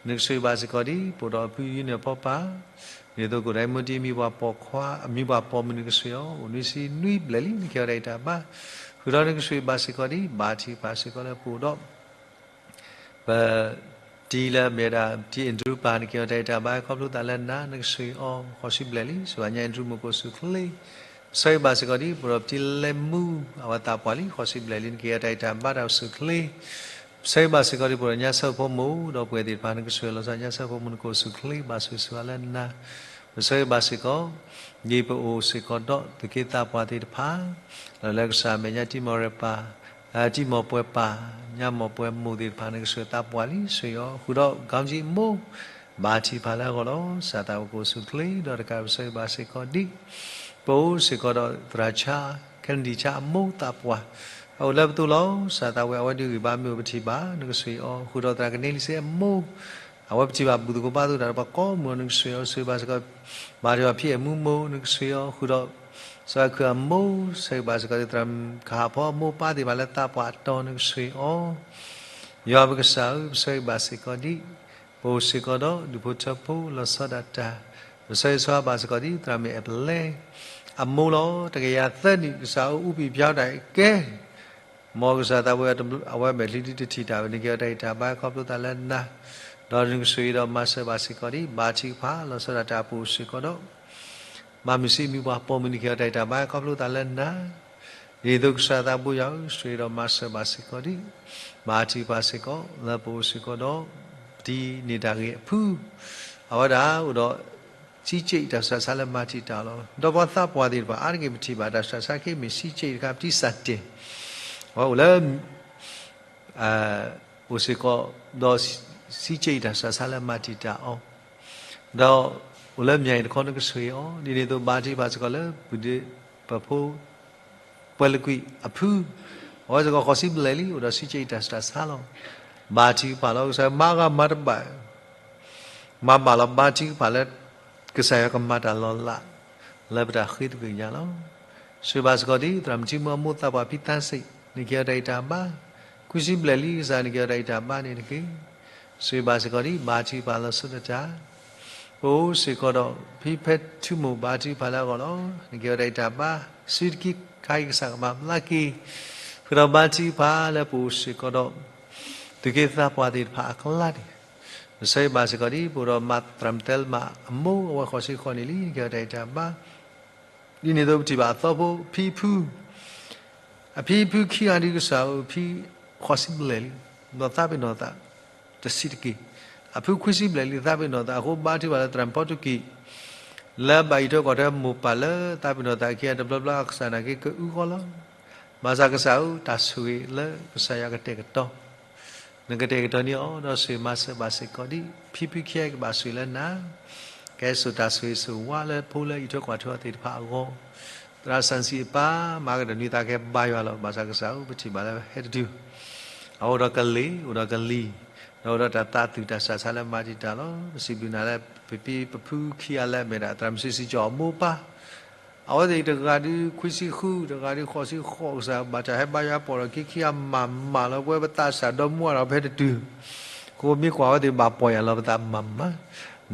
နကဆိၣ်ဂ့ၤဘၣ်စ့ၢ်ကီးဒံး ပအိၣ်ဒီးဖုယုၢ်န့ၣ်အဖီပၢ် ဒ်သိးကိၣ်ဒဲမူတံၤ မံၤပှၤပိာ်ခွါ မံၤပှၤပိာ်မုၣ်နကဆိၣ်ဂ့ၤအီၤ အိၣ်နွံဆံနွံဘျဲၣ်လံ နကဟ့ၣ်အီၤတၢ်ဂံၢ်တၢ်ဘါ ဃုာ်ဒီးနကဆိၣ်ဂ့ၤဘၣ်စ့ၢ်ကီးဒံး ဘါထုကဖၣ်စ့ၢ်ကီးလၢပအိၣ်ဒီး ပတံၤလၢအမ့ၢ်ဝဲဒၣ် တံၤ Andrew ပၢ် နကဟ့ၣ်အီၤတၢ်ဂံၢ်တၢ်ဘါခီဖျိသးလၢနၤ နကဆိၣ်ဂ့ၤအီၤ ဂီၤဆံဘျဲၣ်လံ ဆိၣ်ဂ့ၤဘၣ်ညါ Andrew မုၢ်ကိၣ်ဆူၣ်ချ့ ပဆိၣ်ဂ့ၤဘၣ်စ့ၢ်ကီးဒံး ပအိၣ်ဒီးပတံၤလဲမူ အဝဲသးပှၢ်လံ ဂီၤဆံဘျဲၣ်လံ နကဟ့ၣ်အီၤတၢ်ဂံၢ်တၢ်ဘါတၢ်အိၣ်ဆူၣ်ချ့ ပဆိၣ်ဂ့ၤဘၣ်စ့ၢ်ကီးဒံး ပအိၣ်ဒီးညါဆၢဖိမိၢ် ဒီပုၢ်ဝဲၢ်သ့ၣ်တဖၣ် နကဆိၣ်ဂ့ၤလီၤဆီညါဆၢဖိမိၢ် နကအိၣ်ဆူၣ်ချ့ ဘၣ်ဆိၣ်ဂ့ၤဆိၣ်ဝါလၢနၤ ပဆိၣ်ဂ့ၤဘၣ်စ့ၢ်ကီး ဒ်ပအိၣ်စ့ၢ်ကီးဒီး သုးက့သးပှၢ်သ့ၣ်တဖၣ် လၢကစၢ်မဲာ်ညါတံၤမီၢ်ရဲၣ်ပၢ် တံၤမီၢ်ပှဲၤပၢ် ညါမီၢ်ပှဲၤမိၢ်သ့ၣ်တဖၣ် နကဆိၣ်ဂ့ၤသးပှၢ်လံ ဆိၣ်ဂ့ၤအီၤ ဃုာ်ဒီး ကီကၠံမိၢ် ဘါထုကဖၣ်လၢအဂီၢ်လီၤ. စၢ်သးဝဲကအိၣ်ဆူၣ်ချ့ ဒီးတကးပဆိၣ်ဂ့ၤဘၣ်စ့ၢ်ကီးဒံး ပအိၣ်စ့ၢ်ကီးဒီးသရၣ်ဆါ ခဲနဒံဆါအမိၢ်သးပှၢ် အအိၣ်လၢပသိးလီၤ. စၢ်သးဝဲအဝဲဒုးဂံၢ်ဘါမ့ၢ်အိၣ်ပထံၣ်ဘၣ် နကဆိၣ်ဂ့ၤအီၤ ဃုာ်ဒီးသရၣ်ကန့လံစ့အမိၢ် အဝဲပထံၣ်ဘၣ်ဘူၣ်သကိးဘါသကိးတၢ်ဒီးပှၤကိးမုၢ်အီၤ နကဆိၣ်ဂ့ၤအီၤ ဆိၣ်ဂ့ၤဘၣ်စ့ၢ်ကီး ဘါထုကဖၣ်ဖံအဲၣ်မူမိၢ် နကဆိၣ်ဂ့ၤအီၤ ဃုာ်ဒီး စီၤအဲၣ်ခုၣ်အမိၢ် ဆိၣ်ဂ့ၤဘၣ်စ့ၢ်ကီး သရၣ်ကဟၣ်ဖီအမိၢ်ပၢ်သ့ၣ်တဖၣ်လၢသးပှၢ်အတီၤ နကဆိၣ်ဂ့ၤအီၤ ယွၤပကစၢ်ဧၢ ပဆိၣ်ဂ့ၤဘၣ်စ့ၢ်ကီးဒံး ပအိၣ်စ့ၢ်ကီးဒီး ဒူၣ်ဖိထၢဖိလီၤဆီဒၣ်တၢ် ပဆိၣ်ဂ့ၤဆိၣ်ဂ့ၤဘၣ်စ့ၢ်ကီးဒံး သရၣ်မုၣ်အဲၣ်ပလဲ အမိၢ်လီၤ. တကယၤသၢနံၣ် ကစၢ်အိၣ်အူပံာ် ပၠီတၢ်ကဲ မ်ကစၢ်သးဝဲ အဝဲမဲာ်ချံဒုတထံၣ်တၢ်ဝဲ နကဟ့ၣ်အီၤတၢ်ဂံၢ်တၢ်ဘါခီဖျိသးလၢနၤ ဒီးနကဆိၣ်ဂ့ၤဒီးမၤစၢၤဘၣ်စ့ၢ်ကီးဒံး ဘါထုကဖၣ်လီၤဆီဒၣ်တၢ် ပအိၣ်စ့ၢ်ကီးဒီး မၤမုၢ်ဆံးမံၤပှၤပိာ်မုၣ် နကဟ့ၣ်အီၤတၢ်ဂံၢ်တၢ်ဘါခီဖျိသးလၢနၤ ဒ်သိးကစၢ်သးဘိယွၤဧၢ ဆိၣ်ဂ့ၤဒီးမၤစၢၤဘၣ်စ့ၢ်ကီးဒံး ဘါထုကဖၣ်စ့ၢ်ကီး လၢပအိၣ်စ့ၢ်ကီးဒီး ပတံၤန့ၢ်တၢ်ဂ့ၤအဖု အဝဲဒၣ်အိၣ်ဒီး စံကၠံးတၢ်ဆူးတၢ်ဆါလၢမၤတံာ်တာ်အီၤလီၤ. ဒီးပှၤသးပှၢ်သ့ၣ်တဖၣ် အါတက့ၢ်ပထံၣ်ဘၣ်တၢ်ဆူးတၢ်ဆါခဲအံၤမ့ၢ် စံကၠံးတခါ ပတံၤစၢ်တဲာ် အဝဲအိၣ်လၢ အိၣ်စ့ၢ်ကီး ဒီးစံကၠံးတၢ်ဆူးတၢ်ဆါလၢမၤတံာ်တာ်အီၤ ဒီးအိၣ်လၢမၠဲၣ်အံၤတခီ နကဆိၣ်ဂ့ၤအီၤ ဒ်န့ၣ်အသိး ဘါထုကဖၣ်စ့ၢ်ကီးလၢ ပဒ့ပဖိ ပှဲၤလကွံာ်အဖု အဝဲစ့ၢ်ကီးဃိးဆံဘျဲၣ်လံ အိၣ်ဒီးစံကၠံးတၢ်ဆူးတၢ်ဆါလီၤ. ဘါထုကဖၣ်လီၤ ကစၢ်မၤဂ့ၤမၤတဘၣ် မၤဘၣ်လီၤ ဘါထုကဖၣ်လၢ ကစၢ်ယွၤကမၤတၢ်လီၤလး လၢပတၢ်ဃ့သကွံာ်ညါလီၤ. ဆိၣ်ဂ့ၤဘၣ်စ့ၢ်ကီးဒ် သရၣ်မုၣ်ထံမုၢ်အမိၢ်သးပှၢ်ဖံသးစ့ၣ် နကဟ့ၣ်အီၤတၢ်ဂံၢ်တၢ်ဘါ ခွံဆံဘျဲၣ်လံ ကစၢ်နကဟ့ၣ်အီၤတၢ်ဂံၢ်တၢ်ဘါန့ၣ်တက့ၢ်. ဆိၣ်ဂ့ၤဘၣ်စ့ၢ်ကီးဒ် ဘါထုကဖၣ်လီၤဆီဒၣ်တၢ် ပအိၣ်စ့ၢ်ကီးဒီး ဖံဖဲထူမိၢ် ဘါထုကဖၣ်လၢအဂီၢ်လီၤ. နကဟ့ၣ်အီၤတၢ်ဂံၢ်တၢ်ဘါ စုတကံခါအံၤ ကစၢ်ကမၤဘျါက့ၤ ဃုာ်ဒီးဘါထုကဖၣ်လၢပအိၣ်စ့ၢ်ကီးဒီး သုးက့သးပှၢ်သ့ၣ်တဖၣ်အကျါန့ၣ်, ပဆၢဂ့ၤဘၣ်စ့ၢ်ကီးဒ် ပအိၣ်ဒီးမၤသရၣ်မုၣ်တဲလ်မးအမိၢ် အဝဲဃိးဆံဃိးနံၣ်လံ နကဟဲတၢ်အံၤတၢ်ဘါ, ဒ်န့ၣ်အသိးပထံၣ်ဘၣ်အသီဖိဖံဖု အဖံဖုခံဂၤဒုးကစၢ်အဖံ ဃိးဆံဘျဲၣ်လံ, ဒီးသးပ့ၤနီၣ်သး တဆံးတက့ၢ်. အဖုခွံဆံဘျဲၣ်လံ သးပ့ၤနီၣ်သး အဃိဘါထုကဖၣ်လၢသရၣ်မုၣ်ဖီတူကံၣ် လၢဘၣ်အံးထွဲကွၢ်ထွဲမိၢ်ပၢ်လၢသးပ့ၤနီၣ်သးခံဂၤတဘျီဘျီ အကစၢ်နာ်က့ကအုဃီလီၤ. ဘၣ်ဆၣ်ကစၢ်ဧၢ တၢ်ဆိၣ်ဂ့ၤလၢကစၢ်ယွၤကတဲာ်ကတီၤ နကတဲာ်ကတီၤန့ၢ်အီၤ ဒီးဆိၣ်ဂ့ၤမၤစၢၤဘၣ်စ့ၢ်ကီးဒ် ဖံဖုခံဂၤကဘၣ်ဆိၣ်ဂ့ၤလၢနၤ, ကဟဲစိာ်တၢ်ဆိၣ်ဂ့ၤဆိၣ်ဝါလၢဖိလၢအံးထွဲကွၢ်ထွဲအီၤသ့ၣ်တဖၣ်အဂီၢ်, သရၣ်စီဆှံအပၢ် မၤကဒီးနွံသးကဟဲဘါယွၤလီၤ. ဘၣ်ဆၣ်ကစၢ်ဧၢ ပထံၣ်ဘၣ်လၢဟဲတတုၤ အအိၣ်ဒီးကလံၤ အိၣ်ဒီးကလံၤ ဒီးအိၣ်ဒီးတၢ်သးသူၣ်တၢ်စၢ်ဆါလၢမၤတံာ်တာ်လီၤ. ပစံးဘျုးနၤလၢ ပဖံပဖုခံဂၤလၢအမ့ၢ်ဒၣ် သရၣ်မုၣ်စံစံကၠီအမိၢ်ပၢ် အဝဲသ့ၣ်တဂၤဒုးခွံဆံဃု တဂၤဒုးဃိးဆံဃိး ကစၢ်ဘၣ်တၢ်ဟဲဘါယွၤပီၢ်ဒီးခံခံဂၤမၤမၤလီၤ ပဝဲပသးစၢ်ဒီမါဒီးပဟဲတတုၤ အဃိမ့ၢ်ကွၢ်အဝဲသ့ၣ်ဘၣ်ပီၢ်ယၢ်လီၤပသးမၤမၤ,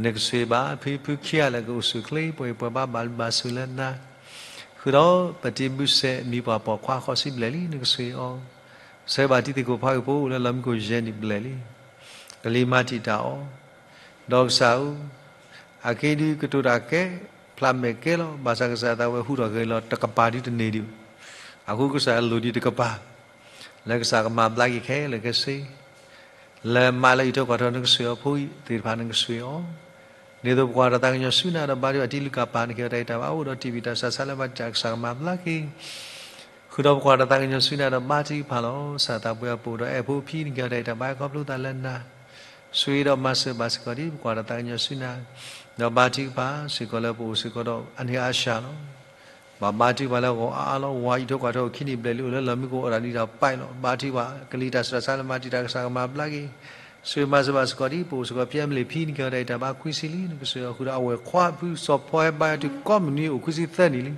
နကဆိၣ်ဂ့ၤဘၣ်ဖံဖုခံဂၤလၢကအိၣ်ဆူၣ်အိၣ်ချ့ ပှၤအံးပှၤဘါဘၣ်ဘၣ်ဆိၣ်ဂ့ၤလၢနၤ, ဃုာ်ဒီးပတံၤဘုစဲး မံၤပှၢ်ပိာ်ခွါဃိးဆံဘျဲၣ်လံ နကဆိၣ်ဂ့ၤအီၤ, ဆၢဂ့ၤဘၣ်တံၤသကိးဖးဂ့ၢ်ဖိအိၣ်လၢလီၢ်မံခိၣ်ယဲၢ်နံၣ်ဘျဲၣ်လံ ကလံၤမၤတံာ်တာ်အီၤ, ဒီးကစၢ်ဧၢ အက့ဒုးကတိၤတၢ်ကဲ ဖျါမဲာ်ကဲလီၤ. ဘၣ်ဆၣ်ကစၢ်သးဝဲဟူးထီၣ်ဂဲၤလီၤတကပၤဒုးတန့ၢ်ဒံး, အဃိကစၢ်လိၣ်ဒံးတကပၤ လၢကစၢ်ကမၤဘျါက့ၤခဲလၢာ်ခဲဆ့ လၢမါလၢအံးထွဲကွၢ်ထွဲနကဆိၣ်ဂ့ၤအီၤ ဖိသ့ၣ်တဖၣ်နကဆိၣ်ဂ့ၤအီၤ, ဒ်သိးပကွၢ်တၢ်သးကညီၤဆူနၤဒီးဘါထုကဖၣ်တံၤလုၢ်ကၣ်ပၤ နကဟဲအီၤတၢ်အံးတၢ်ဘါ အိၣ်ဒီးတံၢ်ဘံၣ်တၢ်စၢ်ဆါလၢမၤတံာ်တာ်ကစၢ်ကမၤဘျါက့ၤ ဃုာ်ဒီးပကွၢ်တၢ်သးကညီၤဆူနၤဒီးဘါထုကဖၣ်လီၤ. ကစၢ်သးပှဲၤအပူၤဒီးအဲၣ်ဖိဖံ နကဟဲအီၤတၢ်အံးတၢ်ဘါ ခီဖျိသးလၢနၤ, ဆိၣ်ဂ့ၤဒီးမၤစၢၤဘၣ်စ့ၢ်ကီးဒ် ပကွၢ်တၢ်သးကညီၤဆူနၤ, ဒီးဘါထုကဖၣ်စ့ၢ်ကီးလၢပအိၣ်စ့ၢ်ကီးဒီးအန့ၣ်အါစှၤလီၤ. ဘၣ်ဘါထုကဖၣ်လၢအဂီၢ်အါအါလီၤ. ဝၤအံးထွဲကွၢ်ထွဲအိၣ်ခံနံၣ်ဘျဲၣ်လံ အိၣ်လၢလီၢ်မံခိၣ်အိၣ်ဒီးနံၣ်ဒီးပာ်လီၤ. ဘါထုကဖၣ် ကလံၤတၢ်စၢ်ဆါလၢမၤတံာ်တာ်ကစၢ်ကမၤဘျါက့ၤ, ဆိၣ်ဂ့ၤမၤစၢၤဘၣ်စ့ၢ်ကီးဒ် ပအိၣ်စ့ၢ်ကီးဖံအမလ့ၣ်ဖံ နကဟဲအီၤတၢ်အံးတၢ်ဘါခွံဆံလံ နကဆိၣ်ဂ့ၤအီၤဃုာ်ဒီးအဝဲၢ်ခွါဖုစီၤဖီဟဲဘါယွၤတုၤကိးမုၢ်နံၤအိၣ်ခွံဆံသၢနံၣ်လံ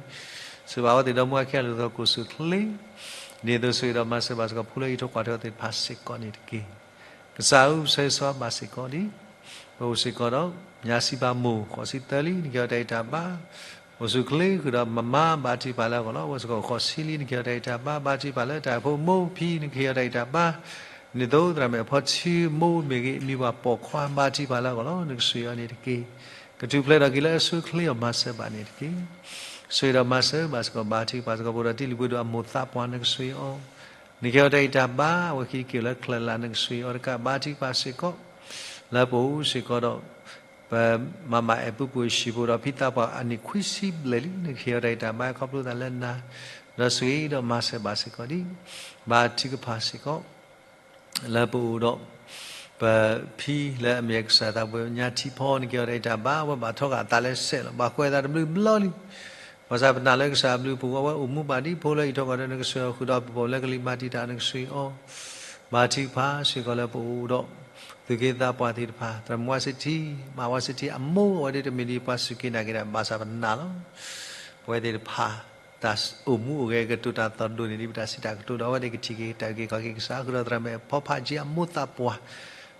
ဆိၣ်ဂ့ၤဘၣ်အဝဲသ့ၣ်ဒီမါဝၤခံဂၤလၢသိးကအိၣ်ဆူၣ်အိၣ်ချ့, ဒ်သိးဆိၣ်ဂ့ၤဒီးမၤစၢၤဘၣ်စ့ၢ်ကီးဖိလၢအံးထွဲကွၢ်ထွဲအီၤသ့ၣ်တဖၣ်စ့ၢ်ကီးန့ၣ်တက့ၢ်. ကစၢ်ဧၢ ပဆၢဂ့ၤဆၢဝါဘၣ်စ့ၢ်ကီးဒ် ပအိၣ်စ့ၢ်ကီးဒီး ညါစံးပာ်မိၢ် ဃိးဆံသၢလံ နကဟဲအီၤတၢ်အံးတၢ်ဘါ, အိၣ်ဆူၣ်အိၣ်ချ့ဃုာ်ဒီးမမါ ဘါထုကဖၣ်လၢအဂီၢ်လီၤ. အဝဲစ့ၢ်ကီးဃိးဆံလံ နကဟဲအီၤတၢ်အံးတၢ်ဘါ, ဘါထုကဖၣ်လၢတၢ်အိၣ်ဖှိၣ်မိၢ်ဖံ နကဟဲအီၤတၢ်အံးတၢ်ဘါ, ဒ်သိးသရၣ်မဲာ်ဖီထံမိၢ်မ့ၢ်ဂ့ၤ မံၤပှၢ်ပိာ်ခွါ ဘါထုကဖၣ်လၢအဂီၢ်လီၤ. နကဆိၣ်ဂ့ၤအီၤန့ၣ်တက့ၢ်. ကထူၣ်ဖျဲးထီၣ်က့ၤလၢအဆူၣ်အိၣ်ချ့အီၤ မၤစၢၤဘၣ်န့ၣ်တက့ၢ်. ဆိၣ်ဂ့ၤဒီးမၤစၢၤဘၣ်စ့ၢ်ကီး ဘါထုကဖၣ်စ့ၢ်ကီး ပအိၣ်ဒီးတံၤလုၢ်ပှ့ၤဒိၣ်အမိၢ်သးပှၢ် နကဆိၣ်ဂ့ၤအီၤ, နကဟဲအီၤတၢ်အံးတၢ်ဘါ အဝဲခံက့ၤလၢချၢၣ်လၢ် နကဆိၣ်ဂ့ၤအီၤတကး ဘါထုကဖၣ်စ့ၢ်ကီး လၢပအိၣ်စ့ၢ်ကီးဒီး ပမၤမၤအဲၣ်ပုၢ်ပုၢ်ဟံၣ်ဖိဒီးဖံသးပှၢ်အနံၣ်ခွံဆံဘျဲၣ်လံ နကဟဲအီၤတၢ်အံးတၢ်ဘါ ခီဖျိသးလၢနၤ, ဒီးဆိၣ်ဂ့ၤဒီးမၤစၢၤဘၣ်စ့ၢ်ကီးဒ် ဘါထုကဖၣ်စ့ၢ်ကီး လၢပအိၣ်ဒီး ပဖံလၢအမ့ၢ်ကစၢ်သးပှဲၤညါထံဖီ နကဟဲအီၤတၢ်အံးတၢ်ဘါ အဝဲဘၣ်ထီၣ်ဃာ်အသးလၢစဲးလီၤ ဘၣ်ကွဲးအသးတဘျုးဘျီလံ ဘၣ်ဆၣ်ပနာ်လၢကစၢ်အဘျုးအဖှိၣ် အဝဲအိၣ်မူဘၣ်ဒ်ဖိလၢအံးထွဲကွၢ်ထွဲ နကဆိၣ်ဂ့ၤအီၤဃုာ်ဒီး ပပိာ်လၢကလံၤမၤတံာ်တာ် နကဆိၣ်ဂ့ၤအီၤ, ဘါထုကဖၣ်စ့ၢ်ကီးလၢပအိၣ်ဒီး သုးက့သးပှၢ်သ့ၣ်တဖၣ် သရၣ်မုၣ်ဝါစထံ မၤဝါစထံအမိၢ် အဝဲဒၣ်တမ့ၢ်ဒ်ပှၤစူၢ်က့ၤနာ်က့ၤတၢ် ဘၣ်ဆၣ်ပနာ်လီၤ ပဝဲသ့ၣ်တဖၣ် တၢ်အိၣ်မူအိၣ်ဂဲၤကတိၤတၢ်သီၣ်ဒိၣ်န့ၣ် ဒ်ပတၢ်စံးတၢ်ကတိၤဒီး အဝဲသ့ၣ်ကထံၣ်က့ၤတၢ်အုၣ်က့ၤခီၣ်က့ၤကစၢ် ဃုာ်ဒီးသရၣ်မဲာ်ဖီဖးကံအမိၢ်သးပှၢ်,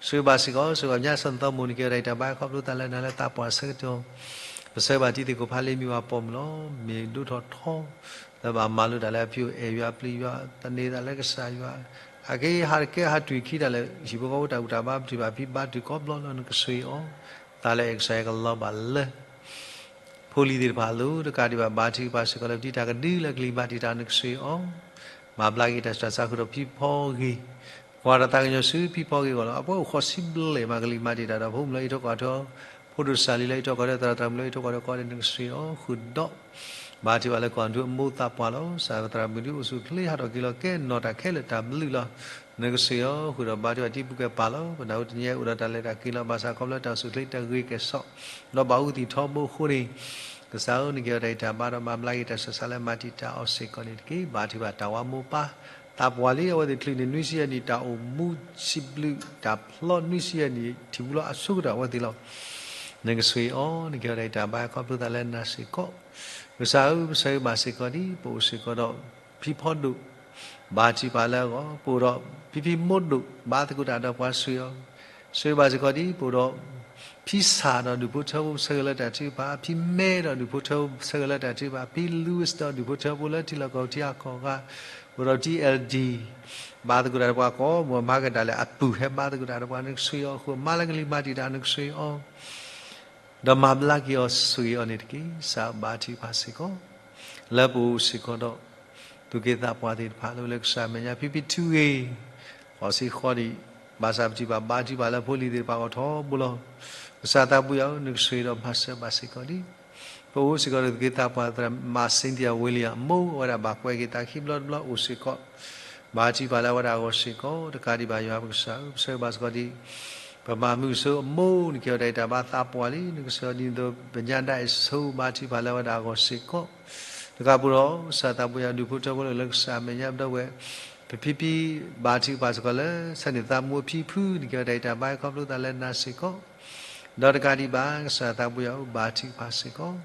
ဆိၣ်ဂ့ၤဘၣ်စ့ၢ်ကီး ဆိၣ်ဂ့ၤညါစီၤနသီမိၢ် နကဟဲအီၤတၢ်အံးတၢ်ဘါ ခီဖျိသးလၢနၤလၢသးပှၢ်ဆၢကတီၢ်, ပဆၢဘၣ်တံၤသကိးဖးလ့မံၤဝၤပိာ်မုၣ်လီၤ မ့ၢ်ဒိၣ်ထီၣ်ထီ လၢဘၣ်မၤလိတၢ်လၢအဖံအိၣ်အဲၣ်ယွၤပျံၤယွၤ သန့ၤသးလၢကစၢ်ယွၤ, အက့ဟးတကဲဟးတွံၢ်ခံတၢ်လၢ ဟံၣ်ဖိဃီဖိတၢ်ဘူၣ်တၢ်ဘါပထံၣ်ဘၣ်ဖံဘါထုကဖၣ်ကိးဘျီလီၤ နကဆိၣ်ဂ့ၤအီၤ, သးလၢအဲၣ်ကစၢ်ယွၤကလီၤဘၣ်လၢ ဖိလံၤသ့ၣ်တဖၣ်အလိၤ တကးဒံးဘၣ် ဘါထုကဖၣ်စ့ၢ်ကီးလၢပတံၤတၢ်ကဒုလၢကလံၤမၤတံာ်တာ် နကဆိၣ်ဂ့ၤအီၤ, မၤဘျါက့ၤတၢ်စှၤစၢ်ဃုာ်ဒီးဖံဖီဂ့ၤ, ကွၢ်တၢ်သးကညီၤဆူဖံဖီဂ့ၤအဂီၢ်လီၤ. အပှၤအိၣ်ဃိးဆံဘျဲၣ်မးကလံၤမၤတံာ်တာ်ဒီး ဖိမုၣ်လၢအံးထွဲကွၢ်ထွဲ ဖိဒိၣ်စၢ်လံလၢအံးထွဲကွၢ်ထွဲ သရၣ်သရၣ်မုၣ်လၢအံးထွဲကွၢ်ထွဲကိးဂၤဒဲး နကဆိၣ်ဂ့ၤအီၤဃုာ်ဒီး ဘါထုကဖၣ်လၢကီၢ်ဒူအမိၢ်သးပှၢ်လီၤ. ကစၢ်သရၣ်မုၣ်ဒုးအိၣ်ဆူၣ်အိၣ်ချ့ဟးထီၣ်က့ၤလီၤ ကဲနီၢ်တၢ်ခဲလၢာ်တၢ်ဘျုးလီၤ. နကဆိၣ်ဂ့ၤအီၤဃုာ်ဒီးဘါထုကဖၣ်တံၤပူၤကဲပၢ်လီၤ. ပနၢ်ဟူတနံၤအံၤအိၣ်ဒီးတၢ်လဲၤတၢ်က့ၤလီၤ. ဘၣ်ဆၣ်ခီဖျိတၢ်အိၣ်ဆူၣ်အိၣ်ချ့တၢ်ဂ့ၤကဲၣ်ဆိး ဒီးဘၣ်အူသံၣ်ထီဘိအဃိန့ၣ် ကစၢ်ဧၢ နကဟဲအီၤတၢ်အံးတၢ်ဘါဒီးမၤဘျါက့ၤတၢ်စှၤစၢ်လၢမၤတံာ်တာ်အီၤစ့ၢ်ကီးန့ၣ်တက့ၢ်. ဘါထုကဖၣ်တၢ်ဝၤမိၢ်ပၢ် သးပှၢ်လံ အဝဲသ့ၣ်ချုးန့ၢ်နွံဆံယဲၢ်နံၣ် တၢ်အိၣ်မူစံးဘျုးတၢ်ဖျီနွံဆံယဲၢ်နံၣ် ထံၣ်ပူၤလီၤအဆိကတၢၢ်အဝဲသ့ၣ်လီၤ. နကဆိၣ်ဂ့ၤအီၤ နကဟဲအီၤတၢ်အံးတၢ်ဘါခီဖျိသးလၢနၤစ့ၢ်ကီး. ကစၢ်ဧၢ ပဆၢဂ့ၤဘၣ်စ့ၢ်ကီးဒ် ပအိၣ်စ့ၢ်ကီးဒီး ဖံဖီဒိၣ် ဘါထုကဖၣ်လၢအဂီၢ် ပအိၣ်ဒီး ဖံဖံမိၢ်ဒိၣ် ဘါသကိးတၢ်ဒီးပှၤဆိၣ်ဂ့ၤအီၤ, ဆိၣ်ဂ့ၤဘၣ်စ့ၢ်ကီးဒ် ပအိၣ်ဒီး ဖံဆၣ်ဒီးဒူၣ်ဖိထၢဖိ ပဆၢဂ့ၤလၢတၢ်ထုကဖၣ်, ဖံမဲဒီးဒူၣ်ဖိထၢဖိ ပဆၢဂ့ၤလၢတၢ်ထုကဖၣ်, ဖံ Louis ဒီးဒူၣ်ဖိထၢဖိလၢထံလီၢ်ကီၢ်ထံဟးကီၢ်ဂၤ အိၣ်ဒီး T L D ဘါသကိးတၢ်ဒီးပှၤကိးမုၢ် မၤကဒါလၢအပုၢ်ဟဲဘါသကိးတၢ်ဒီးပှၤ နကဆှ့အီၤအဃိ မါလၢကလံၤမၤတံာ်တာ် နကဆှ့အီၤ ဒီးမၤဘျါက့ၤအီၤဆိၣ်ဂ့ၤအီၤန့ၣ်တက့ၢ်. ကစၢ်ဘါထုကဖၣ်စ့ၢ်ကီး လၢပအိၣ်စ့ၢ်ကီးဒီး သူၣ်က့သးပှၢ်သ့ၣ်တဖၣ်လၢ လၢကစၢ်မဲာ်ညါ ဖံဖံထုဂ့ၤ ဃိးဆံဃိးဒံး ဘၣ်ဆၣ်ပထံၣ်ဘၣ်ဘါထုကဖၣ်လၢဖိလံၤသ့ၣ်တဖၣ်အဂီၢ်ထီဘိလီၤ. ကစၢ်သးဘိယွၤဧၢ နကဆိၣ်ဂ့ၤဒီးမၤစၢၤဘၣ်စ့ၢ်ကီးဒံး ပအိၣ်စ့ၢ်ကီးဒီးသူၣ်က့သးပှၢ်သရၣ် မါစ့ၣ်သံယၤဝ့လံယၤ အမိၢ်ဝဲဒၣ်ဘၣ်ကွဲးက့ၤသးခံဘျီတဘျီအိၣ်စ့ၢ်ကီး ဘါထုကဖၣ်လၢအဝဲဒၣ်အဂီၢ်စ့ၢ်ကီး တကးဒံးဘၣ်ယွၤပကစၢ်ဧၢ ပဆၢဂ့ၤဘၣ်စ့ၢ်ကီးဒံး ပမၤမုာ်ဆိအမိၢ် နကဟ့ၣ်အီၤတၢ်အံၣ်တၢ်ဘါသးပှၢ်လံ နကစၢ်ဒ်သိး ပညါဒၣ်အံၤဆိ ဘါထုကဖၣ်လၢအဝဲဒၣ်အဂီၢ်စ့ၢ်ကီး တကးပူၤဒီး ကစၢ်သးဘိယွၤဒူၣ်ဖိထၢဖိလၢကစၢ်မဲာ်ညါပဒီပုၢ်ဝဲၢ် ပဖံဖံ ဘါထုကဖၣ်စ့ၢ်ကီးလၢ ဆၢန့ၣ်သးမိၢ်ဖံဖု နကဟ့ၣ်အီၤတၢ်အံၣ်တၢ်ဘါ ခီဖျိသးလၢနၤစ့ၢ်ကီး ဒီးတကးဒံးဘၣ် ကစၢ်သးဘိယွၤဧၢ ဘါထုကဖၣ်စ့ၢ်ကီး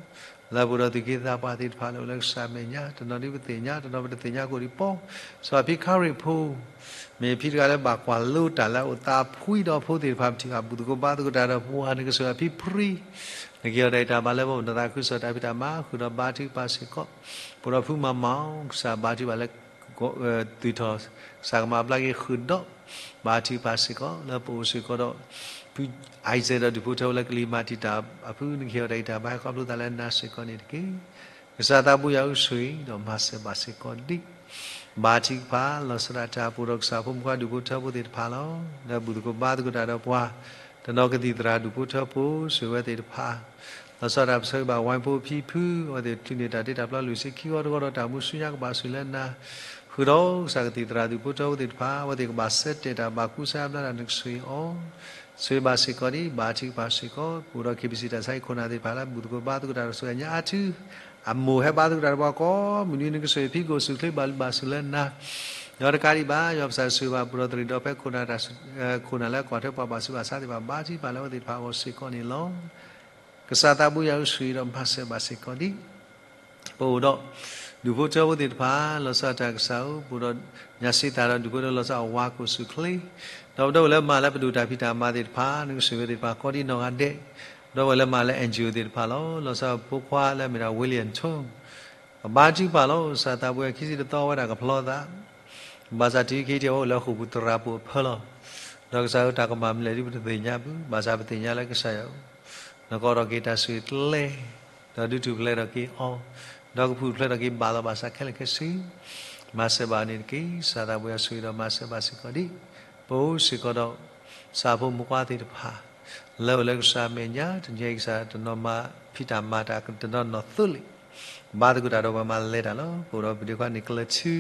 လၢပအိၣ်ဒီးသူၣ်က့သးပှၢ်သ့ၣ်တဖၣ်လၢအိၣ်လၢကစၢ်မဲာ်ညါ တနီၤဒ်ပသ့ၣ်ညါ တနီၤပတသ့ၣ်ညါကအိၣ်ဒံးပီၢ် စီၤဖံခါရံၣ်ဖိ မ့ၢ်ဖံတဂၤလၢဘၣ်ကွၢ်လိတၢ်လၢအအိၣ်သးဖှံဒီးဖိသ့ၣ်တဖၣ် ပထံၣ်ဘၣ်ဘူၣ်သကိးဘါသကိးတၢ်ဒီးပှၤ နကဆိၣ်ဂ့ၤဖံဖု နကဟ့ၣ်အီၤတၢ်အံၣ်တၢ်ဘါလၢပနီၢ်သးခုကစီၣ်တၢ်ဖံးတၢ်မၤ ဃုာ်ဒီးဘါထုကဖၣ်စ့ၢ်ကီး ပအိၣ်ဒီးဖုမၤမၤအီၤ ကစၢ်ဘါထုကဖၣ်လၢ သုးထီၣ် ကစၢ်ကမၤဘျါက့ၤဃုာ်ဒီး ဘါထုကဖၣ်စ့ၢ်ကီး လၢပအိၣ်စ့ၢ်ကီးဒီး ဖု Isaac ဒီးဒူၣ်ဖိထၢဖိလၢကလံၤမၤတံာ်တာ်အဖု နကဟ့ၣ်အီၤတၢ်အံၣ်တၢ်ဘါ ဟဲခီဖျိသးလၢနၤစ့ၢ်ကီးန့ၣ်တက့ၢ်. ကစၢ်သးဘိယွၤဧၢ ဆိၣ်ဂ့ၤဒီးမၤစၢၤဘၣ်စ့ၢ်ကီးဒံး ဘါထုကဖၣ် လီၤဆီဒၣ်တၢ်ပအိၣ်ဒီးကစၢ်ဖိမုၣ်ခွါဒူၣ်ဖိထၢဖိသ့ၣ်တဖၣ်လီၤ. လၢဘူၣ်သကိးဘါသကိးတၢ်ဒီးပှၤ တနီၤကသံၣ်သရၣ်ဒူၣ်ဖိထၢဖိ ဆိၣ်ဂ့ၤဝဲသ့ၣ်တဖၣ် လီၤဆီဒၣ်တၢ်ပဆၢဂ့ၤဘၣ်ဝဲဖိဖံဖု အဝဲသ့ၣ်ထုးန့ၢ်တၢ်တ့တၢ်ဖျီလွံၢ်ဆံခံဂီၤတဂီၤဒီးတၢ်မူဆူညါကဘၣ်ဆူၣ်လၢနၤ ဃုာ်ဒီးကစၢ်ကသံၣ်သရၣ်ဒူၣ်ဖိထၢဖိသ့ၣ်တဖၣ် အဝဲသ့ၣ်ကဘၣ်ဆၢတဲာ်တၢ်ဘၣ်ကူစါဘျါတၢ်နကဆိၣ်ဂ့ၤအီၤ ဆိၣ်ဂ့ၤဘၣ်စ့ၢ်ကီးဒံး ဘါထုကဖၣ်စ့ၢ်ကီး ပအိၣ်ဒီး K B C တၢ်ဆါဟံၣ်ခိၣ်နၢ်သ့ၣ်တဖၣ်လၢဘူၣ်သကိးဘါသကိးတၢ်ဒီးဆိၣ်ဂ့ၤညါအါထု အမိၢ်ဟဲဘါသကိးတၢ်ဒီးပှၤကိးမုၢ်နွံ နကဆိၣ်ဂ့ၤဖံကိၣ်စူၣ်ချ့ဘၣ်လုၢ်ဘၣ်ဆူၣ်လၢနၤ ဒီးတကးဒံးဘၣ် ယွၤပကစၢ်ဆိၣ်ဂ့ၤဘၣ်ပအိၣ်ဒီးသရံးဒီဖဲခိၣ်နၢ်တၢ် ခိၣ်နၢ်လၢအကွၢ်ထွဲပှၤဘၣ်ဆူးဘၣ်ဆါသ့ၣ်တဖၣ် ဘါထုကဖၣ်လၢအဝဲသ့ၣ်တဖၣ်အဂီၢ်စ့ၢ်ကီးန့ၣ်လီၤ. ကစၢ်သးဘိယွၤဧၢ ဆိၣ်ဂ့ၤဒီးမၤစၢၤဘၣ်စ့ၢ်ကီးဒံး ပအိၣ်ဒီး ဒူၣ်ဖိထၢဖိသ့ၣ်တဖၣ် လီၤဆီဒၣ်တၢ်ကစၢ်ဧၢ ပအိၣ်ဒီး ညၣ်စ့သၣ်ဒီးဒူၣ်ဖိထၢ လီၤဆီအဝၤကိၣ်စူၣ်ချ့ ဒီးပဒီပုၢ်ဝဲၢ်လၢမၤလၢပဒိၣ်တၢ်ဖံးတၢ်မၤသ့ၣ်တဖၣ် နကဆိၣ်ဂ့ၤဝဲသ့ၣ်တဖၣ်ကိးဒံးနီၢ်ဂၤဒဲး ပဒီပုၢ်ဝဲၢ်လၢမၤလၢ N G O သ့ၣ်တဖၣ်လီၤ. လီၤဆီဖိခွါလၢအမ့ၢ်ဒၣ် William Tone ပဘါထုကဖၣ်လီၤ. ကစၢ်သးဘိယွၤခံဆံတသီဝဲဒၣ်ကဖျီသး ဘၣ်ဆၣ်တုၤခဲအံၤထံၣ်ဝဲအိၣ်လၢဃိာ်ပူၤသရၣ်ပူၤအဖၢလီၤ. ဒီးကစၢ်ဧၢ တၢ်ကမၤမနုၤလဲၣ်ဒ်ပတသ့ၣ်ညါဘၣ်, ဘၣ်ဆၣ်ပသ့ၣ်ညါလၢကစၢ်ယွၤ နကအိးထီၣ်က့ၤတၢ်ဆိၣ်ဂ့ၤကျဲ ဒီးဒုးထူၣ်ဖျဲးထီၣ်က့ၤအီၤ, ဒီးကပူၤဖျဲးထီၣ်က့ၤဘၣ်လီၤဘၣ်စးခဲလၢာ်ခဲဆ့, မၤစၢၤဘၣ်န့ၣ်တက့ၢ်. ကစၢ်သးဘိယွၤဆိၣ်ဂ့ၤဒီးမၤစၢၤဘၣ်စ့ၢ်ကီးဒံး, ပအိၣ်စ့ၢ်ကီးဒီး ကစၢ်ဖိမုၣ်ဖိခွါသ့ၣ်တဖၣ် လၢအိၣ်လၢကစၢ်အမဲာ်ညါ တနံၤအံၤကစၢ်တနီၤမၤဖံးတၢ်မၤတၢ် တနီၤနီၢ်သိလ့ၣ် ဘါသကိးတၢ်ဒီးပှၤမၤလဲၤတၢ်လီၤ. ပအိၣ်ဒီးပဒ့ခွါန့ၣ်ကျၢၤထူ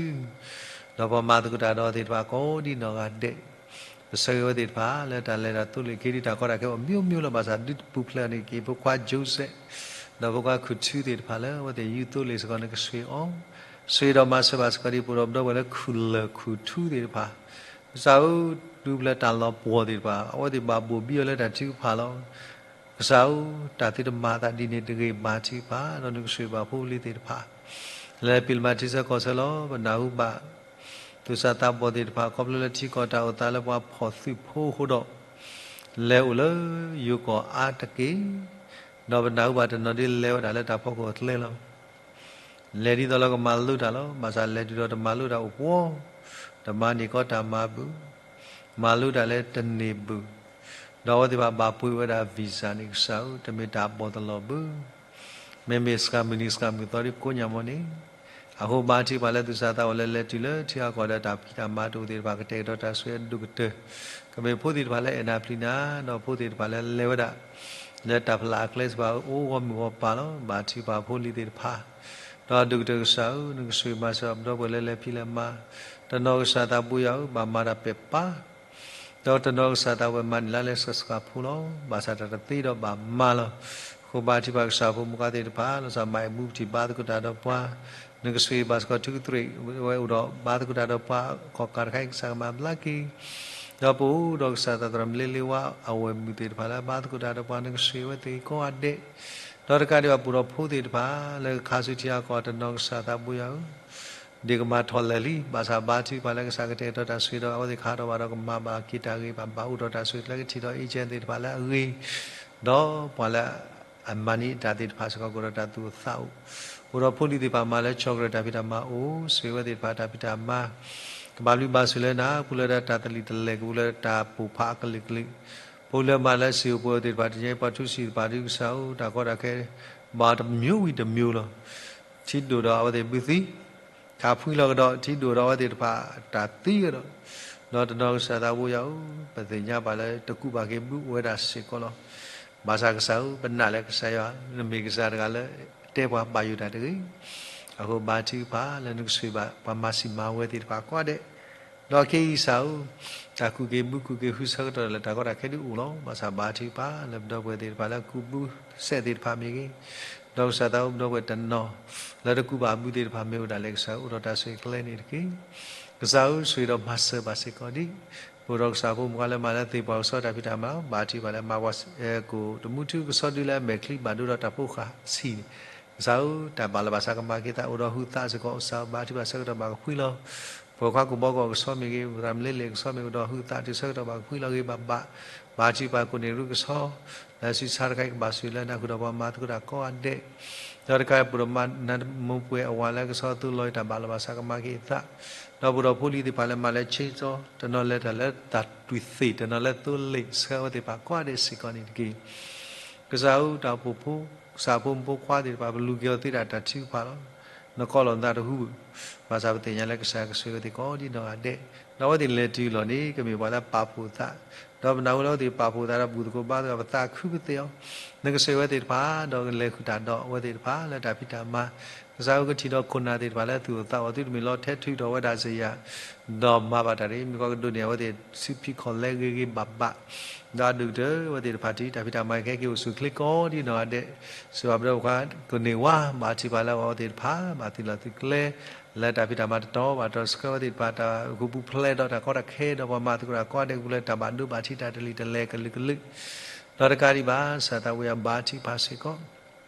ဒီးပှၤမၤသကိးတၢ်ဒီးသ့ၣ်တဖၣ်ကိးဒံးနီၢ်ဂၤဒဲး, ပဆၢဂ့ၤဝဲသ့ၣ်တဖၣ်လၢတၢ်လဲၤတၢ်သိလ့ၣ် က့ၤဒံးတၢ်ကီတၢ်ခဲအမျိုးမျိုးလီၤ. ဘၣ်ဆၣ်ဒုးပူၤဖျဲးန့ၣ်က့ၤ ဖိခွါ Joseph ဒီးဖိခွါခူၣ်ထူသ့ၣ်တဖၣ်လၢ အဝဲသ့ၣ်ယူးသိလ့ၣ်စ့ၢ်ကီး နကဆိၣ်ဂ့ၤအီၤ, ဆိၣ်ဂ့ၤဒီးမၤစၢၤဘၣ်စ့ၢ်ကီးဒံး ပအိၣ်ဒီးပဒီပုၢ်ဝဲၢ်လၢခူၣ်လၢၢ်ခူၣ်ထူသ့ၣ်တဖၣ်, ကစၢ်ဧၢ ဒုးပူၤဖျဲးတၢ်လီၤပှီၢ်သ့ၣ်တဖၣ် အဝဲသ့ၣ်ဘၣ်ဘိၣ်ဘံအီၤလၢတၢ်ထုကဖၣ်လီၤ. ကစၢ်ဧၢ, တၢ်သုတမၤသးဒ်န့ၣ်တဂ့ၤ ဘါထုကဖၣ် ဒီးနကဆိၣ်ဂ့ၤဘၣ်ဖိပလံၤသ့ၣ်တဖၣ်, လဲၤပ့ၤလမးထံဆၢကီၢ်ဆၢလီၤ. ပနၢ်ဟူဘၣ် သူၣ်စၢ်သးဘီၣ်သ့ၣ်တဖၣ် ခီဖျိလၢထံကီၢ်တၢ်အိၣ်သးလၢပှၤဖီၣ်သုးဖိအဃိဒီး လဲၤအိၣ်လၢယိၤကီၢ်အါတက့ၢ်, ဒီးပနၢ်ဟူဘၣ်တနီၤဒ်လဲၤဝဲဒၣ်လၢတၢ်ဖီခိၣ်အကျဲလီၤ. လဲၤဒ်သိးလၢကမၤလိတၢ်လီၤ. ဘၣ်ဆၣ်လဲၤတုၤဒီးတမၤလိတၢ်အိၣ်ပှီၢ်, တမၤန့ၢ်ကီးတၢ်မၤဘုၣ်, မၤလိတၢ်လၢတန့ၢ်ဘုၣ်, ဒီးအဝဲသ့ၣ်တဖၣ်ဘၣ်ပှ့ၤဝဲဒၣ် visa န့ၣ် ကစၢ်ဧၢ တမ့ၢ်တၢ်အဘီၣ်တလီၢ်ဘၣ်. မ့မ့ၢ်စှၤမုၢ်နံၤစှၤမုၢ်သီဒ်ကိးညါမ့ၢ်န့ၣ်, အဃိဘါထုကဖၣ်လၢသူၣ်စၢ်သးဘီၣ်လၢလဲၤတုၤလၢထံဂၤကီၢ်ဒီးတၢ်ဖံးတၢ်မၤတအိၣ်သ့ၣ်တဖၣ် ကတဲာ်ကတီၤတၢ်ဆိၣ်ဂ့ၤအဒိၣ်ကတၢၢ်, ကမ့ၢ်ဖိသ့ၣ်တဖၣ်လၢအဲၣ်နၤပျံၤနၤ, ဒီးဖိသ့ၣ်တဖၣ်လၢလဲၤဝဲဒၣ် လၢတၢ်ဖျးအကျဲစ့ၢ်ကီးအိၣ်ဂီၢ်မုၢ်ဂီၢ်ပၤလီၤ. ဘါထုကဖၣ်ဖိလံၤသ့ၣ်တဖၣ်, ဒီးအဒိၣ်ကတၢၢ်ကစၢ်ဧၢ နကဆိၣ်ဂ့ၤမၤစၢၤပဒီပုၢ်ဝဲၢ်လၢလဲၤဖံးလဲၤမၤ, တနီၤကစၢ်သးဘိယွၤဧၢ ဘၣ်မၤတၢ်ပဲာ်ပၢ် ဒီးတနီၤကစၢ်သးဝဲမၤန့ၢ်လါလဲစှၤစှၤဖိလီၤ. ဘၣ်ဆၣ်တၢ်တသ့ဒီးဘၣ်မၤလီၤ. အဃိဘါထုကဖၣ်ကစၢ်ဖိမုၣ်ဖိခွါသ့ၣ်တဖၣ် လီၤဆီမၤအမူပထံၣ်ဘါသကိးတၢ်ဒီးပှၤ, နကဆိၣ်ဂ့ၤဘၣ်စ့ၢ်ကီး ထူကတြ့ၣ်ဝဲအိၣ်ဒီးဘါသကိးတၢ်ဒီးပှၤ အခီၣ်ကၢ်တခါအံၤ ကစၢ်ကမၤဘျါက့ၤ, ဒီးပအိၣ်ဒီးကစၢ်သးသရၣ်မလ့လ့ဝါ အဝဲၢ်မုၣ်သ့ၣ်တဖၣ်လၢဘါသကိးတၢ်ဒီးပှၤ နကဆိၣ်ဂ့ၤဝဲသ့ၣ်ကိးဂၤဒဲး, ဒီးတကးဒံးဘၣ်ပအိၣ်ဒီးဖိသ့ၣ်တဖၣ် လၢကခါဆူထံဂၤကီၢ်တနီၤကစၢ်သးဘိယွၤဧၢ ဒ်ကမၤထီၣ်လဲၢ်လံ, ဘၣ်ဆၣ်ဘါထုကဖၣ်လၢကစၢ်ကတဲာ်ကတီၤတၢ်ဆိၣ်ဂ့ၤဒီး အဝဲသ့ၣ်ကဟးထီၣ်ဘၣ်ဒီးကမၤဘၣ်က့ၤတၢ်ဂ့ၤဘၣ်, ဘၣ်အိၣ်ထီၣ်တၢ်ဆိၣ်ဂ့ၤလၢကထံၣ်ဒီး agent သ့ၣ်တဖၣ်လၢအဂ့ၤ, ဒီးပှၤလၢအမၤန့ၢ်တၢ်သ့ၣ်တဖၣ်စ့ၢ်ကီး ကအိၣ်ဒီးတၢ်သူၣ်အိၣ်သးအိၣ် အိၣ်ဒီးဖိလံၤသ့ၣ်တဖၣ်မၤလၢ chocolate တၢ်ဖံးတၢ်မၤအိၣ်, ဆိၣ်ဂ့ၤဝဲသ့ၣ်တဖၣ်တၢ်ဖံးတၢ်မၤ, ကဘၣ်ဘျုးဘၣ်ဆိၣ်လၢနၤ ပူၤလၢတၢ်သလံၣ်တလဲၢ် ကပူၤလၢတၢ်ပိာ်ဖးအကလုာ်ကလုာ်, ဖိလၢမၤလၢစံာ်အိၣ်ပှဲၤသ့ၣ်တဖၣ် တညါအံၤပှၤထူစံာ်သ့ၣ်တဖၣ်ဒုးကစၢ်ဧၢ တၢ်ကီတၢ်ခဲ ဘၣ်တမျိုးဝံၤတမျိုးလီၤ. ထံဒိၣ်ဒီးအဝဲသ့ၣ်ဘုသံ, ခးဖှံလီၤကဒီး ထံဒိၣ်ဒီးအဝဲသ့ၣ်တဖၣ် တၢ်သံကဒီး, ဒီးတနီၤကစၢ်သးဘိယွၤဧၢ, ပသ့ၣ်ညါဘၣ်လၢတကူးဘၣ်က့ၤဘုအိၣ်ဝဲဒၣ်စ့ၢ်ကီးလီၤ. ဘၣ်ဆၣ်ကစၢ်ဧၢ, ပနာ်လၢကစၢ်ယွၤ နမ့ၢ်ကစၢ်တဂၤလၢ တဲပှၤဘၣ်ယိၣ်တၢ်တဂ့ၤ. အဃိဘါထုကဖၣ်လၢနကဆိၣ်ဂ့ၤဘၣ် ပှၤမၤစံၣ်မၤဝဲသ့ၣ်တဖၣ်ကိးဂၤဒဲး, ဒီးခဲအံၤကစၢ်ဧၢ, တၢ်ကူးက့ၤဘုကူးက့ၤဟုဆၢကတီၢ်လၢတၢ်ကီတၢ်ခဲဒုးအိၣ်လီၤ. ဘၣ်ဆၣ်ဘါထုကဖၣ်လၢပဒီပုၢ်ဝဲၢ်သ့ၣ်တဖၣ်လၢကူးဘုစဲးသ့ၣ်တဖၣ်မ့ၢ်ဂ့ၤ, ဒီးကစၢ်သးအိၣ်ပဒီပုၢ်ဝဲၢ်တနီၤ လၢတကူးဘၣ်ဘုသ့ၣ်တဖၣ်မ့ၢ်အိၣ်ဒၣ်လဲာ် ကစၢ်အိၣ်ဒီးတၢ်ဆိၣ်ဂ့ၤကျဲန့ၣ်တက့ၢ်. ကစၢ်ဧၢ, ဆိၣ်ဂ့ၤဒီးမၤစၢၤဘၣ်စ့ၢ်ကီးဒံး, ပအိၣ်ဒီးကစၢ်ဖိမုၣ်ခွါလၢမၤလၢသ့ၣ်ပှၢ်ကစီၣ်တၢ်ဖံးတၢ်မၤလီၤ. ဘါထုကဖၣ်လၢမၤပှၤကိးတမူထူကစီၣ်ဒုလၢအမဲာ်ချံဘၣ်ဒိဒီးတၢ်ဖိဃာ်ဆံးန့ၣ်, ကစၢ်ဧၢ, တၢ်ဘၣ်လီၤဘၣ်စးကမၤက့ၤသးအိၣ်ဒီးဟုးသးစ့ၢ်ကီး ကစၢ်ဧၢ, ဘါထုကဖၣ်ဆၢကတီၢ်ဘၣ်ကဖှံလီၤ. ပှၤခွါကူၣ်ဘီကီၢ်ကစီၣ်မ့ၢ်ဂ့ၤ, သရၣ်မုၣ်လ့လ့ၣ်ကစီၣ်မ့ၢ်ဂ့ၤ, အိၣ်ဒီးဟုးသးတုၤဆၢကတီၢ်ဘၣ်ကဖှံလီၤဂ့ၤဘၣ်ဘၣ်, ဘါထုကဖၣ်ကိးန့ၢ်ရူၢ်ကဆီ, လၢဆံဆါတခါအံၤကဘၣ်ဆိၣ်ဂ့ၤလၢနၢ်ဟူဒီးပှၤမၤသကိးတၢ်ကိးဂၤဒဲး, ဒီးတကးပအိၣ်ဒီးမၤနၢမူပှဲၤအဝၤလၢကဆီအသိးလီၤအံၤ တၢ်ဘၣ်လီၤဘၣ်စးကမၤက့ၤအသး, ဒီးပအိၣ်ဒီးဖိလံၤသ့ၣ်တဖၣ်လၢမၤလၢ chainsaw, တနီၤလဲၤတၢ်လၢတၢ်တွံၢ်သ့ၣ်, တနီၤလၢသိလ့ၣ် ဆှၢဝဲသ့ၣ်တဖၣ်ကိးဂၤဒဲးစ့ၢ်ကီးန့ၣ်တက့ၢ်. ကစၢ်ဧၢ, တၢ်အိၣ်ဖှိၣ်ဖိ, ကစၢ်ဖိမုၣ်ဖိခွါသ့ၣ်တဖၣ် ပလူၤက့ၤအီၤသ့ဒၣ်တၢ်ထုကဖၣ်လီၤ. နကိးလီၤနသးတဟူဘၣ်, ဘၣ်ဆၣ်ပသ့ၣ်ညါလၢကစၢ်ကဆိၣ်ဂ့ၤဝဲသ့ၣ်ကိးဒ်နီၢ်ဂၤဒဲး, ဒီးအဝဲသ့ၣ်လဲၤတုၤလီၤန့ၣ် ကမ့ၢ်ပှၤလၢပာ်ဖှိၣ်သး, ဒီးပနၢ်ဟူလၢအဝဲသ့ၣ်ပာ်ဖှိၣ်သးဒီး ဘူၣ်သကိးဘါသကိး ပသးခုပသ့ၣ်အီၤ, နကဆိၣ်ဂ့ၤဝဲသ့ၣ်တဖၣ် ဒီးကလဲၤဃုာ်တၢ်ဒီးအဝဲသ့ၣ်တဖၣ်လၢတၢ်ဖံးတၢ်မၤ, ကစၢ်ဧၢ, ကထံၣ်ဒီးခိၣ်နၢ်သ့ၣ်တဖၣ်လၢသူၣ်အိၣ်သးအိၣ် သုတမ့ၢ်လီၤထဲထုးထီၣ်ဝဲဒၣ်စ့ၢ်ယၤ ဒီးမၤဘၣ်တၢ်တဂ့ၤ, မ့ၢ်ကီးကဒိးန့ၢ်အဝဲသ့ၣ် စုဖံးခီၣ်လဲဂ့ၤဂ့ၤဘၣ်ဘၣ်, ဒီးအဒိၣ်ကတၢၢ်အဝဲသ့ၣ်တဖၣ်ထံၣ် တၢ်ဖံးတၢ်မၤကဟဲက့ၤအိၣ်ဆူၣ်ချ့ကိးဒ်နီၢ်ဂၤဒဲး, စံးဘၣ်ပဒီပုၢ်ဝဲၢ်ကိးန့ၢ်ဝါ, ဘါထုကဖၣ်လၢအဝဲသ့ၣ်တဖၣ် ဘၣ်သုးလီၢ်သုးကျဲ လၢတၢ်ဖံးတၢ်မၤတတီၤဘၣ်တတီၤ ဆှၢဝဲသ့ၣ်တဖၣ် တၢ်ဃူပူၤဖျဲးဒီးတၢ်ကီတၢ်ခဲ ဒီးပှၤမၤသကိးတၢ်ကိးဂၤဒဲး ကပူၤလၢတၢ်ဘၣ်ဒိဘၣ်ထံးတၢ်တလံၣ်တလဲၤကလုာ်ကလုာ်, ဒီးတကးဒံးဘၣ် ကစၢ်သးဝံယွၤဘါထုကဖၣ်စ့ၢ်ကီး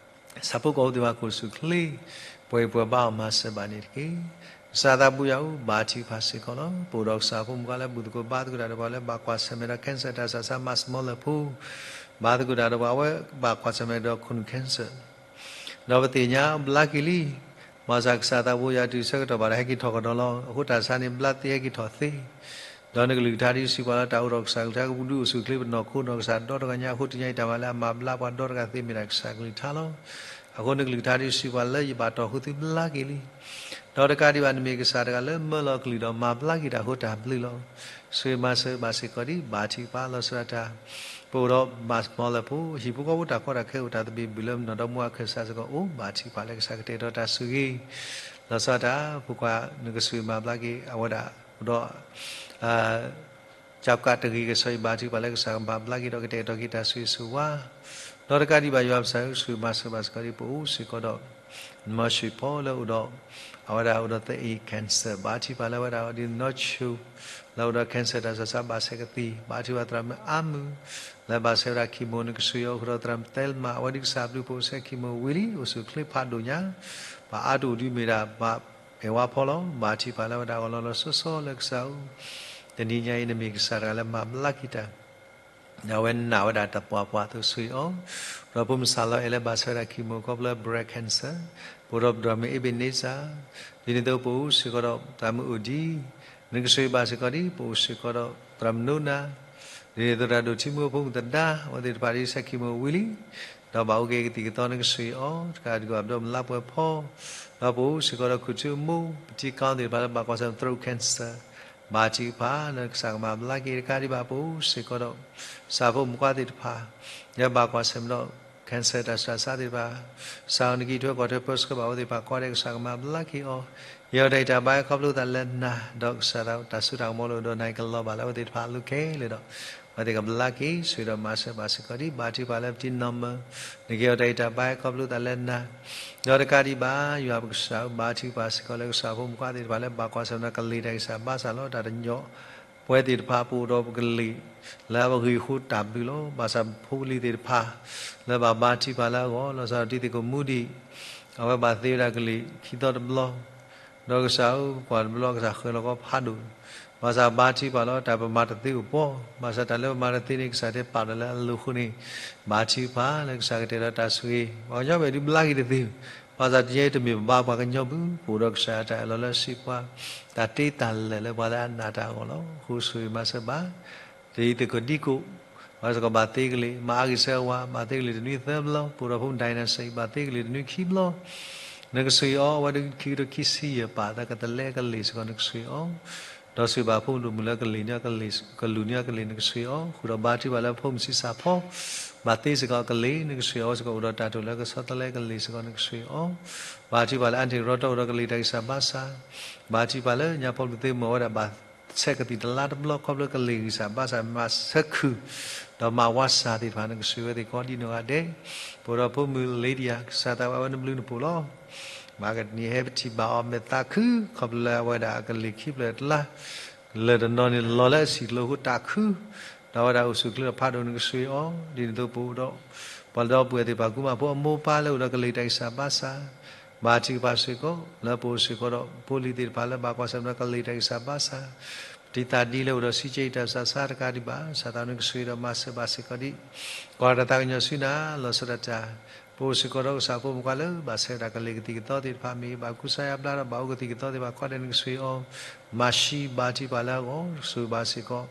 ဆၣ်ဖိကီၢ်ဖိသ့ၣ်တဖၣ်ကအိၣ်ဆူၣ်ချ့, ပှဲၤပှဲၤဘါအီၤမၤစၢၤဘၣ်န့ၣ်တက့ၢ်. ကစၢ်သးဘိယွၤဧၢ, ဘါထုကဖၣ်စ့ၢ်ကီးလီၤ. ပအိၣ်ဒီးကစၢ်ဖိမုၣ်ခွါလၢဘူၣ်သကိးဘါသကိးတၢ်ဒီးပှၤလၢဘၣ်ကွၢ်ဆၢၣ်မဲာ်ဒီး cancer တၢ်ဆူးတၢ်ဆါ မၤစမီလၢၢ်ဖိ, ဘါသကိးတၢ်ဒီးပှၤ အဝဲဘၣ်ကွၢ်ဆၢၣ်မဲာ်ဒီးခိၣ်နူာ် cancer ဒီးပသ့ၣ်ညါဘျါက့ၤလံ, ဘၣ်ဆၣ်ကစၢ်သးဘိယွၤတုၤဆၢကတီၢ်ဘၣ်ဒီး ဟဲက့ၤထီၣ်ကဒီးလီၤ. အဃိတၢ်ဆါန့ၣ် ဘျါသ့ဟဲက့ၤထီၣ်သ့, ဒီးနကလုၢ်ကထါဒုးစံးပှၤလၢ တၢ်အိၣ်ဒီးကစၢ်ကလုၢ်ကထါကပူၤဒုးအိၣ်ဆူၣ်ချ့ ပနီၢ်ခိနီၢ်ကစၢ်ဒီတဂၤညါအဃိ တနံၤညါအံၤတၢ်မၤလၢအမၤဘျါပှၤဒီတဂၤသ့မ့ၢ်ဒၣ်ကစၢ်ကလုၢ်ကထါလီၤ. အဃိနကလုၢ်ကထါဒုးစံးပှၤလၢ ယဘၣ်တီၢ်ဃုာ်သုဘျါက့ၤလံ. ဒီးတကးဒံးဘၣ် နမ့ၢ်ကစၢ်တဂၤလၢမၢလီၤကလုၢ်ဒီးမၤဘျါက့ၤတၢ်ဃိတၢ်ဘျုးလီၤ. ဆိၣ်ဂ့ၤမၤစၢၤဘၣ်စ့ၢ်ကီးဒံး ဘါထုကဖၣ်လီၤဆီဒၣ်တၢ်, ပအိၣ်ဒီးမၤစမီလၢၢ်ဖိ ဟံၣ်ဖိဃီဖိတၢ်ကီတၢ်ခဲအိၣ်တၢ်သဘံၣ်ဘုၣ်လၢမနီၢ်ဒီမါဝၤခၢၣ်စးစ့ၢ်ကီးအိၣ် ဘါထုကဖၣ်လၢကစၢ်ကတဲာ်ကတီၤတၢ်ဆိၣ်ဂ့ၤ လီၤဆီဒၣ်တၢ် ဖိခွါနကဆိၣ်ဂ့ၤမၤဘျါက့ၤ အဝဲဒၣ်အိၣ်ဒီး ကၠိကးတဂ့ၤကစီအံၤ ဘါထုကဖၣ်လၢကစၢ်ကမၤဘျါက့ၤဒီး ကတဲာ်ကတီၤက့ၤတၢ်ဆိၣ်ဂ့ၤဆိၣ်ဝါ ဒီးတကးဒံးဘၣ် ယွၤပကစၢ်ဧၢ ဆိၣ်ဂ့ၤမၤစၢၤဘၣ်စ့ၢ်ကီးဒံး ပအိၣ်စ့ၢ်ကီးဒီး မီၢ်ဆံးဖီလၢအိၣ်ဒီး အဝဲဒၣ်အိၣ်ဒီးသအ့ၣ် cancer ဘါထုကဖၣ်လၢအဝဲဒၣ်အိၣ်ဒီးနီၢ်ဆိၣ် လၢအိၣ်ဒီး cancer တၢ်ဆူးတၢ်ဆါဘၣ်ဆဲးကသံၣ် ဘါထုကဖၣ်သရၣ်မုၣ်အါမုၢ် လၢဘၣ်ဆဲးဝဲဒၣ် chemo နကဆိၣ်ဂ့ၤအီၤအိၣ်ဒီးသရၣ်မုၣ်သဲလမး အဝဲဒုးကစၢ်ဘျုးဖှိၣ်ဆဲး chemo ဝံၤလံ အိၣ်ဆူၣ်ချ့ဖးဒိၣ်ညါ ပှၤအါတအိၣ်ဒုးမ့ၢ်ဒၣ် ဘၣ်အဲၣ်ဝါဖီလီၤ. ဘါထုကဖၣ်လၢအဝဲဒၣ်အဂီၢ်လီၤလီၤဆီဆီလၢကစၢ်ဧၢ တနံၤညါအံၤ နမ့ၢ်ကစၢ်တဂၤလၢမၤဘျါက့ၤတၢ် အဝဲနာ်ဝဲဒၣ်တပှၢ်ပှၢ်အသိးဆိၣ်ဂ့ၤအီၤ ဒီးဖိမုၣ်စၢ်လီၤအဲၣ်လၢဘၣ်ဆဲးဝဲဒၣ် chemo ခီဖျိ breast cancer ပအိၣ်ဒီးသရၣ်မုၣ် Ebenezer ဒ်န့ၣ်အသိးပအိၣ်စ့ၢ်ကီးဒီးသရၣ်မုၣ်အိၣ်ဒံ နကဆိၣ်ဂ့ၤဘၣ်စ့ၢ်ကီးဒံး ပအိၣ်စ့ၢ်ကီးဒီးသရၣ်မုၣ်နိနၤ ဒ်န့ၣ်အသိးတၢ်ဒိၣ်ထံမူဖိမုၣ်သဒါ အဝဲသ့ၣ်တဖၣ်ဒ်ဆဲး chemo ဝံၤလံ ဒီးဘၣ်အိၣ်က့ၤကသံၣ်ကသီ နကဆိၣ်ဂ့ၤအီၤ တကးဒံးဘၣ်ဒီးမလါပှဲၤဖီ ဒီးပအိၣ်စ့ၢ်ကီးဒီးခိၣ်ထံမိၢ် ပထံကီၢ်သ့ၣ်တဖၣ်လၢဘၣ်ကွၢ်ဆၢၣ်မဲာ် throat cancer ဘါထုကဖၣ်လၢကစၢ်ကမၤဘျါက့ၤ တကးဒံးဘၣ်ပအိၣ်စ့ၢ်ကီးဒီး ကစၢ်ဖိမုၣ်ခွါသ့ၣ်တဖၣ် လၢဘၣ်ကွၢ်ဆၢၣ်မဲာ်ဒီး cancer တၢ်ဆူးတၢ်ဆါသ့ၣ်တဖၣ် ကစၢ်ဧၢ နကံးထွဲကွၢ်ထွဲပၢဆှၢဘၣ်အဝဲသ့ၣ်တဖၣ်ကိးဂၤဒဲး ကစၢ်ကမၤဘျါက့ၤအီၤ ယဲၢ်တၢ်အံၤတၢ်ဘါခီဖျိသးလၢနၤ ဒီးကစၢ်တၢ်ဆူးတၢ်ကမီၤလၢအိၣ်ဒီးနၤအံၤကလီၤဘၣ်လၢအဝဲသ့ၣ်တဖၣ်အလိၤခဲလၢာ်ဒီး အဝဲသ့ၣ်ကဘျါက့ၤ ဆိၣ်ဂ့ၤဒီးမၤစၢၤဘၣ်စ့ၢ်ကီးဒံး ဘါထုကဖၣ်လၢပတံၤနီၢ်မၢ နကဲအီၤတၢ်အံၤတၢ်ဘါခီဖျိသးလၢနၤ ဒီးတကးဒံးဘၣ် ယွၤပကစၢ်ဧၢ ဘါထုကဖၣ်စ့ၢ်ကီးလၢကစၢ်ဖိမုၣ်ခွါသ့ၣ်တဖၣ်လၢဘၣ်ကွၢ်ဆၢၣ်မဲာ်ဒီးကလံၤတၢ်ဂံၢ်စၢ်ဘါစၢ်လီၤ တၢ်တညီ ပဝဲသ့ၣ်တဖၣ်ပအိၣ်ဒီးပကလံၤ လၢအဂ့ၢ်အဃိတၢ်ဘျုးလီၤ. ဘၣ်ဆၣ်ဖိပလံၤသ့ၣ်တဖၣ် လၢဘၣ်ဘါထုကဖၣ်လၢအဂီၢ် လီၤဆီဒၣ်တံၤသကိးမူဒံး အဝဲဘၣ်သ့ဝဲဒၣ်ကလံၤခံသီတဘျီ ဒီးကစၢ်ဧၢ ကွၢ်တဘျီကစၢ်ဃၢၤလီၤကီဖးဒိၣ် ဘၣ်ဆၣ်ဘါထုကဖၣ်လီၤ တၢ်ပမၤတသ့အိၣ်ပီၤ ဘၣ်ဆၣ်တၢ်လၢပမၤတသ့န့ၣ် ကစၢ်တဲပာ်ဒီးလၢအလိၤအဃိန့ၣ် ဘါထုကဖၣ်လၢကစၢ်ကတဲာ်ဒီးတၢ်ဆိၣ်ဂ့ၤ ပှၤကညီမ့ၢ်ဒုးဘျါက့ၤတသ့ဘၣ် ဘၣ်ဆၣ်တနံၤအံၤတမ့ၢ်ပဘါပှၤကညီဘၣ်, ပအိၣ်ဒီးကစၢ်ယွၤတၢ်အၢၣ်လီၤလၢစံးပှၤ, တၢ်တ့တၢ်လဲၤလၢပှၤလၢအနာ်တၢ်အဂီၢ်လီၤ. အဃိဆိၣ်ဂ့ၤမၤစၢၤဘၣ်, ဒ်သိးကဒံကိၣ်, ပှၤစ့ၢ်ကီးဘၣ်သ့ကလ့ၢ်, မၤအါဂ့ၤဆၢဝါ, ဘၣ်သ့ကလ့ၢ်တနွံသၢဘျီ, ပအိၣ်ဒီးဖိမုၣ်ဒိၣ်နၤစံး, ဘၣ်သ့ကလ့ၢ်တနွံခံဘျီ, နကဆိၣ်ဂ့ၤအီၤ, အဝဲဒၣ်ခံကထိခံဆံယဲၢ်ပာ်သးကတလဲကလ့ၢ်စ့ၢ်ကီး နကဆိၣ်ဂ့ၤအီၤ, ဒီးဆိၣ်ဂ့ၤဘၣ်ဖိမုၣ်ဒိၣ်မုၣ်လၢကလ့ၢ်န့ၢ်အီၤကလ့ၢ်, ကလူၤန့ၢ်အီၤကလ့ၢ် နကဆိၣ်ဂ့ၤအီၤ, ဃုာ်ဒီးဘါထုကဖၣ်လၢဖိမုၣ်ဆံးစၢ်ဖီ, ဘၣ်သ့စ့ၢ်ကီးအကလ့ၢ် နကဆိၣ်ဂ့ၤအီၤ, အဝဲစ့ၢ်ကီးအိၣ်ဒီးတၢ်တိာ်လၢကဆီတလဲကလ့ၢ်စ့ၢ်ကီး နကဆိၣ်ဂ့ၤအီၤ, ဘါထုကဖၣ်လၢအါန့ၢ်ရီတီအိၣ်ဒီးကလ့ၢ်တၢ်ဂံၢ်စၢ်ဘါစၢ်, ဘါထုကဖၣ်လၢညါဖီလူၤသ့မုၢ်ဝဲဒၣ်ဘၣ်ဆဲးကသံၣ်တလါတဘျီခီဖျိကလ့ၢ်ဂံၢ်စၢ်ဘါစၢ်မၤဆၢခုၣ်, ဒီးမၤဝါစၢ်သ့ၣ်တဖၣ် နကဆိၣ်ဂ့ၤဝဲသ့ၣ်ကိးဒံနီၢ်ဂၤဒဲး, ပအိၣ်ဒီးဖိမုၣ်လ့ဒံယၤ ကစၢ်သးဝဲအဝဲနဘျုးနဖှိၣ်လီၤ. မၤကနံၤဟဲပထံၣ်ဘၣ်အီၤမဲာ်သးခု, ခီဖျိလၢအဝဲဒၣ်အကလ့ၢ်ခံဖျၢၣ်တလါ, လၢာ်တနီၤန့ၣ်လီၤလၢအဆံၣ်ကျိၤအဃိတၢ်ခု, ဒီးအဝဲဒၣ်အိၣ်ဆူၣ်အိၣ်ချ့ဒီးဖးဒိၣ် နကဆိၣ်ဂ့ၤအီၤ, ဒ်န့ၣ်အသိးပအိၣ်ဒီး ပှၤလၢဒီပုၢ်ဝဲၢ်သ့ၣ်တဖၣ် ကူမၤဖိအမိၢ်ပၢ်လၢအိၣ်ဒီးကလ့ၢ်တၢ်ဂံၢ်စၢ်ဘါစၢ်, ဘါထုကဖၣ်စ့ၢ်ကီး, လၢပအိၣ်စ့ၢ်ကီးဒီးဖိလံၤသ့ၣ်တဖၣ်လၢဘၣ်ကွၢ်ဆၢၣ်မဲာ်ဒီးကလ့ၢ်တၢ်ဂံၢ်စၢ်ဘါစၢ်, ပတံၤသးဒ်လၢအိၣ်ဒီးစံးကဲအံၤတၢ်ဆူးတၢ်ဆါတကးဒံးဘၣ်, ကစၢ်သးနကဆိၣ်ဂ့ၤဒီးမၤစၢၤဘၣ်စ့ၢ်ကီးဒံး, ကွၢ်တၢ်သးကညီၤဆူနၤ လီၤဆီဒၣ်တၢ်, ပအိၣ်စ့ၢ်ကီးဒီးကစၢ်ဖိမုၣ်ဖိခွါလၢဘၣ်ဆဲးဝဲဒၣ်ကလ့ၢ်ကသံၣ်ကသီသ့ၣ်တဖၣ်မ့ၢ်ဂ့ၤ, ဘၣ်ကူစါယါဘျါဒီးဘၣ်အိၣ်ကသံၣ်ကသီသ့ၣ်တဖၣ် ခီဒဲး နကဆိၣ်ဂ့ၤအီၤ, မၤဆံးဘါထုကဖၣ်လၢအဂီၢ် ဆိၣ်ဂ့ၤဘၣ်စ့ၢ်ကီး,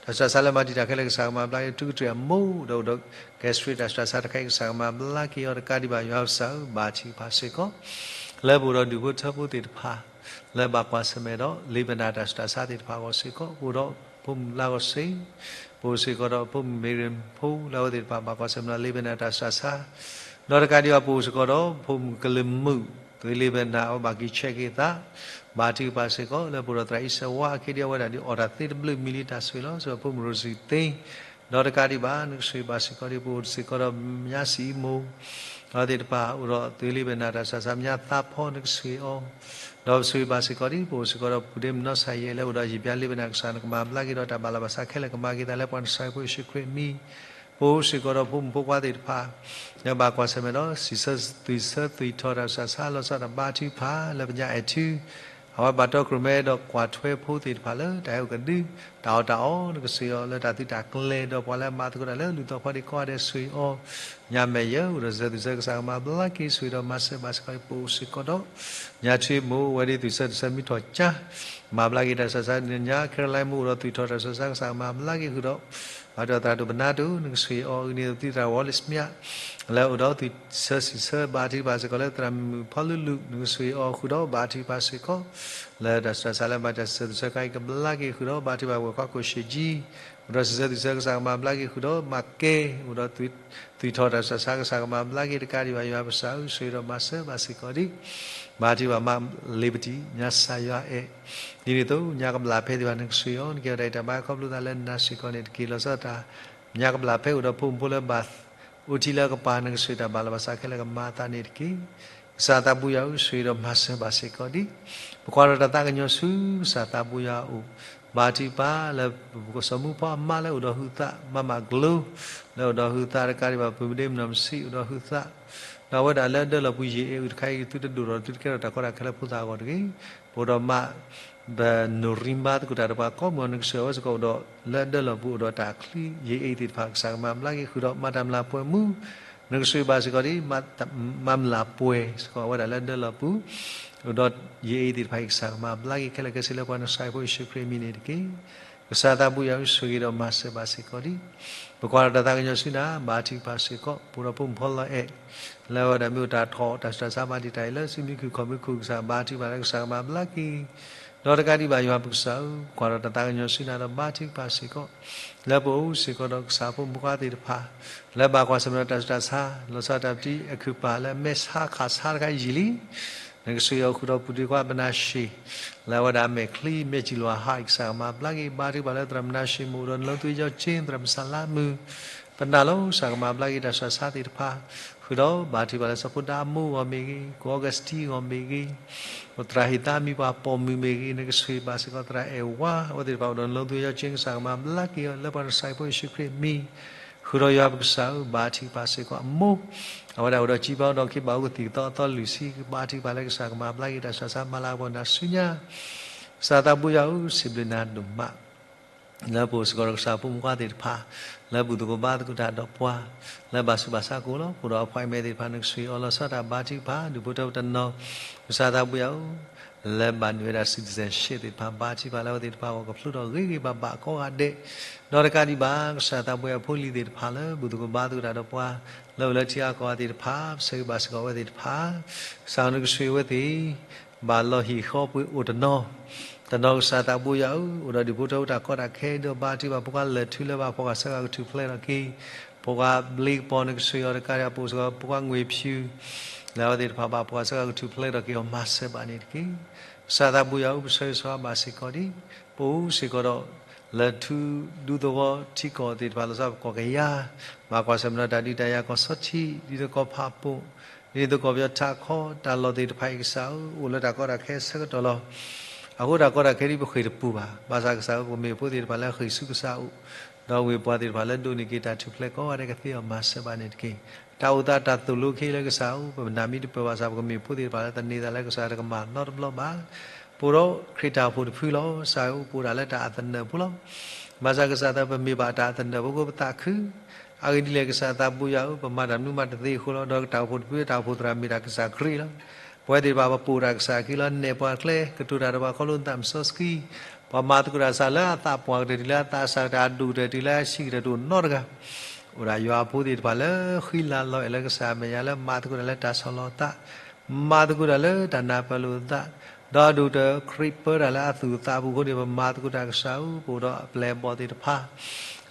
တၢ်ဆူးတၢ်ဆါလၢမၤတံာ်တာ်ခဲလၢာ် ကစၢ်ကမၤဘျါက့ၤ, ထူကတြ့ၣ်အမိၢ်ဒီးအိၣ်ဒီး ကဲစရ့း တၢ်ဆူးတၢ်ဆါတခါအံၤ ကစၢ်ကမၤဘျါက့ၤအီၤတကးဒံးဘၣ် ယွၤပကစၢ်ဧၢ, ဘါထုကဖၣ်စ့ၢ်ကီး, လၢပအိၣ်ဒီးဒူၣ်ဖိထၢဖိသ့ၣ်တဖၣ် လၢဘၣ်ကွၢ်ဆၢၣ်မဲာ်ဒီး လ့ပနၢ်တၢ်ဆူးတၢ်ဆါသ့ၣ်တဖၣ်အဂီၢ်စ့ၢ်ကီး, ပအိၣ်ဒီးဖိမုၣ်လါဂီၤစ့, ပအိၣ်စ့ၢ်ကီးဒီးဖိမုၣ်မ့ၢ်ရ့ၣ်ဖိ လၢအဝဲသ့ၣ်တဖၣ်ဘၣ်ကွၢ်ဆၢၣ်မဲာ်ဒီးလ့ပနၢ်တၢ်ဆူးတၢ်ဆါ, ဒီးတကးဒံးဘၣ် ပအိၣ်စ့ၢ်ကီးဒီးဖိမုၣ်ကလုာ်မုၣ် သုးလ့ပနၢ်အဝဲဘၣ်က့ၤဆဲးက့ၤသး, ဘါထုကဖၣ်စ့ၢ်ကီး လၢပအိၣ်ဒီးသရၣ်အံၣ်စၢၤဝါ အခဲဒံးအဝဲဒၣ်ဒ်အီၣ်တၢ်သ့တဘျုးမံၤလံ တၢ်ဆိၣ်ဂ့ၤလီၤ, စ့ၢ်ကီးဖိမုၣ်ရိစံသ့ ဒီးတကးဒံးဘၣ် နကဆိၣ်ဂ့ၤဘၣ်စ့ၢ်ကီးဒံး ပအိၣ်စ့ၢ်ကီးဒီးမါစံးအံမူ အဝဲသ့ၣ်တဖၣ် အိၣ်ဒီးသုးလ့ပနၢ်တၢ်ဆူးတၢ်ဆါ မါသးဖီ နကဆိၣ်ဂ့ၤအီၤ, ဒီးပဆိၣ်ဂ့ၤဘၣ်စ့ၢ်ကီးဒံး ပအိၣ်စ့ၢ်ကီးဒီးပုၢ်ဒ့မုၣ်နီၢ်ဆါယဲၢ် လၢအိၣ်ဒီးယံာ်ဘျါလ့ပနၢ် ကစၢ်နကမၤဘျါက့ၤဒီးတၢ်ဘၣ်လီၤဘၣ်စးခဲလၢာ် ကမၤက့ၤသးလၢပှၤနစၢ်ဖိယ့ၣ်ၡူးခရံာ်အမံၤ, ပအိၣ်စ့ၢ်ကီးဒီးဖိမုၣ်ဖိခွါသ့ၣ်တဖၣ် လၢဘၣ်ကွၢ်ဆၢၣ်မဲာ်ဒီး စံးဆၢသွံၣ်ဆၢသွံၣ်ထီၣ်တၢ်ဆူးတၢ်ဆါ လီၤဆီဒၣ်တၢ်ဘါထုကဖၣ် လၢပညါအဲၣ်ထု အဝဲဘၣ်တီခိၣ်ရိၣ်မဲဒီးကွၢ်ထွဲဖိသ့ၣ်တဖၣ်လၢတၢ်အဲၣ်အိၣ်ကဒု တၢ်အီၣ်တၢ်အီ နကဆိၣ်ဂ့ၤအီၤလၢတၢ်သုးတၢ်ကျဲၤ ဒီးပှၤလၢအမၤသကိးတၢ်လၢလူၤသီခီဒံးကိးဂၤဒဲး ဆိၣ်ဂ့ၤအီၤ, ညါမဲာ်ယဲၢ် အိၣ်ဒီးစံးဆၢသွံၣ်ဆၢ ကစၢ်ကမၤဘျါက့ၤ ဆိၣ်ဂ့ၤဒီးမၤစၢၤဘၣ်စ့ၢ်ကီး ပအိၣ်စ့ၢ်ကီးဒီး ညါထွ့မိၢ် အဝဲဒၣ်သွံၣ်ဆၢသွံၣ်ဆၢမံထီၣ်ကၠါ မၤဘျါက့ၤတၢ်ဆူးတၢ်ဆါ ညါ Caroline မိၢ် အိၣ်ဒီးသွံၣ်ထီၣ်တၢ်ဆူးတၢ်ဆါ ကစၢ်ကမၤဘျါက့ၤဃုာ်ဒီး ဘၣ်ထွဲသရၣ်ဒိၣ်ပနါဒိၣ် နကဆိၣ်ဂ့ၤအီၤ ဂ့ၤန့ၢ်သုသရၣ် Wallace မၠး လၢအိၣ်ဒီးသွံၣ်ဆၢသွံၣ်ဆၢ ဘါထုကဖၣ်စ့ၢ်ကီး လၢသရၣ်မုၣ်ဖီလူလူ နကဆိၣ်ဂ့ၤအီၤဃုာ်ဒီး ဘါထုကဖၣ်စ့ၢ်ကီး လၢတၢ်ဆူးတၢ်ဆါလၢမၤတၢ်ဆူးတၢ်ဆါတခါအံၤ ကဘျါက့ၤဃုာ်ဒီး ဘါထုကဖၣ်ဝဲၤကွၢ်ခိၣ်ရှ့ၣ်ကၠံ အိၣ်ဒီးသွံၣ်ဆၢသွံၣ်ဆၢ ကစၢ်ကမၤဘျါက့ၤဃုာ်ဒီး မၤကဲ အိၣ်ဒီးသွံၣ်ထီၣ်တၢ်ဆူးတၢ်ဆါ ကစၢ်ကမၤဘျါက့ၤတကးဒံးဘၣ် ယွၤပကစၢ်ဧၢ ဆိၣ်ဂ့ၤဒီးမၤစၢၤဘၣ်စ့ၢ်ကီးဒံး ဘါထုကဖၣ်မၤလ့ပတံၢ် ညါစၢ်ယွၤအဲၣ် ဒ်န့ၣ်အသိး ညါကဘျၣ်ဖဲသ့ၣ်တဖၣ် နကဆိၣ်ဂ့ၤအီၤ နကဲထီၣ်တၢ်အံၤတၢ်ဘါခီဖျိသးလၢနစ့ၢ်ကီးန့ၣ်တက့ၢ်. လီၤဆီဒၣ်တၢ် ညါကဘျၣ်ဖဲအိၣ်ဒီးဖိမုၣ်ဖိလၢဘၣ်အိၣ်ထံလၢအကပၤ နကဆိၣ်ဂ့ၤတၢ်ဘၣ်လီၤဘၣ်စးခဲလၢာ် ကမၤအသးန့ၣ်တက့ၢ်. ကစၢ်သးဘိယွၤဧၢ ဆိၣ်ဂ့ၤဒီးမၤစၢၤဘၣ်စ့ၢ်ကီးဒံး ပကွၢ်ဒီးတၢ်သးကညီၤဆူ ကစၢ်သးဘိယွၤအအိၣ် ဘါထုကဖၣ်လၢ ပစီၤမူဖီအမါလၢအိၣ်ဒီးဟုးသး မၤမၣ်ကျိ လၢအိၣ်ဒီးဟုးသးတကးဒံးဘၣ် ပုၢ်မုၢ်ဒ့မုၢ်နီၢ်မဆံး အိၣ်ဒီးဟုးသး ဒီးအဝဲဒၣ်လၢအဒၢလီၢ်ပူၤယံာ်အ့ၣ်အုၣ်တခါအံၤ သုတဒိၣ်ထီၣ်သုတကဲထီၣ်တၢ်ကီတၢ်ခဲလၢဖိသၣ်အဂီၢ်တဂ့ၤ. ပအိၣ်ဒီးမး ပနိၣ်ရံမါသကိးတၢ်ဒီးပှၤကိးမုၢ် နကဆိၣ်ဂ့ၤအဝဲစ့ၢ်ကီး အိၣ်ဒီးလၢအဒၢလီၢ်ပူၤ အိၣ်ဒီးတၢ်ချံယံာ်အ့ၣ်သ့ၣ်တဖၣ် ကစၢ်ကမၤဘျါက့ၤဃုာ်ဒီး မၤတၢ်မျၢ်ပှဲၤမူ နကဆိၣ်ဂ့ၤဘၣ်စ့ၢ်ကီးဒံး မၤမျၢ်ပှဲၤစ့ၢ်ကီး အဝဲဒၣ်လၢအဒၢလီၢ်ပူၤ အိၣ်ဒီးယံာ်အ့ၣ်သ့ၣ်တဖၣ်အံၤ ကစၢ်ကမၤဘျါက့ၤခဲလၢာ်ခဲဆ့ လၢပှၤနစၢ်ဖိယ့ၣ်ၡူးခရံာ်အမံၤန့ၣ်တက့ၢ်. ကစၢ်သးဘိယွၤဧၢ ဆိၣ်ဂ့ၤဒီးမၤစၢၤဘၣ်စ့ၢ်ကီးဒံး ပကွၢ်ဒီးတၢ်သးကညီၤဆူနၤ ဘါထုကဖၣ်စ့ၢ်ကီး ပအိၣ်ဒီးဖိမုၣ်ဖိလီၤအဲၣ် လၢအဝဲဒၣ်မ့ၢ်အိၣ်တၢ်ထီၣ် တၢ်ဆူးတၢ်ဆါ မၤတံာ်တာ်အံၤလၢစုမုၢ်ခုၣ်ခီၣ်မုၢ်ခုၣ် ကစၢ်ဘါထုကဖၣ်လၢကစၢ်ကမၤဘျါက့ၤ ဒီးတကးဒံးဘၣ် ယွၤပကစၢ်ဧၢ ကွၢ်ဒီးတၢ်သးကညီၤဆူနၤဒီးဘါထုကဖၣ်စ့ၢ်ကီး လၢပအိၣ်စ့ၢ်ကီးဒီးကစၢ်ဖိမုၣ်ဖိခွါသ့ၣ်တဖၣ် လၢဘၣ်ကွၢ်ဆၢၣ်မဲာ်ဒီးတၢ်ဆူးတၢ်ဆါ လီၤဆီဒၣ်တၢ်ပတံၤအခုၣ်ပာ်လၢအမဲာ်ဆါခးဆါတခါယံာ်လံ နကဆိၣ်ဂ့ၤအီၤဃုာ်ဒီးပုၢ်ဒ့ခွါပနၤၡ့ၣ် လၢအဝဲဒၣ်အမဲာ်ချံမဲာ်စံၣ်လီၤဟးအံၤ ကစၢ်ကမၤဘျါက့ၤ ဘါထုကဖၣ်လၢသရၣ်မနၤၡ့ၣ်မိၢ် အိၣ်ဒီးနလီၤသူယီၤကၠ့ သရၣ်မုၣ်စၢ်လါမုၣ် ပနာ်လီၤ ကစၢ်ကမၤဘျါက့ၤတၢ်ဆူးတၢ်ဆါသ့ၣ်တဖၣ် ဃုာ်ဒီးဘါထုကဖၣ်လၢစီၤဖိဒါအမိၢ်ဂီၢ်မ့ၢ်ဂ့ၤ ကီအီကစတံဂီၢ်မ့ၢ်ဂ့ၤ သရၣ်ဟ့ၣ်သးမံၤပှၤပိာ်မုၣ်မ့ၢ်ဂ့ၤ နကဆိၣ်ဂ့ၤဘၣ်စ့ၢ်ကီးသရၣ်အဲၣ်ဝါ အဝဲသ့ၣ်တဖၣ်အိၣ်ဒီးနလီၤသူယီၤကၠ့ ကစၢ်ကမၤဘျါက့ၤအီၤ လၢပှၤနစၢ်ဖိယ့ၣ်ၡူးခရံာ်အမံၤ ဃုာ်ဒီးယွၤပကစၢ်ဧၢ ဘါထုကဖၣ်စ့ၢ်ကီးအမိၢ် အဝဲဒၣ်အိၣ်ဒီးကၠံဘါအီၤဒီးခ့ဘၣ်အိၣ်ကသံၣ်ကသီအသီလွံၢ်ဆံ ဘါထုကဖၣ်လၢကစၢ်ကမၤဘျါက့ၤတၢ်ဆူးတၢ်ဆါ မၤလၤကပီၤနၤဆူညါ ကစၢ်သးဘိယွၤဧၢ စံးဘျုးနၤဒိၣ်မး လၢပအိၣ်စ့ၢ်ကီးဒီးကစၢ်ဖိမုၣ်ဖိခွါသ့ၣ်တဖၣ်, လၢဘူၣ်သကိးဘါသကိးတၢ်ဒီးပှၤ, လၢဘၣ်ဆူးဘၣ်ဆါကအိၣ်လီၤ. ပအိၣ်ဒီး appointment သ့ၣ်တဖၣ် နကဆိၣ်ဂ့ၤအီၤလီၤဆီ တၢ်ဘါထုကဖၣ် ဒူၣ်ဖိထၢဖိတနီၤ, ကစၢ်သးဘိယွၤဧၢ, လၢဘၣ်နုာ်ဝဲဒၣ် citizenship သ့ၣ်တဖၣ် ဘါထုကဖၣ်လၢအဝဲသ့ၣ်တဖၣ်အဂီၢ် ကဖျိထီၣ်ဂ့ၤဂ့ၤဘၣ်ဘၣ်ကိးဂၤဒဲး, ဒီးတကးဒံးဘၣ် ကစၢ်သးဘိယွၤဖိလံၤသ့ၣ်တဖၣ်လၢ ဘူၣ်သကိးဘါသကိးတၢ်ဒီးပှၤ, လၢအိၣ်လၢထံဂၤကီၢ်ဂၤသ့ၣ်တဖၣ် ပဆၢဂ့ၤဘၣ်စ့ၢ်ကီးအဝဲသ့ၣ်တဖၣ်, ကစၢ်နကဆိၣ်ဂ့ၤအဝဲသ့ၣ် ဘၣ်လီၤဟံၣ်ဃီပှ့ၤအိၣ်တနီၤ, တနီၤကစၢ်သးဘိယွၤဧၢ, အိၣ်ဒီးဒူၣ်ဖိထၢဖိတၢ်ကီတၢ်ခဲ ဒီးဘါထုကဖၣ် ဖိခွါလၢၢ်ထူလၢဘၣ် ဖိခွါစၢဃာ်ကထူၣ်ဖျဲးထီၣ်က့ၤ, ဖိခွါဘျ့ကပီၤ နကဆိၣ်ဂ့ၤအီၤတကးဒံး ပအိၣ်စ့ၢ်ကီး ဖိခွါငွေဖြူ လၢအဝဲသ့ၣ်တဖၣ်ဘၣ် ဖိခွါစၢဃာ်ကထူၣ်ဖျဲးထီၣ်က့ၤအီၤ မၤစၢၤဘၣ်န့ၣ်တက့ၢ်. ကစၢ်သးဘိယွၤဧၢ, ပဆၢဂ့ၤဆၢဝါဘၣ်စ့ၢ်ကီးဒံး, ပအိၣ်စ့ၢ်ကီးဒီး လၢၢ်ထူဒူသဝီထံကီၢ်သ့ၣ်တဖၣ် လီၤဆီပကီၢ်ကယၤ, ဘၣ်ကွၢ်ဆၢၣ်မဲာ်ဒီးတၢ်ဒုးတၢ်ယၤကီၢ်စီထံ, ဒ်သိးကီၢ်ဖးပိၢ်, ဒ်သိးကီၢ်ပယီၤထးခီ, တၢ်လီၢ်သ့ၣ်တဖၣ်အံၤကစၢ်ဧၢ, အိၣ်လၢတၢ်ကီတၢ်ခဲအဆၢကတီၢ်လီၤ. အဃိတၢ်ကီတၢ်ခဲဒ်ပဃ့ၢ်တပူၤဘၣ်. ဘၣ်ဆၣ်ကစၢ်ဧၢ, ပကမ့ၢ်ဖိသ့ၣ်တဖၣ်လၢအဃ့ၢ်ဆူကစၢ်အအိၣ်, ဒီးဝ့ၢ်ပှၤသ့ၣ်တဖၣ်လၢဒိးန့ၢ်က့ၤတၢ်ထူၣ်ဖျဲးကိးဂၤဒဲး ကသ့အီၤ မၤစၢၤဘၣ်န့ၣ်တက့ၢ်. တၢ်အိၣ်သးတၢ်သိၣ်လိက့ၤလၢကစၢ်ဧၢ, ပနၢ်မံတပၢၢ်ဘၣ်ဆၣ် ပကမ့ၢ်ဖိသ့ၣ်တဖၣ်လၢသန့ၤသးလၢကစၢ် တကမၤနီတဘျီဘၣ်. ပအိၣ်ဒီးခရံာ်တၢ်အိၣ်ဖှိၣ်တဖုလီၤ. ကစၢ်ဧၢ, ပအိၣ်ဒၣ်လၢတၢ်အသနၢၣ်ပူၤလီၤ. ဘၣ်ဆၣ်ကစၢ်သး ပမ့ၢ်ဘၣ်တၢ်အသနၢၣ်ဖိ ကပသးခု, အဂ့ၢ်ဒ်လဲၣ် ကစၢ်သးဘိယွၤဧၢ, ပမၤတၢ်မနုၤမးတသ့အဃိလီၤ. ဒီးတၢ်အိၣ်ဖှိၣ်တဖု တၢ်အိၣ်ဖှိၣ်သရၣ်မ့ၢ်ဒၣ်ကစၢ်ခရံာ်လီၤ. ပဝဲသ့ၣ်တဖၣ် ပပိာ်တၢ်ကစၢ်အခံလီၤ. နဲၣ်ပှၤကျဲ, ကတိၤတၢ်ဒီးပှၤခီဖျိသးစီဆှံ, ပှၤမၤသကိးတၢ်ကစၢ်လၢအသးပှၢ်ကတၢၢ်တုၤလၢအသးစၢ်ကတၢၢ်, အဒိၣ်ကတၢၢ်တုၤလၢအဆံးကတၢၢ်, တအိၣ်နီတဂၤ အိၣ်ဒၣ်ယွၤအဖိသ့ၣ်တဖၣ်လၢဃံလၤလီၤအဲၣ်လၢကစၢ်အမဲာ်ညါ လၢမၤသကိးတၢ်လၢတၢ်ဆီၣ်လီၤသး, မၤသကိးတၢ်လၢတၢ်နၢ်ပၢၢ်လိာ်သး, ဒီးအဒိၣ်ကတၢၢ်ခရံာ်ပၢတၢ်လၢအသူၣ်အသးအပူၤအဃိန့ၣ် ပမၤသကိးတၢ်ကစၢ်ဧၢ, ပအိၣ်ဒီးအပျဲၢ်အဘီၣ်သ့ၣ်တဖၣ်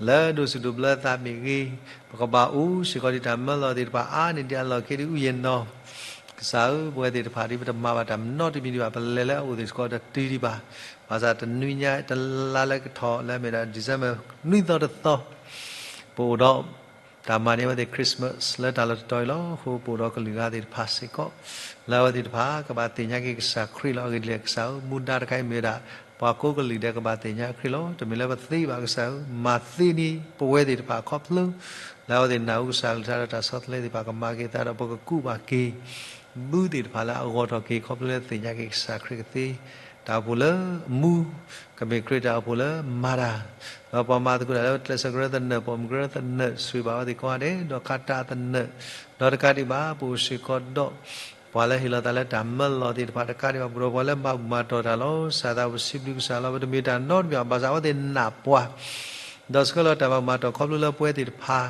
လၢဒိးစူၣ်ဒိးဘျၢသးမ့ၢ်ဂ့ၤ, ပကဘၣ်အိၣ်စ့ၢ်ကီးဒ်တၢ်မၢလီၤသ့ၣ်တဖၣ် အါန့ၢ်ဒံးအလီၢ်ခံဒ်အူယံၤနီၤ ကစၢ်ဧၢ, ပဝဲသ့ၣ်တဖၣ်ဒ်ပတမၤဘၣ်တၢ်မနီတမံၤဒံးဘၣ်, ပလဲၤလၢအအိၣ်သ့ၣ်စ့ၢ်ကီးတတုၤဒံးဘၣ်. ဘၣ်ဆၣ်တနွံညါ တလါလၢကထီၣ်လၢအမ့ၢ်ဒၣ် December နွံသီတသီ, ပအိၣ်ဒီးတၢ်မၤန့ၢ်အဝဲသ့ၣ် Christmas လၢတၢ်လီၢ်တတီၤအံၤလီၤ. အဃိပအိၣ်ဒီးကလုာ်ဂၤသ့ၣ်တဖၣ်စ့ၢ်ကီး လၢအဝဲသ့ၣ်တဖၣ်ကဘၣ်သ့ၣ်ညါက့ၤကစၢ်ခရံာ်လီၤ. အဂ့ၢ်ဒ်လဲၣ်ကစၢ်ဧၢ, မူဒါတခါအံၤမ့ၢ်ဝဲဒၣ် ပှၤကိးကလုာ်ဒဲးကဘၣ်သ့ၣ်ညါခရံာ်လီၤ. တမ့ၢ်လၢပသ့ဘၣ်ကစၢ်ဧၢ, မၤသ့န့ၢ်ပဝဲသ့ၣ်တဖၣ်ခီဖျိ လၢအဝဲသ့ၣ်နၢ်ဟူကစၢ်ကလုၢ်ကထါဒီးတၢ်ဆီတလဲသ့ၣ်တဖၣ် ကမၤက့ၤသးဒီး ပကကူးဘၣ်က့ၤ ဘုသ့ၣ်တဖၣ်လၢအဂီၢ်ထီၣ်က့ၤ ခီဖျိလၢသ့ၣ်ညါက့ၤကစၢ်ခရံာ်ကသ့, တၢ်အိၣ်ဖှိၣ်လၢအမူ, ကမ့ၢ်ခရံာ်တၢ်အိၣ်ဖှိၣ်လၢမၤတၢ်, ဒီးပှၤမၤသကိးတၢ်လၢကျဲးစၢးကရၢသနၢၣ်, ပိာ်မုၣ်ကရၢသနၢၣ်, ဆိၣ်ဂ့ၤဘၣ်အဝဲသ့ၣ်ကိးဂၤဒဲး, ဒီးခါတၢ်သနၢၣ်, ဒီးတကးဒံးဘၣ် ပအိၣ်စ့ၢ်ကီးဒီး ပှၤလၢဟ့ၣ်လီၤသးလၢတၢ်မၢလီၤသ့ၣ်တဖၣ်တကးဒံးဘၣ်, ပအိၣ်ဒီးပှၤလၢမၤဘူၣ်မၤတီၢ်တၢ်လီၤ. ကစၢ်သး ပစံးဘျုးကစၢ်လီၤ. ပတမ့ၢ်တၢ်နီတမံၤဘၣ်, ဘၣ်ဆၣ်အဝဲသ့ၣ်နာ်ပှၤ ဒီးဆှၢလီၤတၢ်မၤဘူၣ်မၤတီၢ်ခီဖျိလၢပဝဲသ့ၣ်တဖၣ်,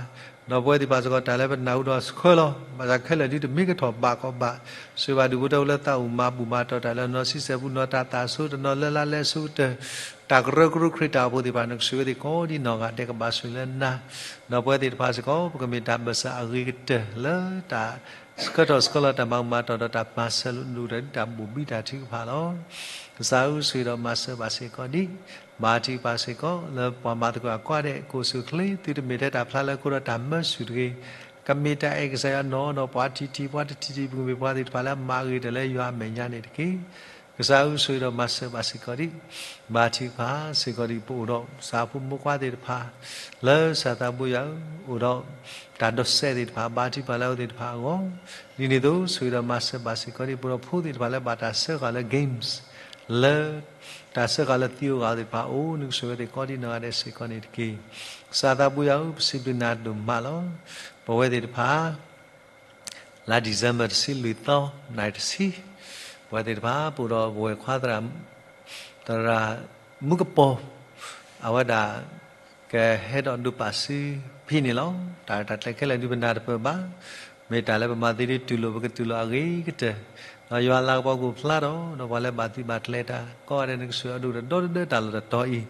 ဒီးပဝဲသ့ၣ်တဖၣ်စ့ၢ်ကီးတၢ်လၢပနၢ်ဟူဒီးဆှၢလီၤ. ဘၣ်ဆၣ်ခဲလၢာ်ဒ်တမ့ၢ်ကထီၣ်ဘးကီးဘး, ဆိၣ်ဂ့ၤဘၣ်ဒူၣ်ဖိထၢဖိလၢသးအိၣ်မၤဘူၣ်မၤတီၢ်တၢ်လၢနီၢ်ဆံဆဲၣ်ပူၤ နီၢ်တၢ်သးဆိ တနီၤလၢလါလဲဆူကတၢၢ်, တၢ်ကရၢကရိခရံာ်တၢ်အိၣ်ဖှိၣ်သ့ၣ်တဖၣ် နကဆိၣ်ဂ့ၤဝဲသ့ၣ်ကိးဒ်နီၢ်ဂၤဒဲး ကဘၣ်ဆိၣ်ဂ့ၤလၢနၤ, ဒီးပဝဲသ့ၣ်တဖၣ်စ့ၢ်ကီး ပကမ့ၢ်တၢ်ဘၢၣ်စၢၤအဂ့ၤကတၢၢ်လၢတၢ် ဆှၢထီၣ်ဆှၢလီၤတၢ်မၤဘူၣ်မၤတီၢ်ဒီးတၢ်ပာ်စၢၤလိာ်ဒိၣ်ကတၢၢ် ဒ်တၢ်ဘူၣ်ဘံၣ်တၢ်ထုကဖၣ်လီၤ. ကစၢ်ဧၢ, ဆိၣ်ဂ့ၤဒီးမၤစၢၤဘၣ်စ့ၢ်ကီးဒံး, ဘါထုကဖၣ်စ့ၢ်ကီး လၢပှၤမၤသကိးအကိးဂၤဒဲး ကိးဆူၣ်ချ့, သုတမ့ၢ်ထဲတၢ်ဖျါလၢအခိၣ်ဒီးတၢ်မၢဆူၣ်တဂ့ၤ, ကမ့ၢ်တၢ်အဲၣ်ကစၢ်ယွၤနီၢ်နီၢ်, ပှၤထံၣ်ထံၣ်ပှၤတထံၣ်ထံၣ် ပကမ့ၢ်ပှၤသ့ၣ်တဖၣ်လၢအမၤအဂ့ၤကတၢၢ်လၢယွၤအမဲာ်ညါန့ၣ်တက့ၢ်. ကစၢ်ဧၢ, ဆိၣ်ဂ့ၤဒီးမၤစၢၤဘၣ်စ့ၢ်ကီးဒံး, ဘါထုကဖၣ်စ့ၢ်ကီးဒံး ပအိၣ်ဒီးစၢ်ဖိမိၢ်ခွါသ့ၣ်တဖၣ် လၢကစၢ်သးဘိယွၤဧၢ, အိၣ်ဒီးတၢ်ဒိးစဲးသ့ၣ်တဖၣ် ဘါထုကဖၣ်လၢအဝဲသ့ၣ်တဖၣ်အဂီၢ်, ဒ်န့ၣ်အသိး ဆိၣ်ဂ့ၤဒီးမၤစၢၤဘၣ်စ့ၢ်ကီးဒံး ပအိၣ်ဒီးဖိသ့ၣ်တဖၣ်လၢဘၣ်တၢ်စၢဃာ်လၢ games လၢ တၢ်စၢဃာ်လၢသံအိၣ်ဂၢၢ်သ့ၣ်တဖၣ်အအိၣ်, နကဆိၣ်ဂ့ၤဝဲသ့ၣ်ကိးဒ်နီၢ်ဂၤဒဲးစ့ၢ်ကီးန့ၣ်တက့ၢ်. ကစၢ်သးဘိယွၤဧၢ, ပစံးဘျုးနၤဒိၣ်မးလီၤ. ပဝဲသ့ၣ်တဖၣ် လါ December တဆံလွံၢ်သီ နၣ်ရံၣ်တဆံ, ပဝဲသ့ၣ်တဖၣ် ပအိၣ်ဒီးပဝဲၢ်ခွါသရၣ် သရၣ်မူကပီၤ, အဝဲဒၣ် ကဟဲဒီးဒိးပာ်စုဖဲန့ၣ်လီၤ. တၢ်ရဲၣ်တၢ်ကျဲၤခဲလၢာ်ဒုးပနၢ်တပၢၢ်ဘၣ်, မ့ၢ်တၢ်လၢပမၤသ့ဒ်တူၢ်လိာ် ပကတူၢ်လိာ်အဂ့ၤကတၢၢ်, ဒီးယွၤလၤကပီၤကအိၣ်ဖျါထီၣ်, ဒီးပှၤလၢဘၣ်သံဘၣ်ကျဲၤတၢ် ကိးဂၤဒဲး နကဆိၣ်ဂ့ၤအဒိၣ်ဒီးဒီတဒၢတၢ်လီၢ်တတီၤအံၤ,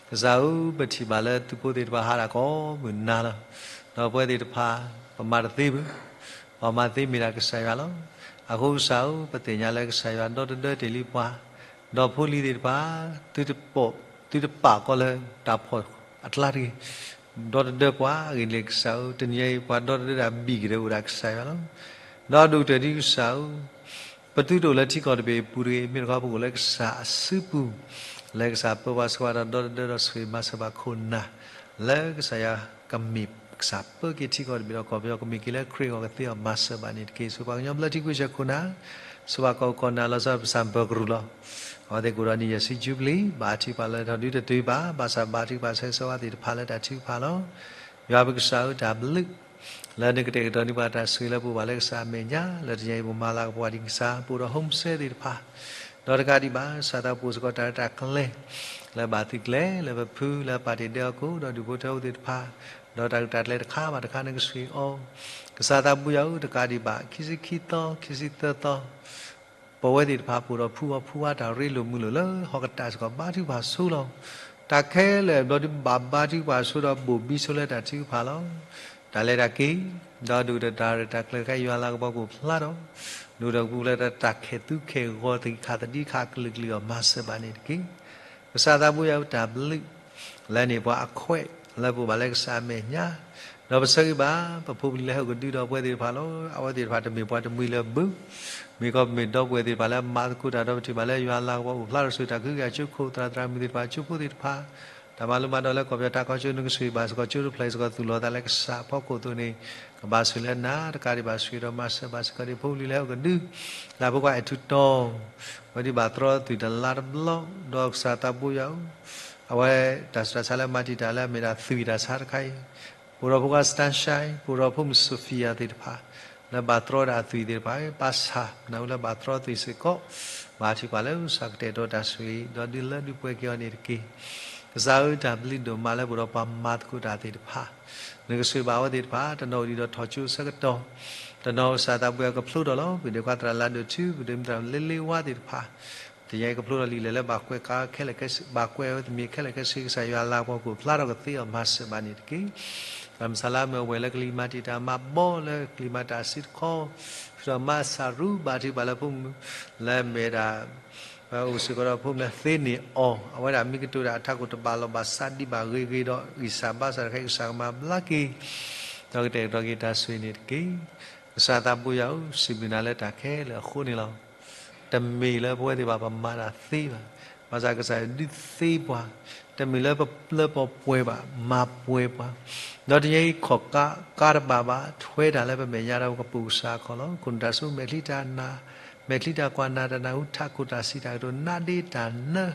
ကစၢ်ဧၢ, ပထံၣ်ဘၣ်လၢသုးဖိသ့ၣ်တဖၣ်ဟးတၢ်ကိးမုၢ်နၤလီၤ. ဒီးပဝဲသ့ၣ်တဖၣ် ပမၤတသ့ဘၣ်, ပှၤမၤသ့မ့ၢ်ဒၣ်ကစၢ်ယွၤလီၤ. အဃိကစၢ်ဧၢ, ပသ့ၣ်ညါလၢကစၢ်ယွၤဒီတဒၢတ့ၢ်လံပှၤ, ဒီးဖိလံၤသ့ၣ်တဖၣ် သုတပာ်, သုတပာ်ကီးလၢတၢ်ဖှီၣ်အကျါတဂ့ၤ, ဒီတဒၢပှၤအဂ့ၢ်န့ၣ် ကစၢ်ဧၢ, တနံၤအံၤ ပှၤဒီတဒၢတၢ်ဘံၣ်ကတၢၢ်အိၣ်ဒၣ်ကစၢ်ယွၤလီၤ. ဒီးဒိၣ်ကတၢၢ်ဒ်ကစၢ်ဧၢ, ပသုတအိၣ်လၢထံကီၢ်တဘ့ၣ်အပူၤတဂ့ၤ, မ့ၢ်တခီပကအိၣ်လၢကစၢ်အစုပူၤ, လၢကစၢ်ပၢပှၤဆှၢပှၤဒီးဒီတဒၢဒီးဆိၣ်ဂ့ၤမၤစၢၤဘၣ်ခိၣ်နၢ်, လၢကစၢ်ယွၤကမ့ၢ် ကစၢ်ပၢက့ၤထံကီၢ်တဘ့ၣ်ဒီးကီၢ်ပယီၤကမ့ၢ်က့ၤလၢခရံာ်အဂီၢ်ကသ့အီၤမၤစၢၤဘၣ်န့ၣ်တက့ၢ်. ဆိၣ်ပှၤကညီဘျၢထံခဝ့ၡၢၣ်ခိၣ်နၢ်, ဆိၣ်ဘၣ်ကီၢ်ခိၣ်နၢ်လီၤဆီဒၣ်ပစၢ်ဘၢၣ်ကရူၢ်လီၤ. အဝဲသ့ၣ်ကအိၣ်ဒီး New Year ဆံယူဘလံၤ ဘါထုကဖၣ်လၢထီၣ်ဒုတတုၤဘၣ်, ဘၣ်ဆၣ်ဘါထုကဖၣ်ဆၢဂ့ၤဆၢဝါသ့ၣ်တဖၣ်လၢတၢ်ထုကဖၣ်လီၤ. ယွၤပကစၢ်ဧၢ တၢ်ဘျုး လၢနကတဲာ်ကတီၤန့ၢ်ပှၤတၢ်ဆိၣ်ဂ့ၤလၢပအိၣ်ဘၣ်လၢကစၢ်အမဲာ်ညါ, လၢတနံၤအံၤပမၤလၤကပီၤဒံးကစၢ် ပအိၣ်ဒီး home stay သ့ၣ်တဖၣ်, ဒီးတကးဒံးဘၣ် ကစၢ်သးပှၢ်စ့ၢ်ကီးတၢ်ရဲၣ်တၢ်ကျဲၤ လၢဘၣ်သုးကျဲၤ လၢပဖု လၢပာ်တ့ၢ်ဒဲးအီၣ်ခိၣ် ဒီးဒူၣ်ဖိထၢဖိသ့ၣ်တဖၣ်, ဒီးတၢ်ရဲၣ်တၢ်ကျဲၤတခါဘၣ်တခါ နကဆိၣ်ဂ့ၤအီၤ, ကစၢ်သးပှၢ်ယွၤဧၢ တကးဒံးဘၣ် ခံဆံခံသီ ခံဆံသၢသီ ပဝဲသ့ၣ်တဖၣ်ပအိၣ်ဒီးဖုအီၣ်ဖုအါ တၢ်ရ့လိာ်မုာ်လိာ်လၢ ဟီၣ်ကတၢ်စ့ၢ်ကီး ဘါထုကဖၣ်ဆိလီၤ. တၢ်ခဲလၢာ်ဘျီဒုးဘၣ်ဘါထုကဖၣ်ဆိဒီး ဘိၣ်ဘံဆိလၢတၢ်ထုကဖၣ်လီၤ. တၢ်လဲၤတၢ်က့ၤ ဒီးဒိၣ်ကတၢၢ်တၢ်ရဲၣ်တၢ်ကျဲၤတခါ ယွၤလၤကပီၤကအိၣ်ဖျါဒီး ဒိၣ်ကတၢၢ်ကပူၤဖျဲးဒီးတၢ်ခဲၣ်သူခဲၣ်ဂီၤသ့ၣ် ခးသဒံခးကလုာ်ကလုာ်အီၤ မၤစၢၤဘၣ်န့ၣ်တက့ၢ်. ကစၢ်သးပှၢ်ယွၤဧၢ တၢ်ဘျုး လၢန့ၢ်ပှၤအခွဲး လၢပအိၣ်ဘၣ်လၢကစၢ်အမဲာ်ညါ, ဒီးပဆၢဂ့ၤဘၣ် ပဖိပလံၤလၢဟဲအိၣ်ကဒုဒီးပဝဲသ့ၣ်တဖၣ်လီၤ. အဝဲသ့ၣ်တဖၣ်တမ့ၢ်ပှၤတမှံၤလၢၤဘၣ်, မ့ၢ်ကီးပမ့ၢ်ဒီပုၢ်ဝဲၢ်သ့ၣ်တဖၣ်လၢမၤသကိးတၢ်ဒီး ပထံၣ်ဘၣ်လၢယွၤလၤကပီၤအိၣ်ဖျါထီၣ်ဆူ တၢ်ကဟုကယာ်ကၠိခိၣ်သရၣ်သရၣ်မုၣ်သ့ၣ်တဖၣ် ကၠိဖိသ့ၣ်တဖၣ်, တၢ်မၤလိမၤဒိးလၢကီၢ်ပယီၤတၢ်ကီၢ်ကၠိ နကဆိၣ်ဂ့ၤဘၣ်စ့ၢ်ကီး ကၠိတဖျၢၣ်စ့ၢ်ကီး သူၣ်လီၤသးလၢကစၢ်အဖီခိၣ်အသိးန့ၣ် ကဘၣ်ဆိၣ်ဂ့ၤလၢနၤ တကးဒံးဘၣ် ဆိၣ်ဂ့ၤဒီးမၤစၢၤဘၣ်စ့ၢ်ကီး ဒဖိပလံၤလၢဟဲအိၣ်ကဒု လၢဖိခွါအဲၣ်ထူတီ ဝဲဒၣ်ဘၣ်တြီသွံၣ်တလါတဘျီ ဒီးကစၢ်သးပှၢ်ယွၤဧၢ, အဝဲတၢ်ဆူးတၢ်ဆါလၢမၤတံာ်တာ်လၢအမ့ၢ်ဒၣ်သွံၣ်တၢ်ဆါတခါအံၤ, ပအိၣ်ဒီးဖိခွါ Sunshine ပအိၣ်ဒီးဖိမုၣ် Sophia သ့ၣ်တဖၣ် လၢဘၣ်တြီဒၣ်အသွံၣ်သ့ၣ်တဖၣ် ပၢ်ဆၣ် နၢ်ဟူလၢဘၣ်တြီသွံၣ်စ့ၢ်ကီး, ဘါထုကဖၣ်လၢကစၢ်ကတဲာ်ကတီၤတၢ်ဆိၣ်ဂ့ၤ ဒီးဒုးလၢဒုးပှဲၤက့ၤအီၤန့ၣ်တက့ၢ်. ကစၢ်ဧၢ တၢ်ဘျုးဒိၣ်မးလၢပအိၣ်ဒီးပှၤမၤသကိးတၢ်သ့ၣ်တဖၣ် နကဆိၣ်ဂ့ၤဘၣ်အဝဲသ့ၣ်တဖၣ် တနီၤအိၣ်ဒံးဒီးထီၣ်ကၠိအဆၢကတီၢ်, တနီၤကစၢ်သးပှၢ်ယွၤကဖျိထီၣ်လီၤ. ပဒိၣ်ခွါသရၣ်လၢဒိၣ်ထူ ပဒိၣ်မုၣ်သရၣ်လ့လ့ဝါသ့ၣ်တဖၣ် တယံၤကဖျိထီၣ်လံာ်လဲၣ်လၢဘၣ်ကွဲးကါခဲလၢာ်ခဲဆ့ ဘၣ်ကွဲးဝဲသ့ၣ်မ့ၢ်ခဲလၢာ်ခဲဆ့ ကစၢ်ယွၤလၤကပီၤကအိၣ်ဖျါထီၣ်ကသ့အီၤမၤစၢၤဘၣ်န့ၣ်တက့ၢ်. ပမုၢ်ဆါလါမ့ၢ်အဝဲၢ်လၢကလံၤမၤတံာ်တာ်မၤဘီလၢကလံၤမၤတၢ်စံတခီ, ဃုာ်ဒီးမၤစၢ်ရူဘၣ်ထုကဖၣ်လၢဖိမုၣ် လၢအမ့ၢ်ဒၣ် ပအိၣ်စ့ၢ်ကီးဒီးဖိမုၣ်လၢသ့န့ၢ်အီၤ အဝဲဒၣ်မ့ၢ်ကတိၤတၢ်အထးခိၣ်တဘၣ်လီၢ်ဘၣ်စးဒံးဘၣ်ဂ့ၤဂ့ၤဒီး ဂံၢ်စၢ်ဘါစၢ်တခါအံၤ ကစၢ်ကမၤဘျါက့ၤ ဒီးကတဲာ်ကတီၤက့ၤတၢ်ဆိၣ်ဂ့ၤန့ၣ်တက့ၢ်. ကစၢ်သးပှၢ်ယွၤဧၢ စံးဘျုးနၤလၢတၢ်ခဲလၢာ်အဃိန့ၣ်လီၤ. တမ့ၢ်လၢပဝဲသ့ၣ်ဘၣ်ပမၤတၢ်သ့ဘၣ်, ဘၣ်ဆၣ်ကစၢ်ယွၤဒုးသ့ပှၤ, တမ့ၢ်လၢပလၢပပှဲၤဘၣ် မၤပှဲၤပှၤ, ဒီးတနံၤအံၤခီၣ်ကါကါတဘၣ်ဘၣ် ထွဲတၢ်လၢပမဲာ်ညါဒီးပကပိာ်ကစၢ်အခီၣ်လီၤ. ခိၣ်နူာ်တၢ်ဆိ မဲာ်ချံတၢ်နၢ်, မဲာ်ချံတၢ်ကွၢ်နၢ် တၢ်နၢ်ဟူထးခိၣ်တၢ်စံးတၢ်ကတိၤ နးဒ့တၢ်နၢ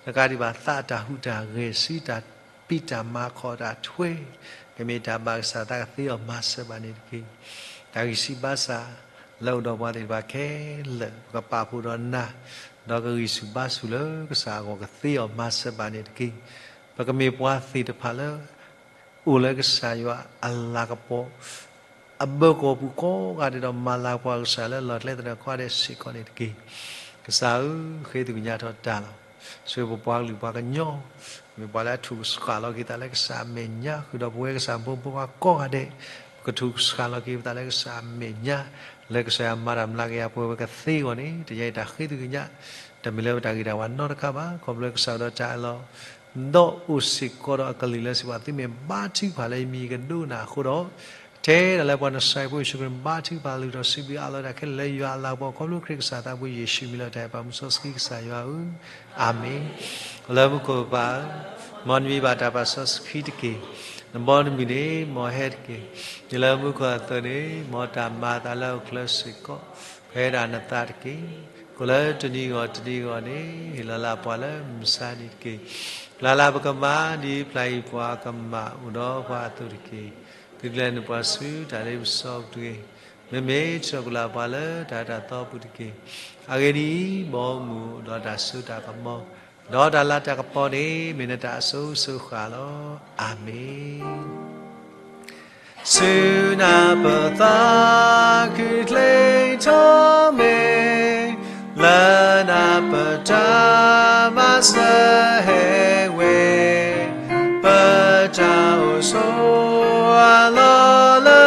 တကးဒံးဘၣ်သးတၢ်ဟူးတၢ်ဂဲၤ စုတၢ်ပံးတၢ်မၤခီၣ်တၢ်ထွဲ ကမ့ၢ်တၢ်ဘၣ်ကစၢ်သးကသ့အီၤမၤစၢၤဘၣ်န့ၣ်တက့ၢ်. တၢ်ဂံၢ်စၢ်ဘါစၢ် လၢအိၣ်ဒီးပှၤသ့ၣ်တဖၣ်ခဲလၢာ် ပကပာ်ဖှိၣ်ဒီးနၤ, ဒီးကဂံၢ်ဆူၣ်ဘါဆူၣ်လၢကစၢ်အဂီၢ်ကသ့အီၤမၤစၢၤဘၣ်န့ၣ်တက့ၢ်. ပကမ့ၢ်ပှၤသ့ၣ်တဖၣ်လၢ အိၣ်လၢကစၢ်ယွၤအလၤကပီၤ အဘၢကီၢ်ပူၤကိးဂၤဒဲးဒီး မၤလၤကပီၤကစၢ်လၢလီၢ်ကျဲသနၢၣ်ကိးဂၤဒဲးစ့ၢ်ကီးန့ၣ်တက့ၢ်. ကစၢ်ဧၢ, ဃ့သုကညးထီၣ်တၢ်လီၤ. ဆိၣ်ဂ့ၤပပှၤကလုာ်ပှၤကညီ, မ့ၢ်ပှၤလၢအထူၣ်ကဆှၣ်လီၤက့ၤသးလၢကစၢ်အမဲာ်ညါ, ဃုာ်ဒီးပဝဲကစၢ်ဖိမုၣ်ဖိခွါကိးဂၤဒဲး, ပကထူၣ်ကဆှၣ်လီၤက့ၤပသးလၢကစၢ်အမဲာ်ညါ, လၢကစၢ်ယွၤမၤတၢ်မျးကယၤပှဲၤဝဲကသ့အဂီၢ်န့ၣ် တယံၤအံၤတၢ်ဃ့သုကညး, တမ့ၢ်လၢပတၢ်ဂံၢ်တၢ်ဘါနီတခါဘၣ်, ခီဖျိကစၢ်ကဒီးတၢ်အၢၣ်လီၤ ဒီးအိၣ်စ့ၢ်ကီးဒီးအကလုၢ်လၢစံးဘၣ် သုမ့ၢ်ဘါထုကဖၣ်လၢယမံၤကဒိကနၣ်အဃိဒီး, ထဲဒၣ်လၢပှၤနစဲးဖိယ့ၣ်ၡူးခရံာ်ဘါထုကဖၣ်လုၢ်ထီၣ်စံးဘျုးအးလီၤတၢ်ခဲလၢာ်လၢယွၤအလၤကပီၤ ခီဖျိခရံာ်ကစၢ်သးပှၢ်ယ့ၣ်ၡူးမံၤလီၤတၢ်အဲၣ်ပာ်မူစီဆှံကစၢ်ယွၤဧၢ, အၤမ့ၣ်. အိၣ်လၢမူခိၣ်ပၢ်ဧၢ, မ်နမံၤဘၣ်တၢ်ပာ်စီဆှံတက့ၢ်. နဘီနမုၢ်န့ၣ် မ်အဟဲတက့ၢ်. ဒ်လၢမူခိၣ်အသိးန့ၣ် မ်တၢ်မၤအသးလၢအအိၣ်ချၢစ့ၢ်ကီး ဖဲဒၣ်နသးတက့ၢ်. ကိၣ်လၢတနံၤဂီၢ်တနံၤဂီၢ်န့ၣ် ဟ့ၣ်လီၤလၢပှၤလၢမုၢ်မဆါတနံၤတက့ၢ်. ပျၢ်လၢပကမၤ ဒ်ပျၢ်ယံၤပှၤကမၤအိၣ်ဒီးပှၤအသိးတက့ၢ်. သုကျဲၤနုာ်ပှၤဆူတၢ်လ့ပစီပူၤတဂ့ၤ. မ့မ့ၢ်ဆှၢကွံာ်လၢပှၤလၢတၢ်အၢတၢ်သီပူၤတက့ၢ်. အဂ့ၢ်ဒ်အံၤ, မ်အမူဒီးတၢ်စိတၢ်ကမီၤ, ဒီးတၢ်လၤတၢ်ကပီၤန့ၣ် မ့ၢ်နတၢ်အစိၤစိၤဃၣ်လီၤ. အၤမ့ၣ်. ဆူနၢ်ပၢၢ်သးခု ချ့ထီၣ်မ့ၢ်, လၢနၢ်ပၢၢ်တၢ်မၤစၢၤဟဲဝဲ, ပတၢ်အိၣ်ဆိးအလီၢ်လၢ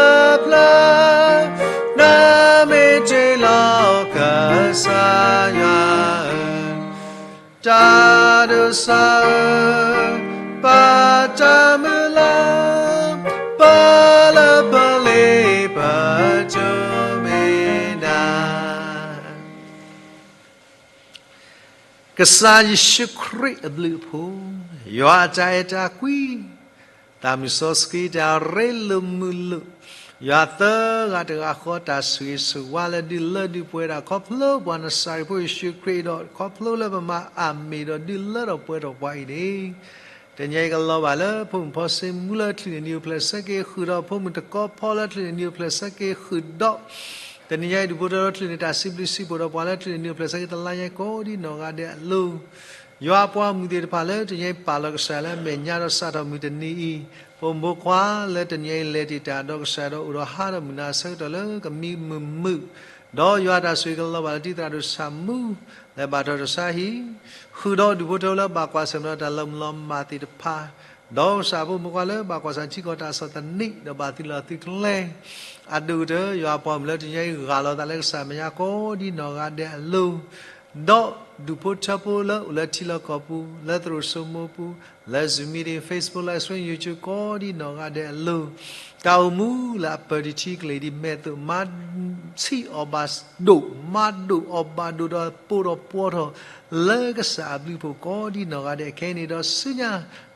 ပျၢၤ, နမ့ၢ်တ့လီၤကစၢ်ယွၤဧၢ, တၢ်ဒိးစၢ်ဧၢ, ဘၣ်တၢ်မုၢ်လၢ်, ပလၢပလ့ပတိၢ်မ့ၢ်နၤ. ကစၢ်ယ့ၣ်ၡူးခရံာ်အဘျုးအဖှိၣ်, ယွၤအတၢ်အဲၣ်တၢ်ကွံ, တၢ်မုၢ်စီဆှံတၢ်ရ့လိာ်မုာ်လိာ်, ယွၤသၢဂၤတဂၤဃီတၢ်ဆိၣ်ဂ့ၤဆိၣ်ဝါလၢဒုးလၢဒုးပှဲၤဒၣ် ခီဖျိပှၤနစၤရ့းဖိယ့ၣ်ၡူးခရံာ်ဒီး ခီဖျိလၢပမၤအၣ်မ့ၢ်ဒီးဒုးလၢထီၣ်ပှဲၤထီၣ်ပှၤအံၤန့ၣ် တနံၤအံၤကလီၤဘၣ်လၢဖိမုၣ်ဖီစ့မူလၢအချုးန့ၣ် နံၤအိၣ်ဖျဲၣ်ဆၢက့ၤဃုာ်ဒီး ဖိမုၣ်တကီဖီလၢအချုးန့ၣ် နံၤအိၣ်ဖျဲၣ်ဆၢက့ၤဃုာ်ဒီး တနံၤအံၤဒုးဖိထၢလၢချုးန့ၣ် တၢ်စံးဘျုးစံးဖှိၣ်ဒီးပှၤလၢချုးန့ၣ် နံၤအိၣ်ဖျဲၣ်ဆၢက့ၤတလါညါကိးဒ်နီၢ်ဂၤဒဲးအလိၤ ယွၤအပှၤမုၣ်သ့ၣ်တဖၣ်လၢတနံၤအံၤ ပာ်လီၤကစၢ်လၢအမဲာ်ညါဒီးစးထီၣ်မုၢ်တနံၤအံၤ, ဖိမုၣ်ဖိခွါလၢတနံၤအံၤ လဲၤတံာ်တာ်ဒီးကစၢ်ဒီးအိၣ်ဒီးဟးဒီးမုၢ်နၤအဆၢကတီၢ်လၢကမံမုာ်မုာ်, ဒီးယွၤတၢ်ဆိၣ်ဂ့ၤကလီၤဘၣ်လၢတံၤသရၣ်ဒိၣ်ဆၣ်မူ လၢဘၣ်တၢ်တဆါဟံၣ်, ဃုာ်ဒီးဒုးဖိထၢလၢဘၣ်ကွၢ်ဆၢၣ်မဲာ်ဒီးတၢ်လီၤမုၢ်လီၤမၢ်သ့ၣ်တဖၣ်, ဒီးကစၢ်ဖိမုၣ်ဖိခွါလၢဘၣ်ကွၢ်ဆၢၣ်ထံကီၢ်တၢ်ဆီၣ်သနံး ဒီးဘၣ်သုးလီၢ်သုးကျဲ အဒိၣ်ကတၢၢ် ယွၤအပှၤမုၣ်လၢတနံၤအံၤ ဂၢ်လီၤသးလၢကစၢ်မဲာ်ညါကိးဒ်နီၢ်ဂၤဒဲးအလိၤ, ဒီးဒုးဖိထၢဖိလၢအိၣ်လၢထံလီၢ်ကီၢ်ပူၤ လၢသရိာ်စိမိပူၤ လၢ Zoom meeting, Facebook Live Stream, YouTube ကိးဒ်နီၢ်ဂၤဒဲးအလိၤ, တၢ်အိၣ်မူလၢအပၢၢ်ဒံးထံကလ့ၢ်ဒံးမဲာ်သိး မၤဆံးအီၣ်ဘၣ်ဒိၣ် မၤဒိၣ်အီၣ်ဘၣ်ဒိၣ်ဒီးပိၢ်ထီၣ်ပှီၢ်ထီၣ် လၢကစၢ်အဘျုးအဖှိၣ်ကိးဒ်နီၢ်ဂၤဒဲး ခဲအံၤန့ၣ်ဒီးဆူညါ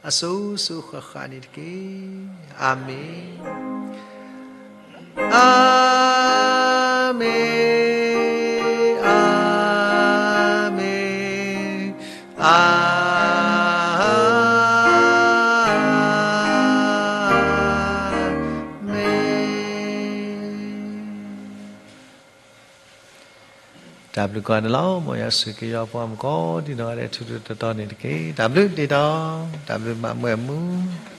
အစိၤစိၤဃၣ်ဃၣ်န့ၣ်တက့ၢ်. အၤမ့ၣ်. အၤမ့ၣ်, အၤမ့ၣ်, အၤမ့ၣ်. တၢ်ဘျုးကိးဂၤဒဲးလီၤ. မ်ယွၤဆိၣ်ဂ့ၤက့ၤယွၤပှၤမုၣ်ကိးဒ်နီၢ်ဂၤဒဲး ထူထူတီတီန့ၣ်တက့ၢ်. တၢ်ဘျုးတ့ၢ်တီ, တၢ်ဘျုးမၤမုာ်မုာ်